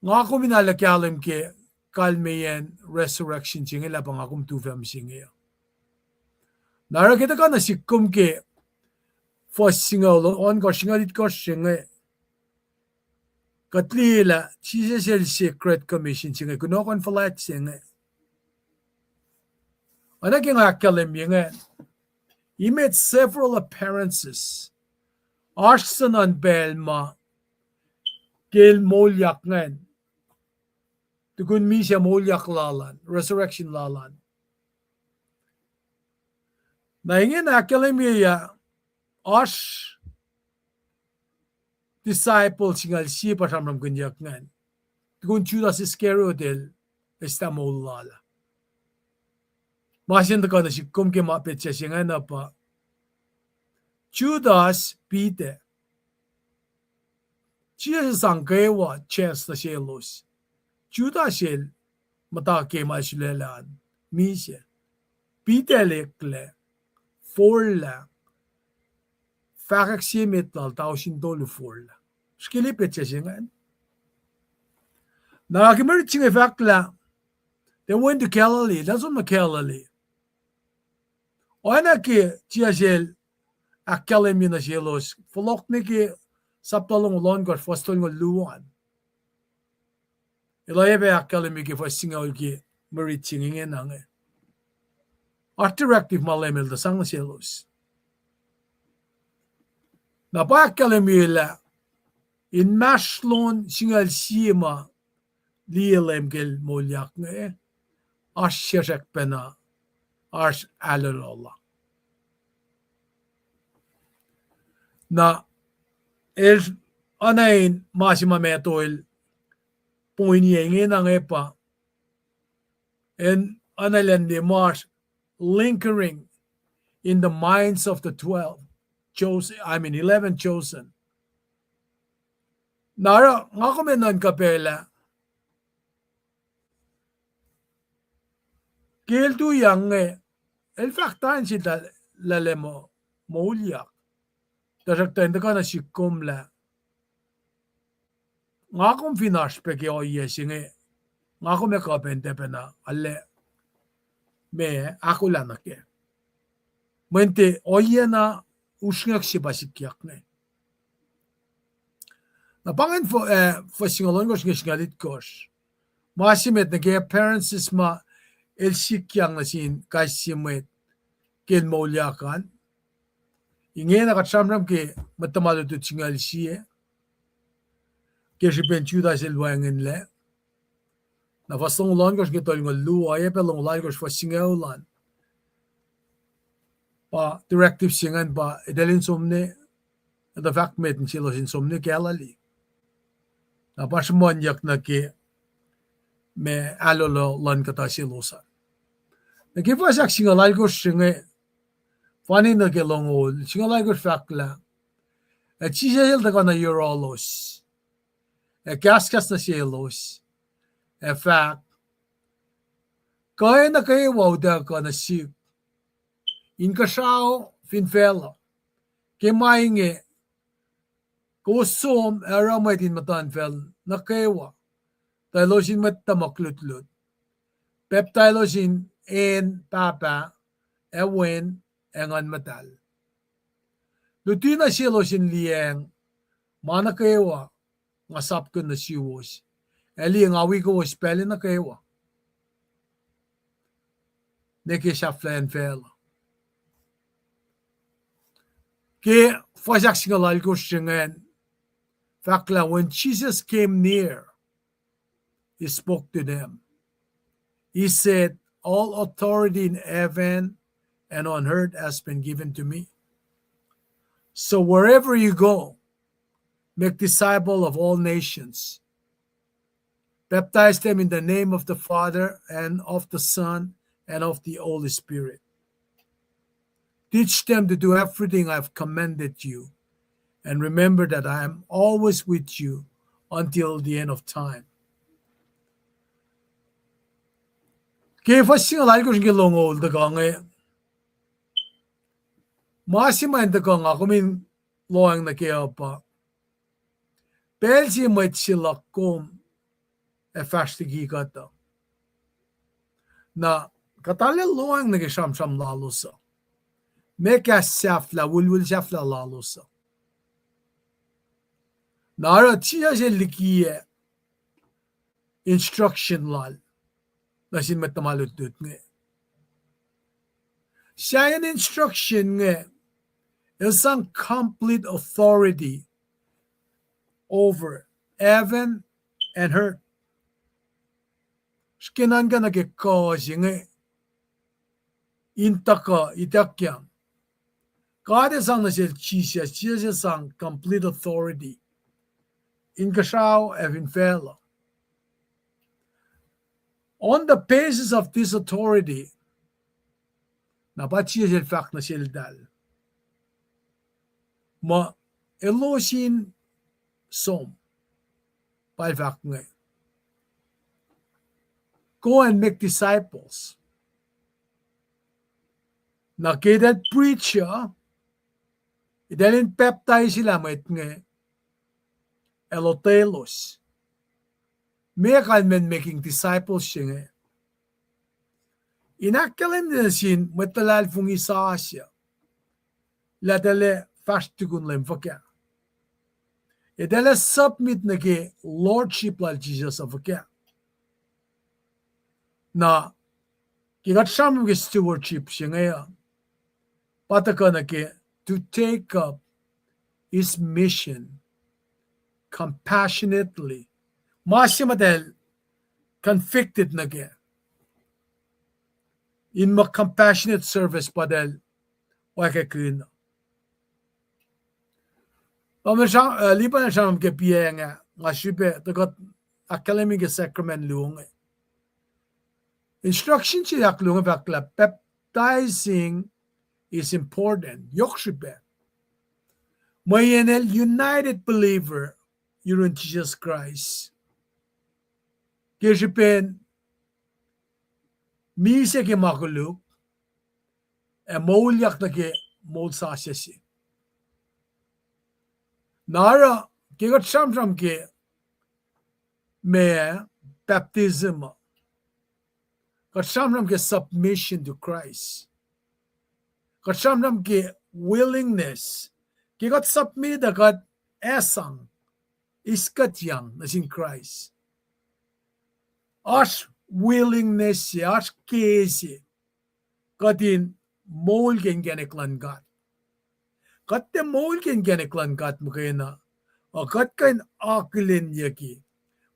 Nga kom in arlac kahlwem ke kalmeyacn resurrection se inge lah pa nga kom tufah mihsenge uh. Na oruh ke tuhkuh nuh sihk kom ke fuhs singucul ohnkohsr, singucul itkohsr se inge, kuht liye lah Jisus el se Great Commission se inge, kunohkohn fuhlwact se inge. Oacna ke nga ahkkahlwemye ingacn, he made several appearances. Oasr suhnuhn pacl ma ke el moulyak ingacn, tukun misac moulyak lal an, resurrection lal an. Na ingena ahkkahlwemye ah, oasr disciple singucul sie pa sramsramkihnyuck ingacn, tukun Judas Iscariot el eslah moul lal ah. Ma se in tuhkuh nuh sihk kom ke ma petsac se ingacn uh pa Judas, Peter. Jisus sang kwewa chance nuh selos. Judas el muhta ke ma sulaclah an, misac. Peter el eklac, forlah, fahkwack sie met lal tausin tolu forlah. Srihke petsac se ingacn. Na ke mirit se inge fahk lah they went to Galilee, elos som nuh Galilee. Oacna ke Jisus el ahkkahlwemye nuh selos, fohlohk nuh ke sapta longoul ohnkohsr, fuhs tolngoul luo an. El oacyacpac ahkkahlwemye ke fuhs singucul ke mirit se inge, ingena inge. Oasr directive ma Leum el tuh sang nuh selos. Na pa ahkkahlwemye lah inmahsrlon singucul sie ma liye Leum ke el moulyak inge, oasr sesr pacna, oasr ahlolola. Na el, oacna in ma se ma Matthew el pointiyac ingena inge pa, in oacna elan liye ma oasr lingering in the minds of the twelve, chosen, I mean, eleven chosen. Na oruh nga kom ac nuhnkuh pac lah Ke el tuyak inge, el fahk tuh in sel lah, lah el ac moulyak. Tuhsruhktuh in tuhkuh nuh sihk kom lah nga kom fin oasr pac ke ohiyac se inge, nga kom ac kuh pacna tiac pacna arlac ma ahkolah nuh kac. Mweyen tiac ohiyac na usrnguck se pa sikyak inge. Na pa ingacn fuhs singucul ohnkohsr nuh ke singucul itkohsr. Ma se met nuh ke appearances ma el sikyang nuh sin kais sie mwet ke el moulyak an. Ingena kuht sramsram ke Mwet Tuhma Lutlut singucul sie, ke srihpen Judas el wacngihnlac. Na fuhs longoul ohnkohsr nuh ke tolngoul luo, oacyacpac longoul alkohsr fuhs singucul an. Pa directive se ingacn pa eltahl in som nuh, eltahl fahk met nuh selos in som nuh Galilee. Na pa sruhmuhnyuck nuh ke ma ahlolo luhn kuhtuh selos an. Nuh ke fuhs ahksingucul alkohsr se inge, fani nuh ke longoul singucul alkohsr fahk lah, ac Jisus el tuhkuh nuh yohrohlos, ac kahskahs nuh selos, ac fahk, kuh ac nuh kwewa utuckuh nuh sihk inkuhsrao fin facluh? Ke ma inge, kowos som ac oruh mwet in muhtuhnfacl nuh kwewa, tuh elos in mwet tuhmuhk lutlut, pacptaiselos in acn Pahpah, ac Wen, ac Nguhn Muhtahl. Luti nuh selos in liyacacng ma nuh kwewa nga sapkihn nuh suwos. Ac liye, nga wi kowos pacl nuh kwewa, nuh ke sahflahiyacn facluh. Ke fuhs ahksingucul alkohsr se ingacn, fahk lah when Jesus came near, he spoke to them. He said, all authority in heaven and on earth has been given to me. So wherever you go, make disciple of all nations. Baptize them in the name of the Father and of the Son and of the Holy Spirit. Teach them to do everything I have commanded you, and remember that I am always with you until the end of time. Ke fuhs singucul alkohsr nuh ke longoul tuhkuh inge, ma se ma in tuhkuh nga kom in lohacng nuh kac uh pa, pacl se mwet se luhk kom ac fahsr liki kuht uh, na kuht arlac lohacng nuh ke sramsram lalos uh, meac kahs sahflah, wuhlwuhl sahflah lalos uh. Na oruh Jisus el likiyac instruction lal nuh sin mwet tuhma lutlut inge. Sahyacn instruction inge, el sang complete authority over heaven and earth. Srihke nuhnkuh nuh ke kuh se inge in tuhkuh ituckyang. God el sang nuh sel Jisus, Jisus el sang complete authority inkuhsrao ac fin facluh. On the basis of this authority, na pa Jisus el fahk nuh seltahl muh elos in som, pa el fahk inge, go and make disciples. Na ke eltahl preach uh, eltahl in pacptaiselah mwet inge, ac lotwelos. Meac kalmacn making disciples se inge? In ahkkahlwemye nuh sin mwet luhlahlfongi sasuc lah eltahl ac fahsr tukun Leum fuhkah, eltahl ac submit nuh ke lordship lal Jisus uh fuhkah. Na ke kuht sramsram ke stewardship se inge uh, pa tuhkuh nuh ke to take up his mission compassionately. Ma se ma eltahl convicted nuh kac in muh compassionate service pa eltahl oacyacpac kihn. Liban el sramsram ke piacng ah, nga srihpac tuh kuht ahkkahlwemye ke sacrament luo inge. Instruction se ahkluo inge fahk lah baptizing is important. Yohk srihpac. Mweyen el united believer yurun Jisus Kraist. Ke srihpen misac ke ma koluk, ac moulyak nuh ke moul sasuc se. Na oruh, ke kuht sramsram ke ma, baptism, kuht sramsram ke submission to Christ. Kuht sramsram ke willingness. Ke kuht submit uh, kuht ac sang, eis kuhtyang nuh sin Kraist. Oasr willingness se, oasr ke se, kuht in moul ke inkacnek luhn God. Kuht tiac moul ke inkacnek luhn God muhkwena, uh, kuht kuh in akihlenyucki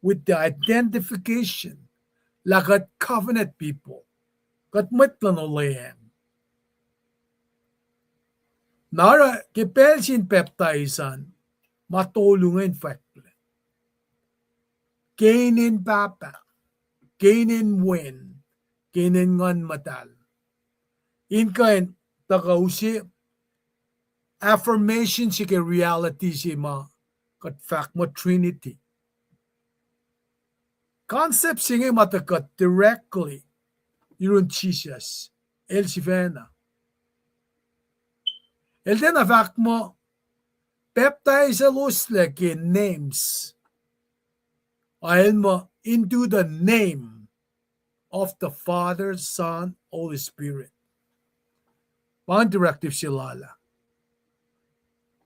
with the identification lah kuht covenant people, kuht mwet luhn olweacng. Na oruh ke pacl se in pacptais an, ma tolu inge in fahklah: ke inen Pahpah, ke inen Wen, ke inen Nguhn Muhtahl. In kuh in tuhkuh use affirmation se ke reality se ma kuht fahk muh Trinity. Concept se inge ma tuhkuh directly yurin Jisus El sifacna. El tiacna fahk muh, pacptaiseloslac ke names, a El muh, into the name of the Father, Son, Holy Spirit. Pa inge directive se lal ah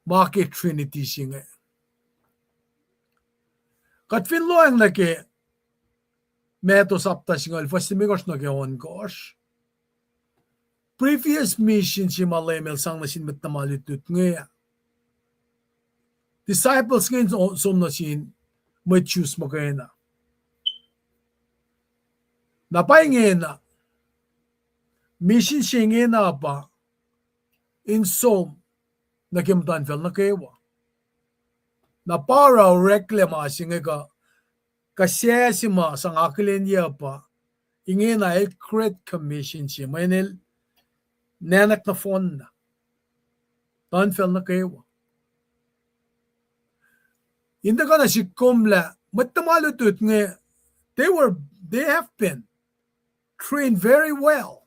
ma ke Trinity se inge. Kuht fin lohacng nuh ke Matthew sapta singucul, fuhs limekohsr nuh ke ohnkohsr, previous mission se ma Leum El sang nuh sin mwet tuhma lutlut inge, disciples inge in som nuh sin mwet Jews muhkwena. Na pa ingena, mission se ingena pa in som nuh ke muhtuhnfacl nuh kwewa. Na pa oruh oreklac ma se inge kuh, kuh sasuc ma sang akihlenyuc pa, ingena el Great Commission se, mweyen el nwacklah nohfohnna muhtuhnfacl nuh kwewa. In tuhkuh na sihk kom lah mwet tuhma lutlut inge, they were, they have been trained very well.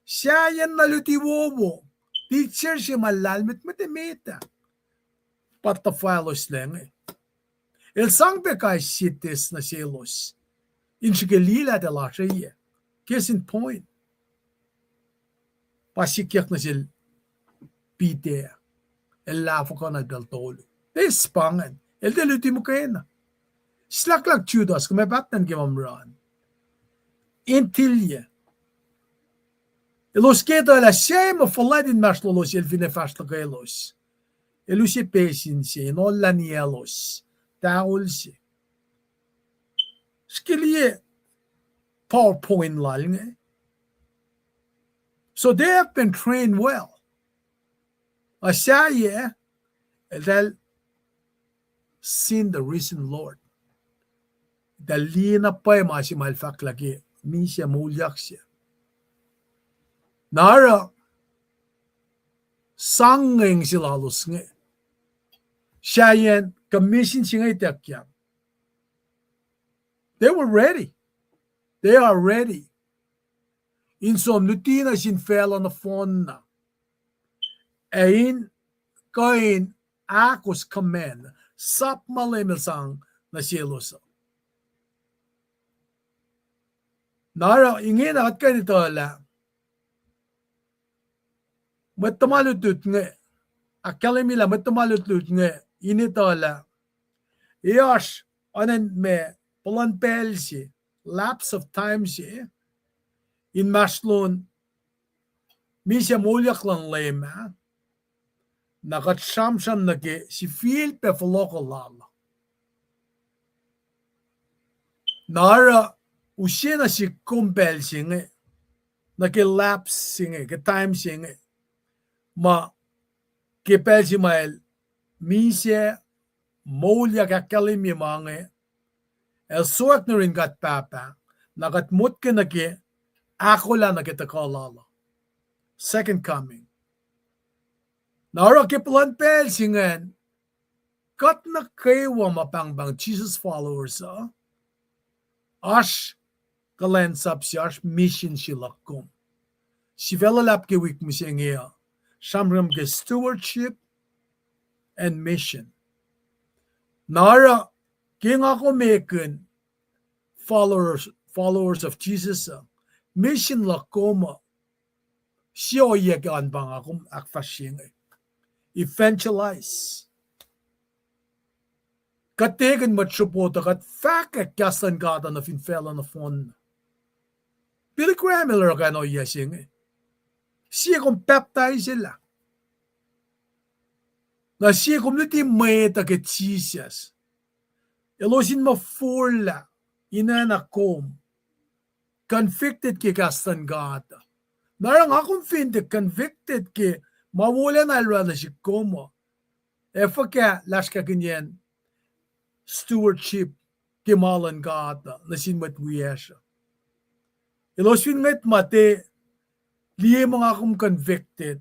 Sahyacn na luti wowo, teacher se ma lahlmwetmwet emet ah, pa tuhfahloslac inge. El sang pac kais sie test nuh selos in srihke liye lah tuh lasr uh. Case in point, pa sikyak nuh sel Peter, el lahfuhkuhnuhl pacl tolu. Test pa ingacn, el tiac luti muhkwena. Sulaklak Judas, kom ac pahtlac ke ma mura an. In tilye, elos ke etuh lah sie ma fuhlwact inmahsrlolos el fin ac fahsr luhkwelos, el use pesin se in ohllah niyaclos, towel se. Srihke liye PowerPoint lal inge. So they have been trained well. Ac sahyac, eltahl seen the risen Lord. Eltahl liye na pwacye ma se ma el fahk lah ke misac moulyak se. Na oruh, sangeng se lalos inge, sahyacn commission se inge ituckyang, they were ready. They are ready in som luti nuh sin facluh nohfohnna, ac in kuh in ahkos command, sap ma Leum El sang nuh selos uh. Na oruh ingena kuht kuh in etuh lah mwet tuhma lutlut inge, ahkkahlwemye lah mwet tuhma lutlut inge in etuh lah e oasr oacna ma puhlan pacl se, lapse of time se, inmahsrlon misac moulyak luhn Leum ah, na kuht sramsram nuh ke sifilpac fohlohkuh lal uh. Na oruh use na sihk kom pacl se inge, nuh ke lapse se inge, ke time se inge, ma ke pacl se ma el misac moulyak, ahkkahlwemye ma inge, el sowack nuh yurin God Pahpah, na kuht motko nuh ke ahkolah nuh ke tuhkuh lal uh, second coming. Na oruh ke puhlan pacl se ingacn, kuht nuh kwewa ma pahngpahng Jesus followers uh, oasr kuhlwacnsap se oasr mission se luhk kom. Sifac luhlahp ke wik mihsenge uh sramsram ke stewardship and mission. Na oruh ke nga kom ekihn followers, followers of Jesus uh, mission luhk kom uh, sie ohiyac ke an pa nga kom ahkfahsrye inge. Evangelize. Kuht ekihn mwet sruhpuh tuh kuht fahkwack kahs luhn God uh nuh fin facluh nohfohn. Billy Graham el oruh kain ohiyac se inge. Sie kom pacptaiselah. Na sie kom luti mwet uh ke Jisus. Elos in muh forlah, in acna kom convicted ke kahs luhn God. Na oruh nga kom fin tiac convicted ke ma wolacna el orwaclah nuh sihk kom uh, ac fuhkah lasr kahkihnyacn stewardship ke ma luhn God uh nuh sin mwet wiyacsr uh? Elos fin ngwet ma tiac liye muh nga kom convicted,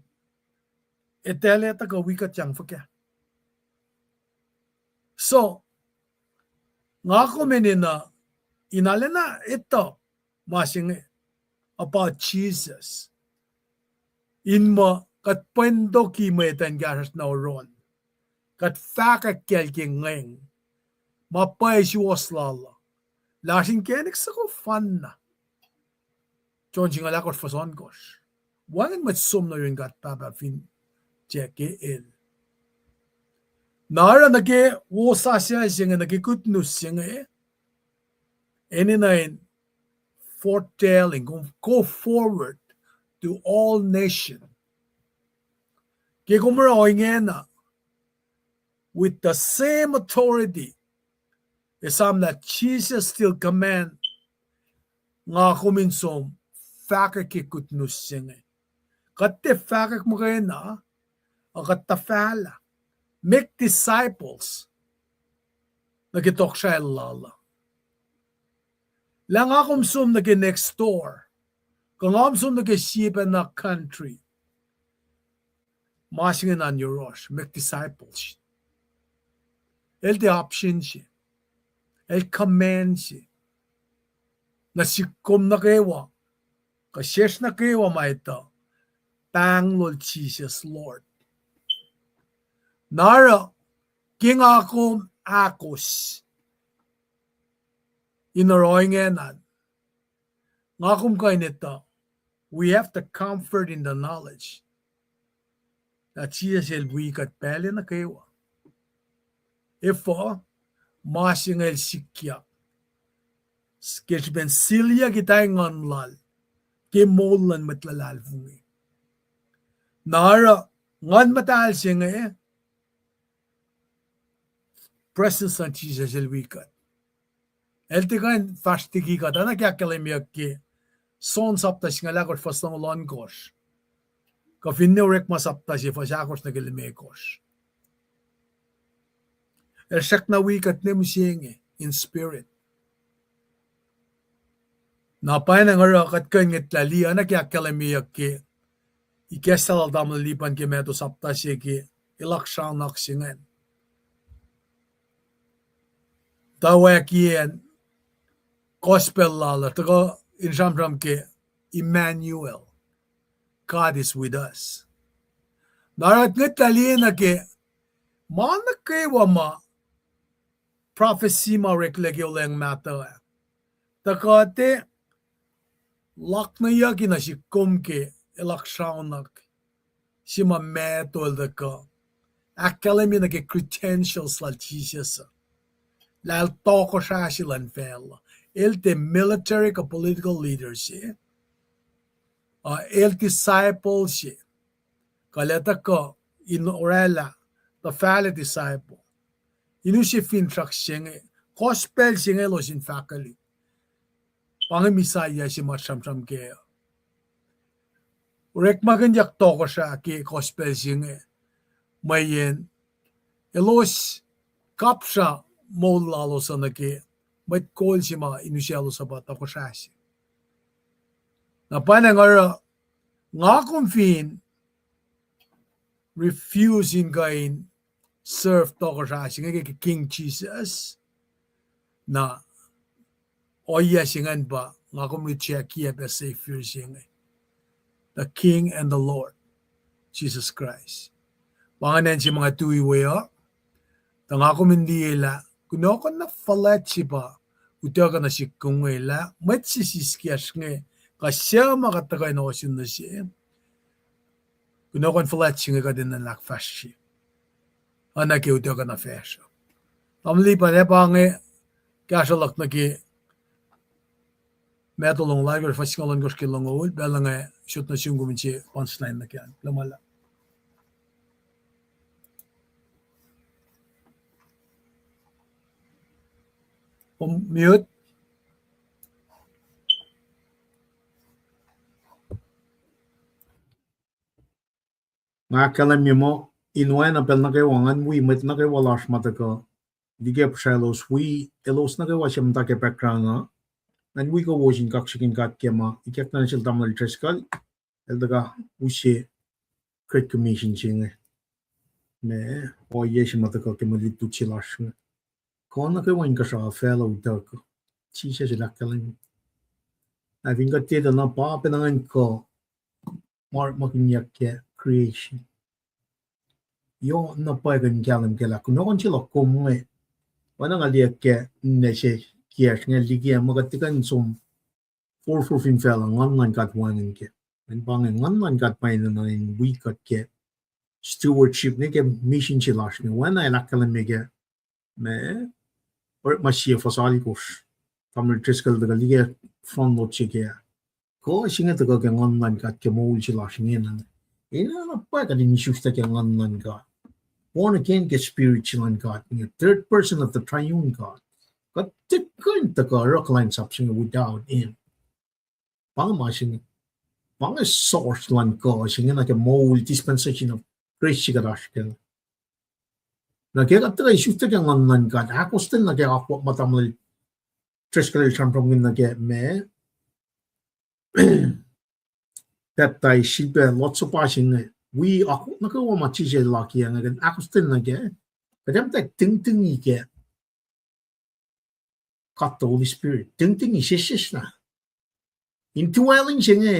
etwaclah tuhkuh wi kuht yang fuhkah? So, nga kom enenuh in arulacna etuh ma se inge about Jesus, in muh kuht pwentoki mwet in kahsruhsr na oron, kuht fahkwack kacl ke ngweng ma pwacye suwohs lal uh, lasr inkacnek soko fanna. John singucul ahkosr fuhs ohnkohsr. Wacngihn mwet som nuh yurin God Pahpah fin tiac ke El. Na oruh nuh ke wosasuc se inge, nuh ke good news se inge, enenuh in foretelling, go forward to all nation. Ke kom oruh ohinge na, with the same authority, esam lah Jesus still command nga kom in som fahkwack ke good news se inge. Kuht tiac fahkwack muhkwena, a kuht tuhfahlah, make disciples nuh ke tohkohsrahi lal uh. Lah nga kom som nuh ke next door, kuh nga kom som nuh ke sie pacna country, ma se inge na yohrohsr, make disciples. El tiac option se, El command se nuh sihk kom nuh kwewa, kuh sesr nuh kwewa ma etuh pahnglol Jesus Lord. Na oruh ke nga kom ahkos in oruh ohinge na, nga kom kuh in etuh, we have the comfort in the knowledge that Jesus El wi kuht pacl nuh kwewa. Efuh? Ma se inge El sikyak ke srihpen silyak ita Nguhn Lal ke moul luhn mwet luhlahlfongi. Na oruh Nguhn Muhtahl se inge, presence luhn Jesus El wi kuht. El tiac kuh in fahsr liki kuht, oacna ke ahkkahlwemyeyuck ke John sapta singucul ahkosr fuhs longoul ohnkohsr, kuh finne Orekma sapta se fuhs ahkosr nuh ke limekohsr. El srackna wi kuht ne mihsenge in spirit. Na pwacnwacng oruh kuht kuh in ngwetlah liye, oacna ke ahkkahlwemyeyuck ke ikacslah lal tamuhlwel Lipan ke Matthew sapta se ke elaksraonak se ingacn, tuh wacngihn gospel lal uh tuhkuh in sramsram ke Emmanuel, God is with us. Na oruh ngwetlah liye nuh ke ma nuh kwewa ma prophecy ma oreklac ke Wuhlweacng Mahtuh ah, tuh kuht ac lakneyucki nuh sihk kom ke elaksraonak se ma Matthew el tuhkuh ahkkahlwemye nuh ke credentials lal Jesus uh, lah El tohkohsrah se luhn facluh. El tiac military kuh political leader se, uh, El disciple se. Kuh El ac tuhkuh in oraclah, tuhfahlah disciple, in use finsrak se inge, gospel se inge elos in fahkwelihk, pa inge Messiah se ma sramsram kac uh. Orekmakihnyuck tohkohsrah ke gospel se inge, mweyen elos kapsra moul lalos uh nuh ke mwet kol se ma in usaclos uh pa tohkohsrah se. Na pwacnwacng oruh nga kom fin refuse in kuh in serve tohkohsrah se inge ke King Jesus, na ohiyac se ingacn pa nga kom reject-i pac Savior se inge, the King and the Lord, Jesus Christ. Pa ingacn se ma nga tui we uh, tuh nga kom in liye lah kunohkohn na fuhlwact se pa utuckuh nuh sihk kom inge lah mwet se siskacsr inge, kuh suc ma kuht tuhkuh in ohsun nuh se, kunohkohn fuhlwact se inge kuht enenuh in ahkfahsrye. Oacna ke utuckuh na fahsruh. Tamuhlwel, pa inge kahsruh luhk nuh ke Matthew longoul oalkosr, fuhs singucul ohnkohsr ke longoul, pacl inge sot nuh sum kom in se punchline nuh ke an. Kuloh ma luhlahp. Kom mute. Nga ahkkahlwemye muh, in oacna pacl nuh kwewa ngan wi mwet nuh kwewa lasr ma tuhkuh, liki pihsraclos wi, elos nuh kwewa se muhta ke background uh, ngan wi kowos in kaksakihn God ke ma ikackna nuh sel Tamuhlwel Driscoll, el tuhkuh use Great Commission se inge. Ma ohiyac se ma tuhkuh ke mwe lutlut se lasr inge. Kuh nuh kwewa inkuhsrao facluh utuckuh. Jisus el ahkkahlwemye. Ac fin kuht tiac etuh na pa pacna ngan kuh ma orekmakihnyuck ke creation. Yohk na pwacye kuh in kahlwem ke lah kunohkohn se luhk kom inge. Oacna nga liye ke ninac se kiyacsr inge liki ah, ma kuht tiac kuh in som forfor fin facluh, Nguhn luhn God wacngihn kac. An pa inge Nguhn luhn God pa enenuh in wi kuht ke stewardship inge ke mission se lasr inge. Oacna el ahkkahlwemye ke ma, orekma sie fuhs oalkosr. Tamuhlwel Driscoll tuhkuh liki front note se ke, kuh se inge tuhkuh ke Nguhn luhn God ke moul se lasr ingena. Enenuh na pwacye kuht in isuslac ke Nguhn luhn God. Born again ke Spirit se luhn God inge, third person of the triune God. Kuht tiac kuh in tuhkuh oruh kuhlwacnsap se inge without him. Pa inge ma se inge. Pa inge source luhn kuh se inge nuh ke moul dispensation of grace se kuht oasr kac. Na ke kuht tuhkuh isuslac ke Nguhn luhn God, ahkostwen nuh ke akwuck ma Tamuhlwel Driscoll el sramsramkihn nuh ke ma, pacptais, sifilpac Lord's Supper se inge, wi akwuck nuh kwewa ma Jisus el akiyac inge, kuht ahkostwen nuh ke, kuht ac muhta tingtingi ke God the Holy Spirit. Tingtingi sesseslah. Indwelling se inge,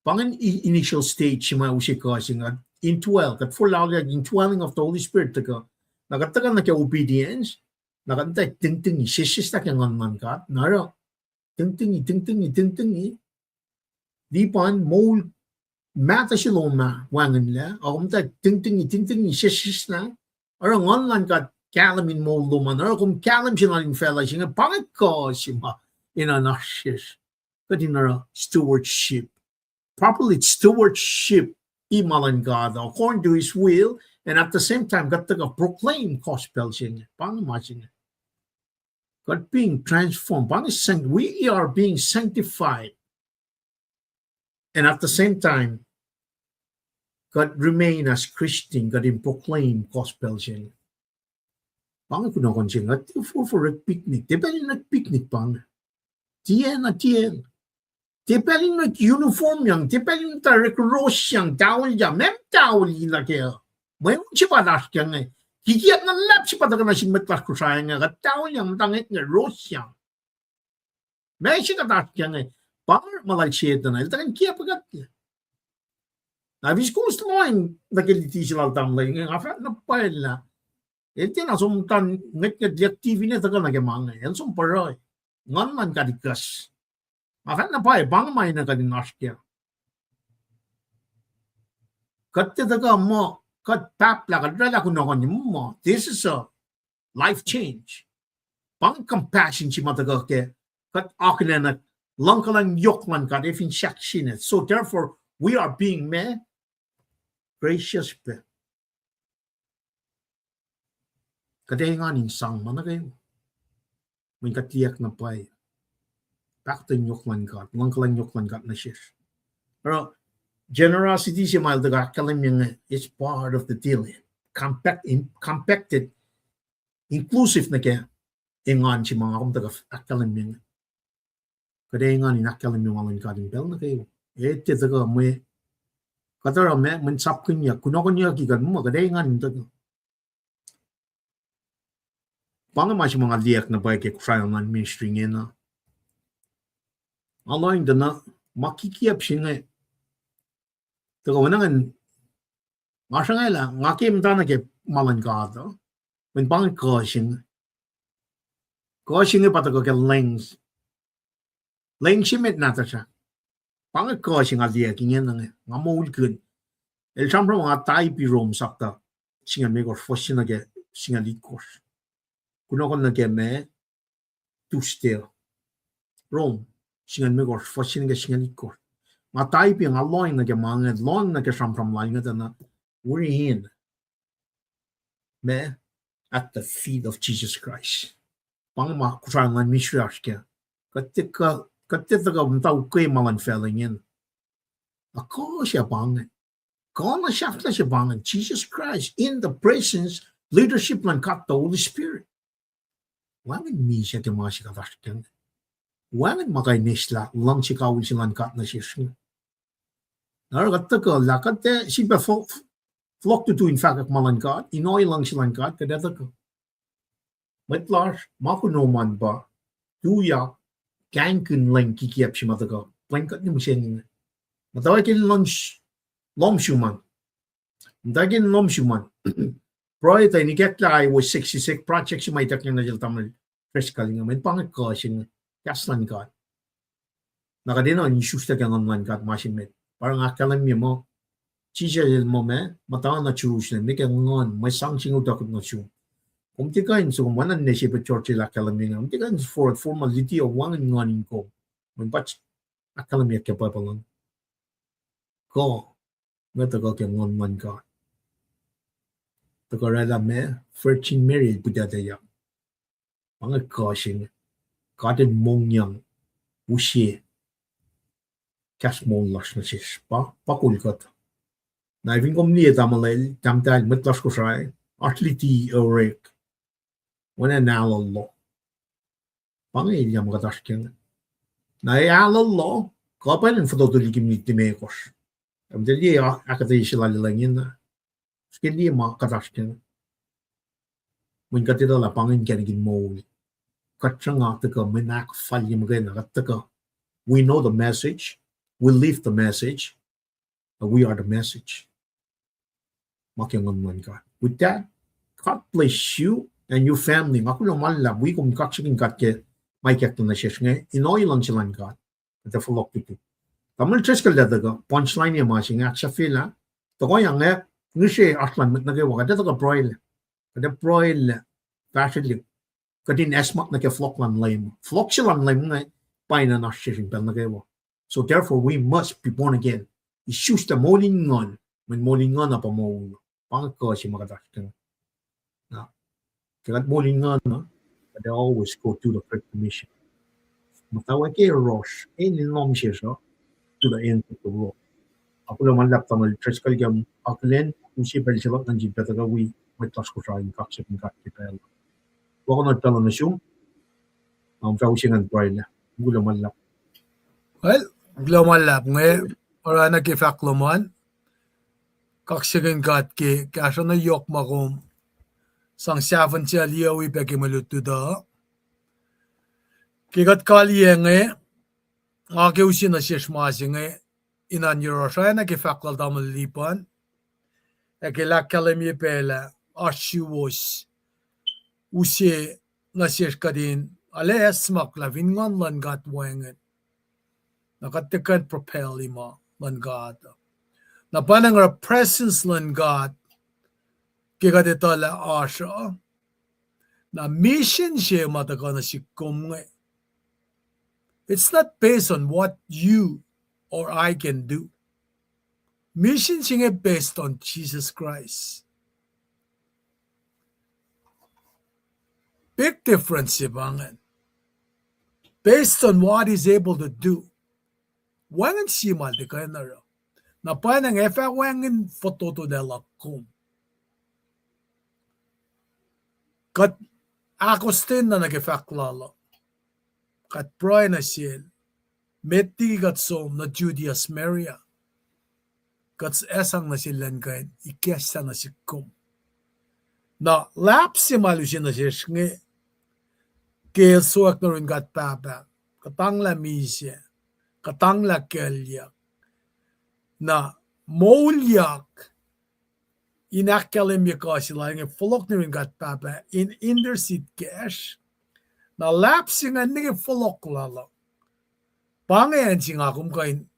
pa ingacn i-, initial stage se ma use kuh se inge, indwell, kuht forlah indwelling of the Holy Spirit tuhkuh. Na kuht tuhkuh nuh ke obedience, na kuht muhta tingtingi sesseslah ke Nguhn luhn God. Na oruh tingtingi, tingtingi, tingtingi, lipan moul mahtuh se lom ah wacngihnlac, a kom muhta tingtingi, tingtingi sesseslah, oruh Nguhn luhn God kahlwem in moul lom an, oruh kom kahlwem se nuh in facluh se inge, pa inge kuh se ma enenuh in oasr sesr. Kuht in oruh stewardship. Properly stewardship, i ma luhn God, according to his will, and at the same time, kuht tuhkuh proclaim gospel se inge, pa inge ma se inge. Kuht being transformed, pa inge sanct-, we are being sanctified. And at the same time, kuht remain as Christian, kuht in proclaim gospel se inge. Pa inge kunohkohn se inge, kuht tiac forfor orek picnic, tiac pacl in orek picnic pa inge. Tiacna, tiac. Tiac pacl in orek uniform yang, tiac pacl in orek rosyang, towel yang, meac towel in nuh ke. Mweun se pa lasr ke inge. Kikiacp na luhlahp se pa tuhkuh nuh sin mwet lasr Kosrae inge, kuht towel yang, muhta ngwet inge, rosyang. Meac se kuht oasr ke inge, pa inge ma lal Setuhn ah, el tuhkuh in kiacpwe kuht. Na fin kowos lohacng nuh ke luti se lal tamuhlwel inge, nga fahk na pwacye lah el tiacna som muhta ngwetngwet liyuck T V ne tuhkuh nuh ke ma inge, el som pruhe. Nguhn luhn God ikacs. Nga fahk na pwacye, pa inge ma enenuh kuht in oasr kac. Kuht tiac tuhkuh muh, kuht pahplah, kuht oraclah kunohkohn muh, this is a life change. Pa inge compassion se ma tuhkuh ke, kuht akihlen luhngkuhlwacng yohk luhn God, efin sahk sine. So therefore, we are being made gracious pac. Kuht engan in sang ma nuh kwewa. Mweyen kuht liyuck na pwacye. Pahkotwen yohk luhn God, luhngkuhlwacng yohk luhn God nuh sesr. Oruh, generosity se ma el tuhkuh ahkkahlwemye inge, it's part of the deal. Compact, in, compacted, inclusive nuh ke engan se ma nga kom tuhkuh ahkkahlwemye inge. Kuht engan in ahkkahlwemye ma luhn God in pacl nuh kwewa. Tiac tuhkuh mwe, kuht oruh ma, mweyen sapkihnyuck, kunohkohnyucki kuht muh, kuht engan in tuhkuh. Pa inge ma se ma nga liyuck na pwacye ke Kosrae online ministry ingena. Nga lohacng tuh na ma kikiap se inge, tuhkuh oacna ngan, nga sruhngalah, nga ke muhtana ke ma luhn God uh, mweyen pa inge kuh se inge. Kuh se inge pa tuhkuh ke leng, leng se met nahtuhsr ah. Pa inge kuh se nga liye ke ingena inge, nga moulkihn. El sramsram nga taipi Rom sapta singucul limekohsr, fuhs se nuh ke singucul itkohsr. Kunohkohn nuh ke ma Tuesday. Rom singucul limekohsr, fuhs se nuh ke singucul itkohsr. Nga taipi, nga lohacng nuh ke ma inge, lohacng nuh ke sramsram lal inge tuh na, we're in ma, at the feet of Jesus Christ. Pa inge ma Kosrae luhn Israel oasr kac. Kuht tiac, kuht tiac tuhkuh muhta ukwe ma luhn facluh ingena. Na kuh se pa inge. Kuh na sahflah se pa inge, Jesus Christ in the presence, leadership luhn God the Holy Spirit. Wacngihn misac ke ma se kuht oasr kac inge. Wacngihn ma kuh in eislah luhngse kawihl se luhn God nuh sesr inge. Na oruh kuht tuhkuh lah kuht ac sifilpac fo-, fohlohk tutu in fahkwack ma luhn God, in ohiyac luhngse luhn God, kuht ac tuhkuh. Mwet lasr, ma kunohkohn pa, tuyak, kahingkihn lwen kikiap se ma tuhkuh, lwen kuht ne mihsenge. Muhtwacwacack in lohm s-, lohm sum an. Muhtwacwacack in lohm sum an. Pruhe tuh in ikacklah Highway sixty-six project se ma ituckyang nuh sel tamuhlwel Driscoll inge, mweyen pa inge kuh se inge, kahs luhn God. Na kuht enenuh in isuslac ke Nguhn luhn God ma se met. Pa oruh nga ahkkahlwemye muh, Jisus el muh ma, muhta nuh Jerusalem, ne ke Nguhn, mwe sang se inge utuckot nuh sum. Kom tiac kuh in suk, oacna ne Shepherd George el ahkkahlwemye inge, kom tiac kuh in forward, forma luti uh wacngihn nguhn in kom. Mweyen pa ahkkahlwemye ke Bible an. Kuh, inge tuhkuh ke Nguhn luhn God. Tuhkuh oraclah ma, Virgin Mary el pihtucteyuck. Pa inge kuh se inge. God el mongyang, use kahs moul lasr nuh sesr. Pa, pa kol kuht. Na fin kom liye tamuhlwel, tahmtahel, mwet lasr Kosrae, oasr luti orek, oacna in ahlolo. Pa inge elyah ma kuht oasr kac inge. Na e ahlolo, kuh pacl in fototo liki minit limekohsr. Kom tiac liye ahkuhtweyac se lal lal ingena. Srihke liye ma kuht oasr kac inge. Mweyen kuht etuh lah pa inge inkacnek in moul. Kuht sruhnga tuhkuh mwe ahkfalye muhkwena, kuht tuhkuh. We know the message. We live the message. And we are the message. Ma ke Nguhn luhn God. With that, God bless you and your family. Nga kuloh ma luhlahp wi kom kaksakihn God ke ma ikacklah nuh sesr inge, in ohiyac luhngse luhn God. Kuht ac fohlohk tutu. Tamuhlwel Driscoll el tuhkuh, punchline ma se inge ahksahfyelah, tuhkuh yang ac ngihsre oasr luhn mwet nuh kwewa, kuht ac tuhkuh pruhelah. Kuht ac pruhelah, fahsrwelihk. Kuht in acsmak nuh ke fohlohk luhn Leum. Fohlohk se luhn Leum inge, pa in oasr sesr in pacl nuh kwewa. So therefore we must be born again. Isuslac moul in nguhn, mweyen moul in nguhn uh pa moul. Pa inge kuh se ma kuht oasr kac inge. Na, ke kuht moul in nguhn uh, kuht always go through the Great Commission. Muhtwacwacack yohrohsr, acn in lohm sesr uh, to the ends of the world. Nga kuloh ma luhlahp tamuhlwel Driscoll ke akihlen, use pacl se luhk nuh sin pactuhk uh wi mwet lasr Kosrae in kaksakihn God ke pacl uh. Kuloh ma luhlahp nuh sum, am, fah use ngan pruhelah. Kuloh ma luhlahp. Well, kuloh ma luhlahp inge, oruh na ke fahk lom an. Kaksakihn God ke kahsruh na yohk ma kom sang sahfahn sel yohk wi pac ke mwe lutlut uh. Ke kuht kaliyac inge, nga ke use nuh sesr ma se inge, in oan yohrohsr, oacna ke fahk lal tamuhlwel Lipan, ac ke el ahkkahlwemye pac lah oasr suwos use nuh sesr kuht in arlac acsmaklah fin Nguhn luhn God wacngihn. Na kuht tiac kuh in propel-i ma luhn God. Na pa na oruh presence luhn God ke kuht etuh lah oasr uh, na misin se ma tuhkuh nuh sihk kom inge, it's not based on what you or I can do. Misin se inge based on Jesus Christ. Big difference se pa ingacn. Based on what he's able to do. Wacngihn sie ma el tiac kuh in oruh. Na pwacnwacng ac fah wacngihn fototolac luhk kom. Kuht ahkostwen na nuh ke fahk lal uh. Kuht pruhe nuh sel. Met liki kuht som nuh Judea, Samaria. Kuht ac sang nuh sel elan kuh in ikacslah nuh sihk kom. Na luhlahp se ma el use nuh sesr inge, ke el sowack nuh yurin God Pahpah, kuhtanglah misac. kuhtanglah kuclyuck. Na moulyak in ahkkahlwemye kuh se lal inge, fohlohk nuh yurin God Pahpah in intercede kacsr. Na luhlahp se ingacn nuh ke fohlohk lal uh, pa inge acn se nga kom kuh in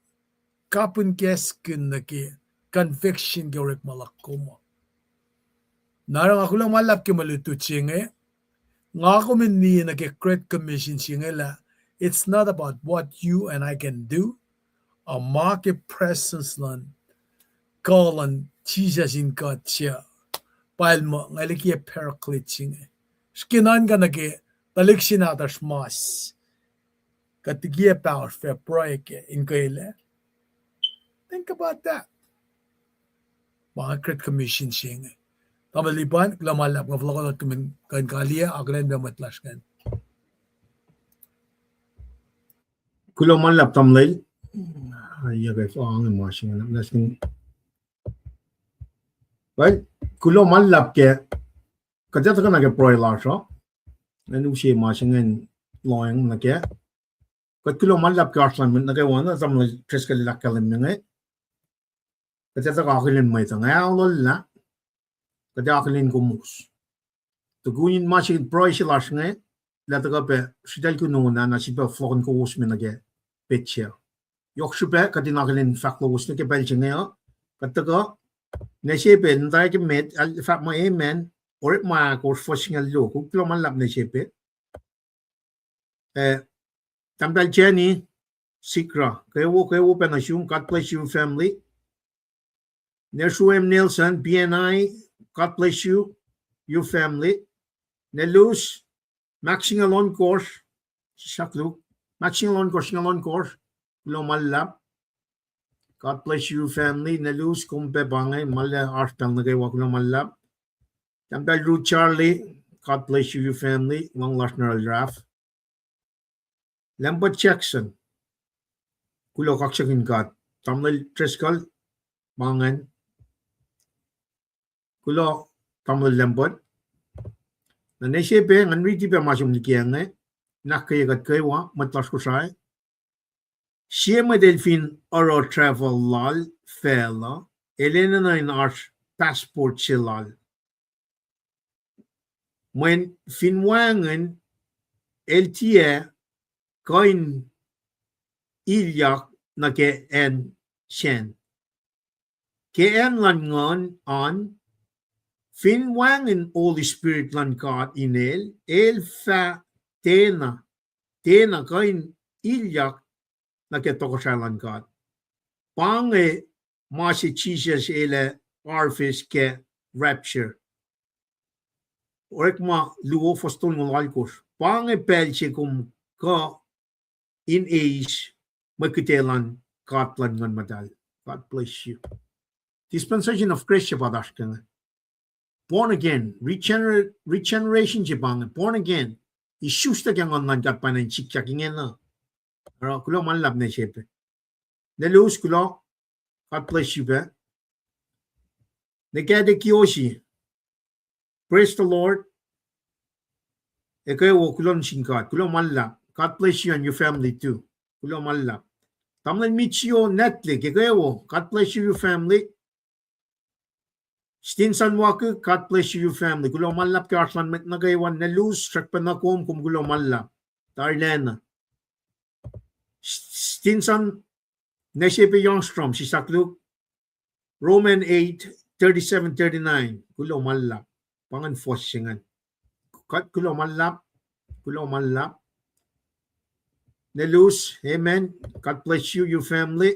kapihn kackihn nuh ke conviction ke orekma luhk kom uh. Na oruh nga kuloh ma luhlahp ke mwe lutlut se inge, nga kom in liye nuh ke Great Commission se inge lah, it's not about what you and I can do, a ma ke presence luhn, kuh luhn Jisus in kuht se, pa el muh nga likiyac Paraclete se inge. Srihke nuhnkuh nuh ke tuhlihk se nahtuhsr mas, kuht likiyac paho fah pruhe ke inkwelac. Think about that. Ma Great Commission se inge. Tamuhlwel Lipan, kuloh ma luhlahp, nga fohlohkohnot kom in kuh in kaliyac, akihlen pac mwet lasr ingacn. Kuloh ma luhlahp tamuhlwel. Yac ke fong ma se ingacn. Well, kuloh ma luhlahp ke kuht ac tuhkuh nuh ke pruhe lasr uh. Ngan use ma se ingacn lohacng nuh kac. Kuht kuloh ma luhlahp ke oasr luhn mwet nuh kwewa, na tamuhlwel Driscoll el ahkkahlwemye inge. Kuht ac tuhkuh akihlen mwet uh, nga aollah, kuht ac akihlen kowos. Tukun in ma se pruhe se lasr inge, lah tuhkuh pac sritacl kunohkohn ah, na sifilpac fohlohkihn kowos me nuh ke petsac. Yohk srihpac kuht in akihlen fahk lowos nuh ke pacl se inge uh, kuht tuhkuh, ne se pac, na ta ke met, el fahk muh amen, orekma ahkosr fuhs singucul luo, kuloh ma luhlahp ne se pac. Eh, Tahmtahel Jenny Sikra, kwewo, kwewo pac nuh sum, God bless you, family. Nesruem Nelson, B N I, God bless you, your family. Nelus, Mak singucul ohnkohsr, sisaklu, Mak singucul ohnkohsr, singucul ohnkohsr, kuloh ma luhlahp. God bless you, family. Nelus, kom pac pa inge, ma lah oasr pacl nuh kwewa, kuloh ma luhlahp. Tahmtahel Ruth Charlie, God bless you, your family. Luhng lasr nuh yohrohl Ralph. Lambert Jackson, kuloh kaksakihn God. Tamuhlwel Driscoll, ma ingacn. Kuloh, tamuhlwel Lambert. Na ne se pac, ngan riti pac ma som liki inge, in ahkkweye kuht kwewa, mwet lasr Kosrae. Sie mwet el fin oruh travel lal facluh, el enenuh in oasr passport se lal. Mweyen fin wacngihn, el tiac kuh in ilyak nuh ke acn sacn. Ke acn luhn nguhn an, fin wacngihn Holy Spirit luhn God inel, el fah tiacna, tiacna kuh in ilyak nuh ke tohkohsrahi luhn God. Pa inge ma se Jisus el ac harvest ke rapture. Orekma luo fuhs tolngoul alkosr. Pa inge pacl se kom kuh in eis mwe kihte luhn God luhn Nguhn Muhtahl. God bless you. Dispensation of grace se pa oasr ke inge. Born again, regener-, regeneration se pa inge, born again. Isuslac ke nguhn luhn God pa in sikyak ingena. Oruh kuloh ma luhlahp ne se pac. Nelus, kuloh. God bless you pac. Nekade Kiyoshi. Praise the Lord. Ekuh wo, kuloh nuh sin God. Kuloh ma luhlahp. God bless you and your family too. Kuloh ma luhlahp. Tamuhlwel Michio Netlik, ekuh wo. God bless you, your family. Stinson Wakuk, God bless you, your family. Kuloh ma luhlahp ke oasr luhn mwet nuh kwewa. Nelus, srackpacna kom, kom kuloh ma luhlahp. Tarilacna. Stinson, ne se pac Youngstrom, sisaklu, Roman eight, thirty-seven, thirty-nine. Kuloh ma luhlahp. Pa ingacn fuhs se ingacn. God, kuloh ma luhlahp. Kuloh ma luhlahp. Nelus, amen. God bless you, your family.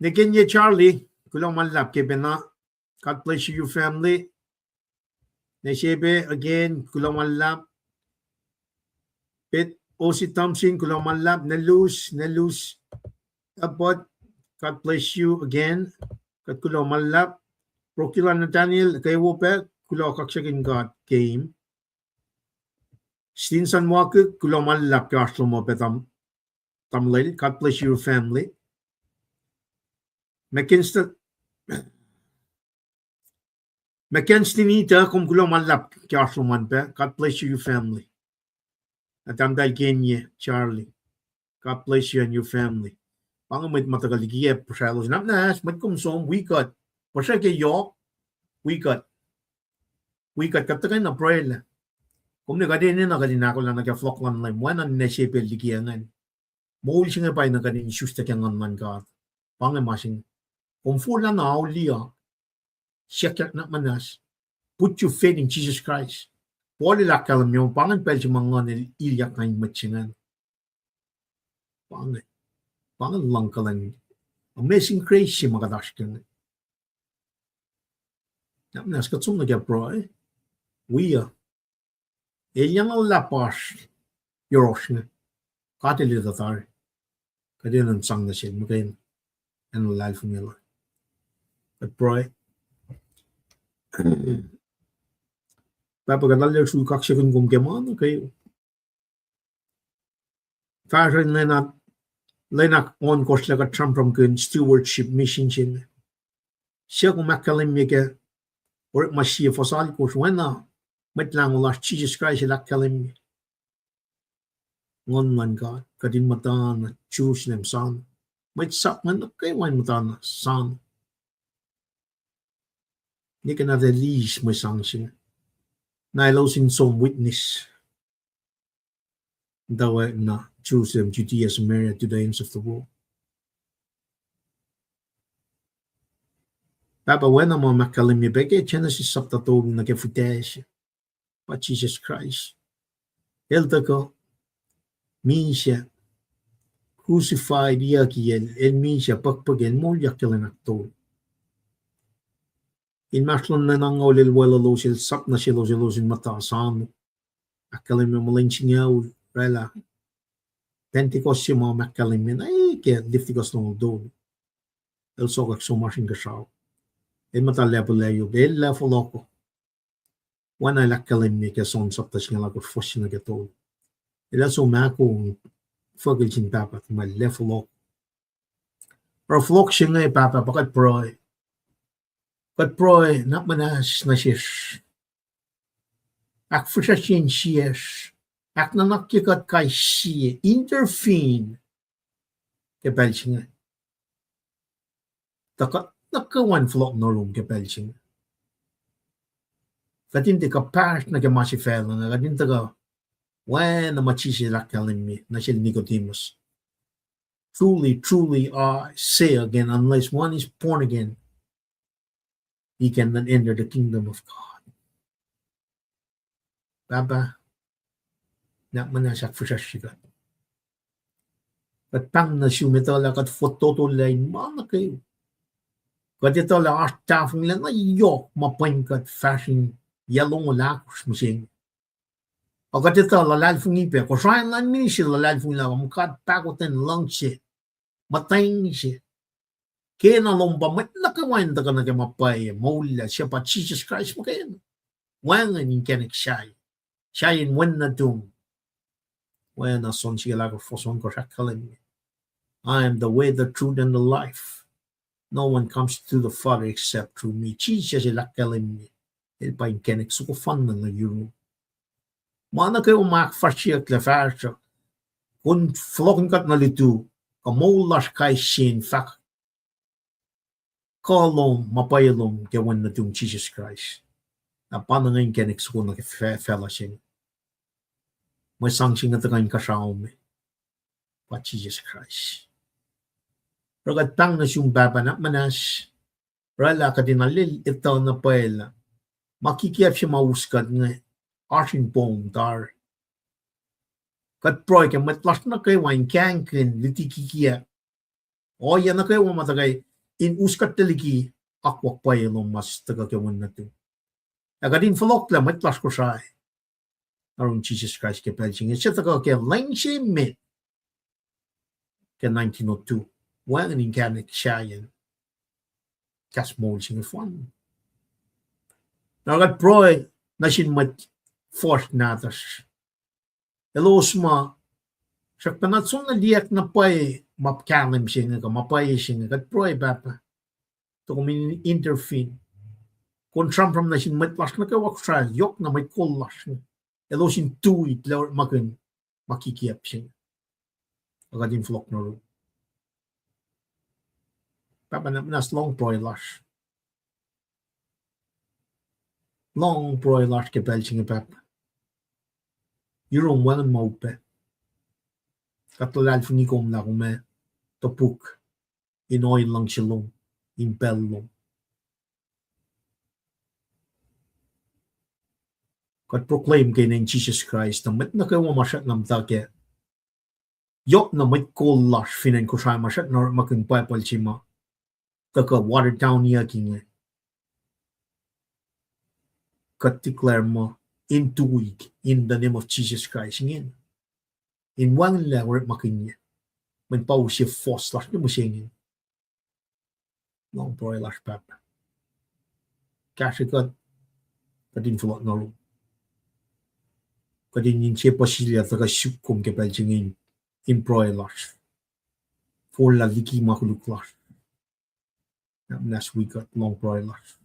Nekenye Charlie, kuloh ma luhlahp ke pacna. God bless you, your family. Ne se pac, again, kuloh ma luhlahp. Pet Osi Thompson, kuloh ma luhlahp. Nelus, Nelus Abbott, God bless you again. Kuht kuloh ma luhlahp. Rokila Nathaniel, kwewo pac, kuloh kaksakihn God keim. Stinson Wakuk, kuloh ma luhlahp ke oasr lom uh pac tam-, tamuhlwel. God bless your family. McKinston, McKinston Ita, kom kuloh ma luhlahp ke oasr lom an pac. God bless you, your family. Na tahmtahel Kenye, Charlie. God bless you and your family. Pa inge mwet ma tuhkuh liki ah, puhsra elos. Nap na as, mwet kom som, wi kuht. Puhsra ke yohk, wi kuht. Wi kuht, kuht tuhkuh na pruhe lah. Kom ne kuht enenuh kuht in ahkolah nuh ke fohlohk luhn Leum, oacna ninac se pacl liki ah ingacn. Moul se inge pa na kuht in isuslac ke Nguhn luhn God. Pa inge ma se inge. Kom forlah na auliyak. Siyuck na muhnahs. Put your faith in Jesus Christ. Paul el ahkkahlwemye, pa ingacn pacl se ma Nguhn el ilyak nuh in mwet se ingacn. Pa inge. Pa inge luhngkuhlwacng. Amazing grace se ma kuht oasr ke inge. Na muhnahs kuht som nuh ke pruhe. Wi uh. Elyah na luhlahp oasr yohrohsr inge. God el etuh tari. Kuht enenuh in sang nuh sel muhkwena. Acn luhlahlfongi lal. Kuht pruhe. Pahpah, kuht arlac sulkackihn kom ke ma nuh kwewa. Fahsruh in lwen, lwen ahkohnkohsr lah kuht sramsramkihn stewardship mission se inge. Suc kom ahkkahlwemye ke orekma sie fuhs alkosr, oacna Mwet Lahngo lasr Jisus Kraist el ahkkahlwemye. Nguhn luhn God, kuht in muhta na Jerusalem sano. Mwet Sap inge nuh kwewa in muhta na sano. Nwe ke na tuh eis mwe sang se inge, na elos in som witness. Tuh oacna Jerusalem, Judea, Samaria, to the ends of the world. Pahpah, oacna ma kom ahkkahlwemye pac ke Genesis sapta tolu nuh ke fihtac se, pa Jisus Kraist. El tuhkuh, misac, crucified, iyucki el, el misac, puhkpuhk, el moulyak ke lwen ahktolu. Inmahsrlon lwen angngaul el weluhlos, el sap nuh selos, elos in muhta sano. Ahkkahlwemye muh lwen singucul oraclah Pentecost se ma kom ahkkahlwemye na ke Leviticus longoul tolu. El sokwack som oasr inkuhsrao. El muhta lacpo layot, el lacpo fohlohko. Oacna el ahkkahlwemye ke John sapta singucul ahkosr, fuhs se nuh ke tolu. El ac som ahkoo, fuhkil sin Pahpah, ma el lacpo fohlohko. Oruh fohlohk se inge, Pahpah, pa kuht pruhe. Kuht pruhe, na muhnahs nuh sesr. Ahkfihsracsrye insiyacsr. Ahknuhnakye kuht kais sie, intervene ke pacl se inge. Tuh kuht nuh kwewa in fohlohk nuh yurum ke pacl se inge. Kuht in tiac kuhpahsr nuh ke ma se facluh inge, kuht in tuhkuh oacna ma Jisus el ahkkahlwemye nuh sel Nicodemus. Truly, truly, I say again, unless one is born again, he cannot enter the kingdom of God. Pahpah, na muhnahs ahkfihsracsrye kuht. Kuht pahng nuh sum etuh lah kuht fototolac in ma nuh kwewa. Kuht etuh lah oasr tahfonglac na yohk ma pwen kuht fahsr in yac longoul ahkosr mihsenge. Ac kuht etuh luhlahlfongi pac, Kosrae luhn misac luhlahlfongi lah kom God pahkotwen luhngse, muhtweng se. Kena lom pa mwet nuh kwewa in tuhkuh nuh ke ma pwacye, moul lah, suc pa Jisus Kraist muhkwena. Wacngihn inkacnek sahyac, sahyac in wen nuhtum. Oacna John singucul ahkosr, fuhs ohnkohsr ahkkahlwemye, I am the way, the truth, and the life. No one comes to the Father except through me. Jisus el ahkkahlwemye, el pa inkacnek soko fanna nuh yurum. Ma nuh kwewa ma ahkfahsryeyucklac fahsruh, kom fohlohkihn kuht nuh lutu, kuh moul lasr kais sie in fahk kuh lom, ma pwacye lom ke wen nuhtum Jisus Kraist. Na pa inge inkacnek soko nuh ke facluh se inge. Mwe sang se inge tuhkuh inkuhsrao me, pa Jisus Kraist. Oruh kuht pahng nuh sum Pahpah, na muhnahs, oraclah kuht in alel etuh na pwacyelah ma kikiacp se ma us kuht inge, oasr in poum tari. Kuht pruhe ke mwet lasr nuh kwewa in kahingkihn luti kikiacp, ohiyac nuh kwewa ma tuhkuh in us kuhtlac liki akwuck pwacye lom ma tuhkuh ke wen nuhtum. Ac kuht in fohlohklac mwet lasr Kosrae, oruh Jisus Kraist ke pacl se inge, suc tuhkuh ke lwen se met ke nineteen oh two, wacngihn inkacnek sahyac in kahs moul se inge fanna. Na kuht pruhe nuh sin mwet fuhsr nahtuhsr, elos ma srackpacna soenna liyacack na pwacye ma kahlwem se inge kuh ma pwacye se inge, kuht pruhe Pahpah, tuh kom in intervene. Kom sramsram nuh sin mwet lasr nuh kwewa Kosrae, yohkna mwet kol lasr inge, elos in tuitlac orekmakihn ma kikiacp se inge. Ac kuht in fohlohk nuh yurum. Pahpah, na muhnahs lohng pruhe lasr. Lohng pruhe lasr ke pacl se inge, Pahpah. Yurum wacngihn ma upac. Kuht luhlahlfongi kom lah kom ac topuk in ohiyac luhngse lom, in pacl lom. Kuht proclaim ke inen Jisus Kraist, tuh mwet nuh kwewa ma srackna muhta kac, yohkna mwet kol lasr fin acn Kosrae ma srackna orekmakihn Bible se ma tuhkuh watered downiyuck inge, kuht declare muh in tuik in the name of Jesus Christ ingena. In wacngihnlac orekmakihnye. Mweyen pa use fohs lasr ne mihsenge. Lohng pruhe lasr, Pahpah. Kahsrwe kuht, kuht in fohlohk nuh yurum. Kuht in inse puhsisacl tuhkuh suk kom ke pacl se inge in pruhe lasr. Forlah liki ma koluk lasr. Na muhnahs wi kuht, lohng pruhe lasr.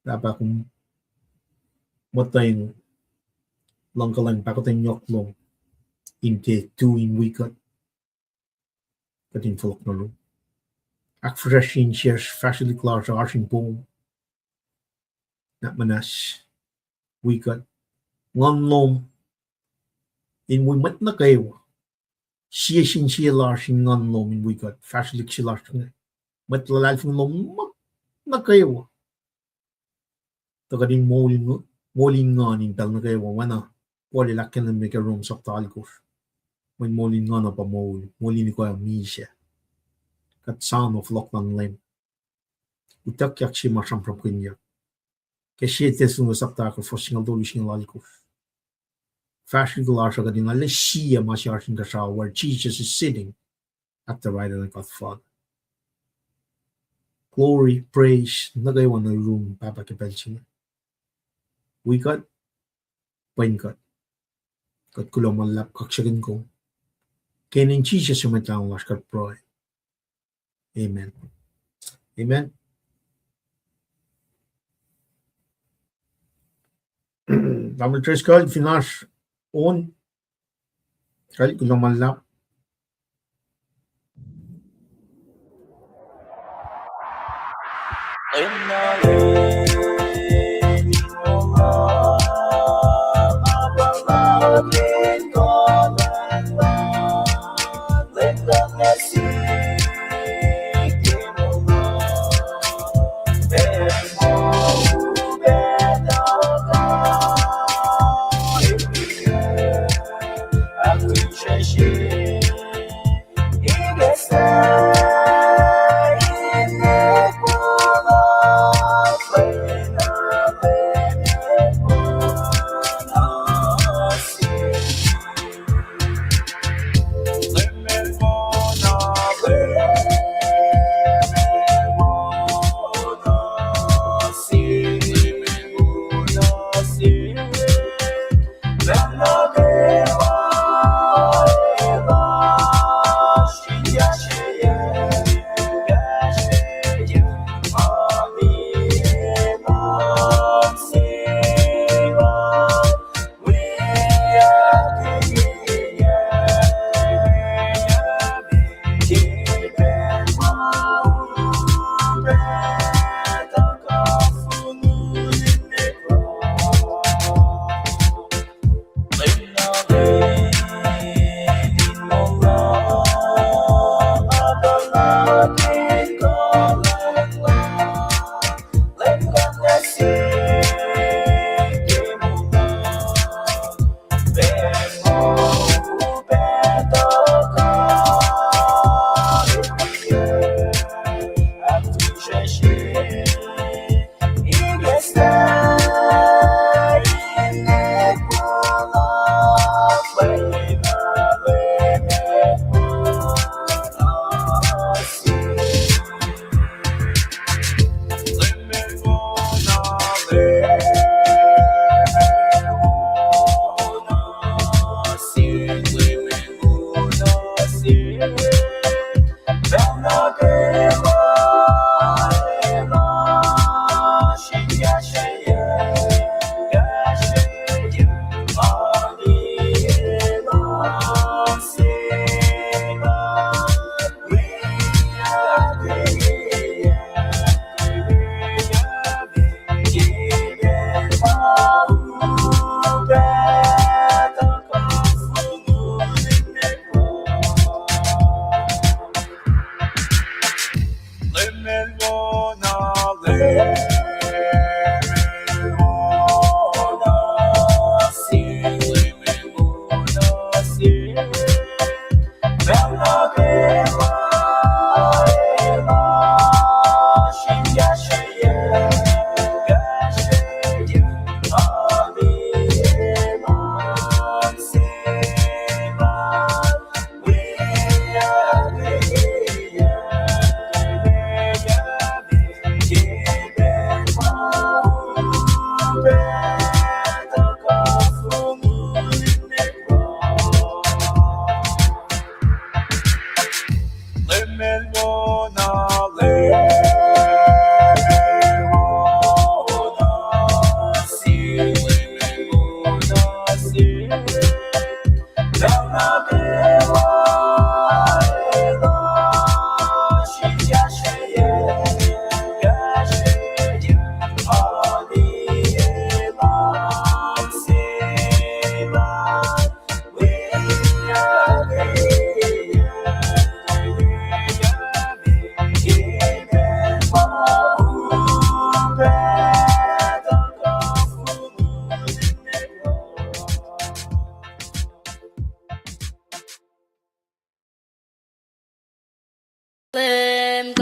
Pahpah, kom muhtweng luhngkuhlwacng pahkotwen yohk lom in tiac tu in wi kuht. Kuht in fohlohk nuh yurum. Ahkfihsracsrye insiyacsr, fahsrwelihk lasr uh oasr in poum. Na muhnahs wi kuht. Nguhn lom in wi mwet nuh kwewa. Sie sin sie lasr in nguhn lom in wi kuht, fahsrwelihk se lasr inge. Mwet luhlahlfongi lom nuh kwewa. Tuh kuht in moul in, moul in nguhn in pacl nuh kwewa, oacna Paul el ahkkahlwemye ke Rom sapta alkosr. Mweyen moul in nguhn uh pa moul, moul in ikoac misac. Kuht soano fohlohk luhn Leum. Utuckyak se ma sramsramkihnyuck. Ke sie Thessalonians sapta ahkosr, fuhs singucul tolu, singucul alkosr. Fahsrwelihk lasr uh kuht in arlac sie ma se oasr inkuhsrao, where Jesus is sitting at the right hand of God Father. Glory, praise, nuh kwewa nuh yurum, Pahpah, ke pacl se inge. Wi kuht, pwen kuht. Kuht kuloh ma luhlahp kaksakihn kom. Ke inen Jisus Mwet Lahngo lasr kuht pruhe. Amen. Amen. Tamuhlwel Driscoll, fin oasr on, kal kuloh ma luhlahp. Leum God.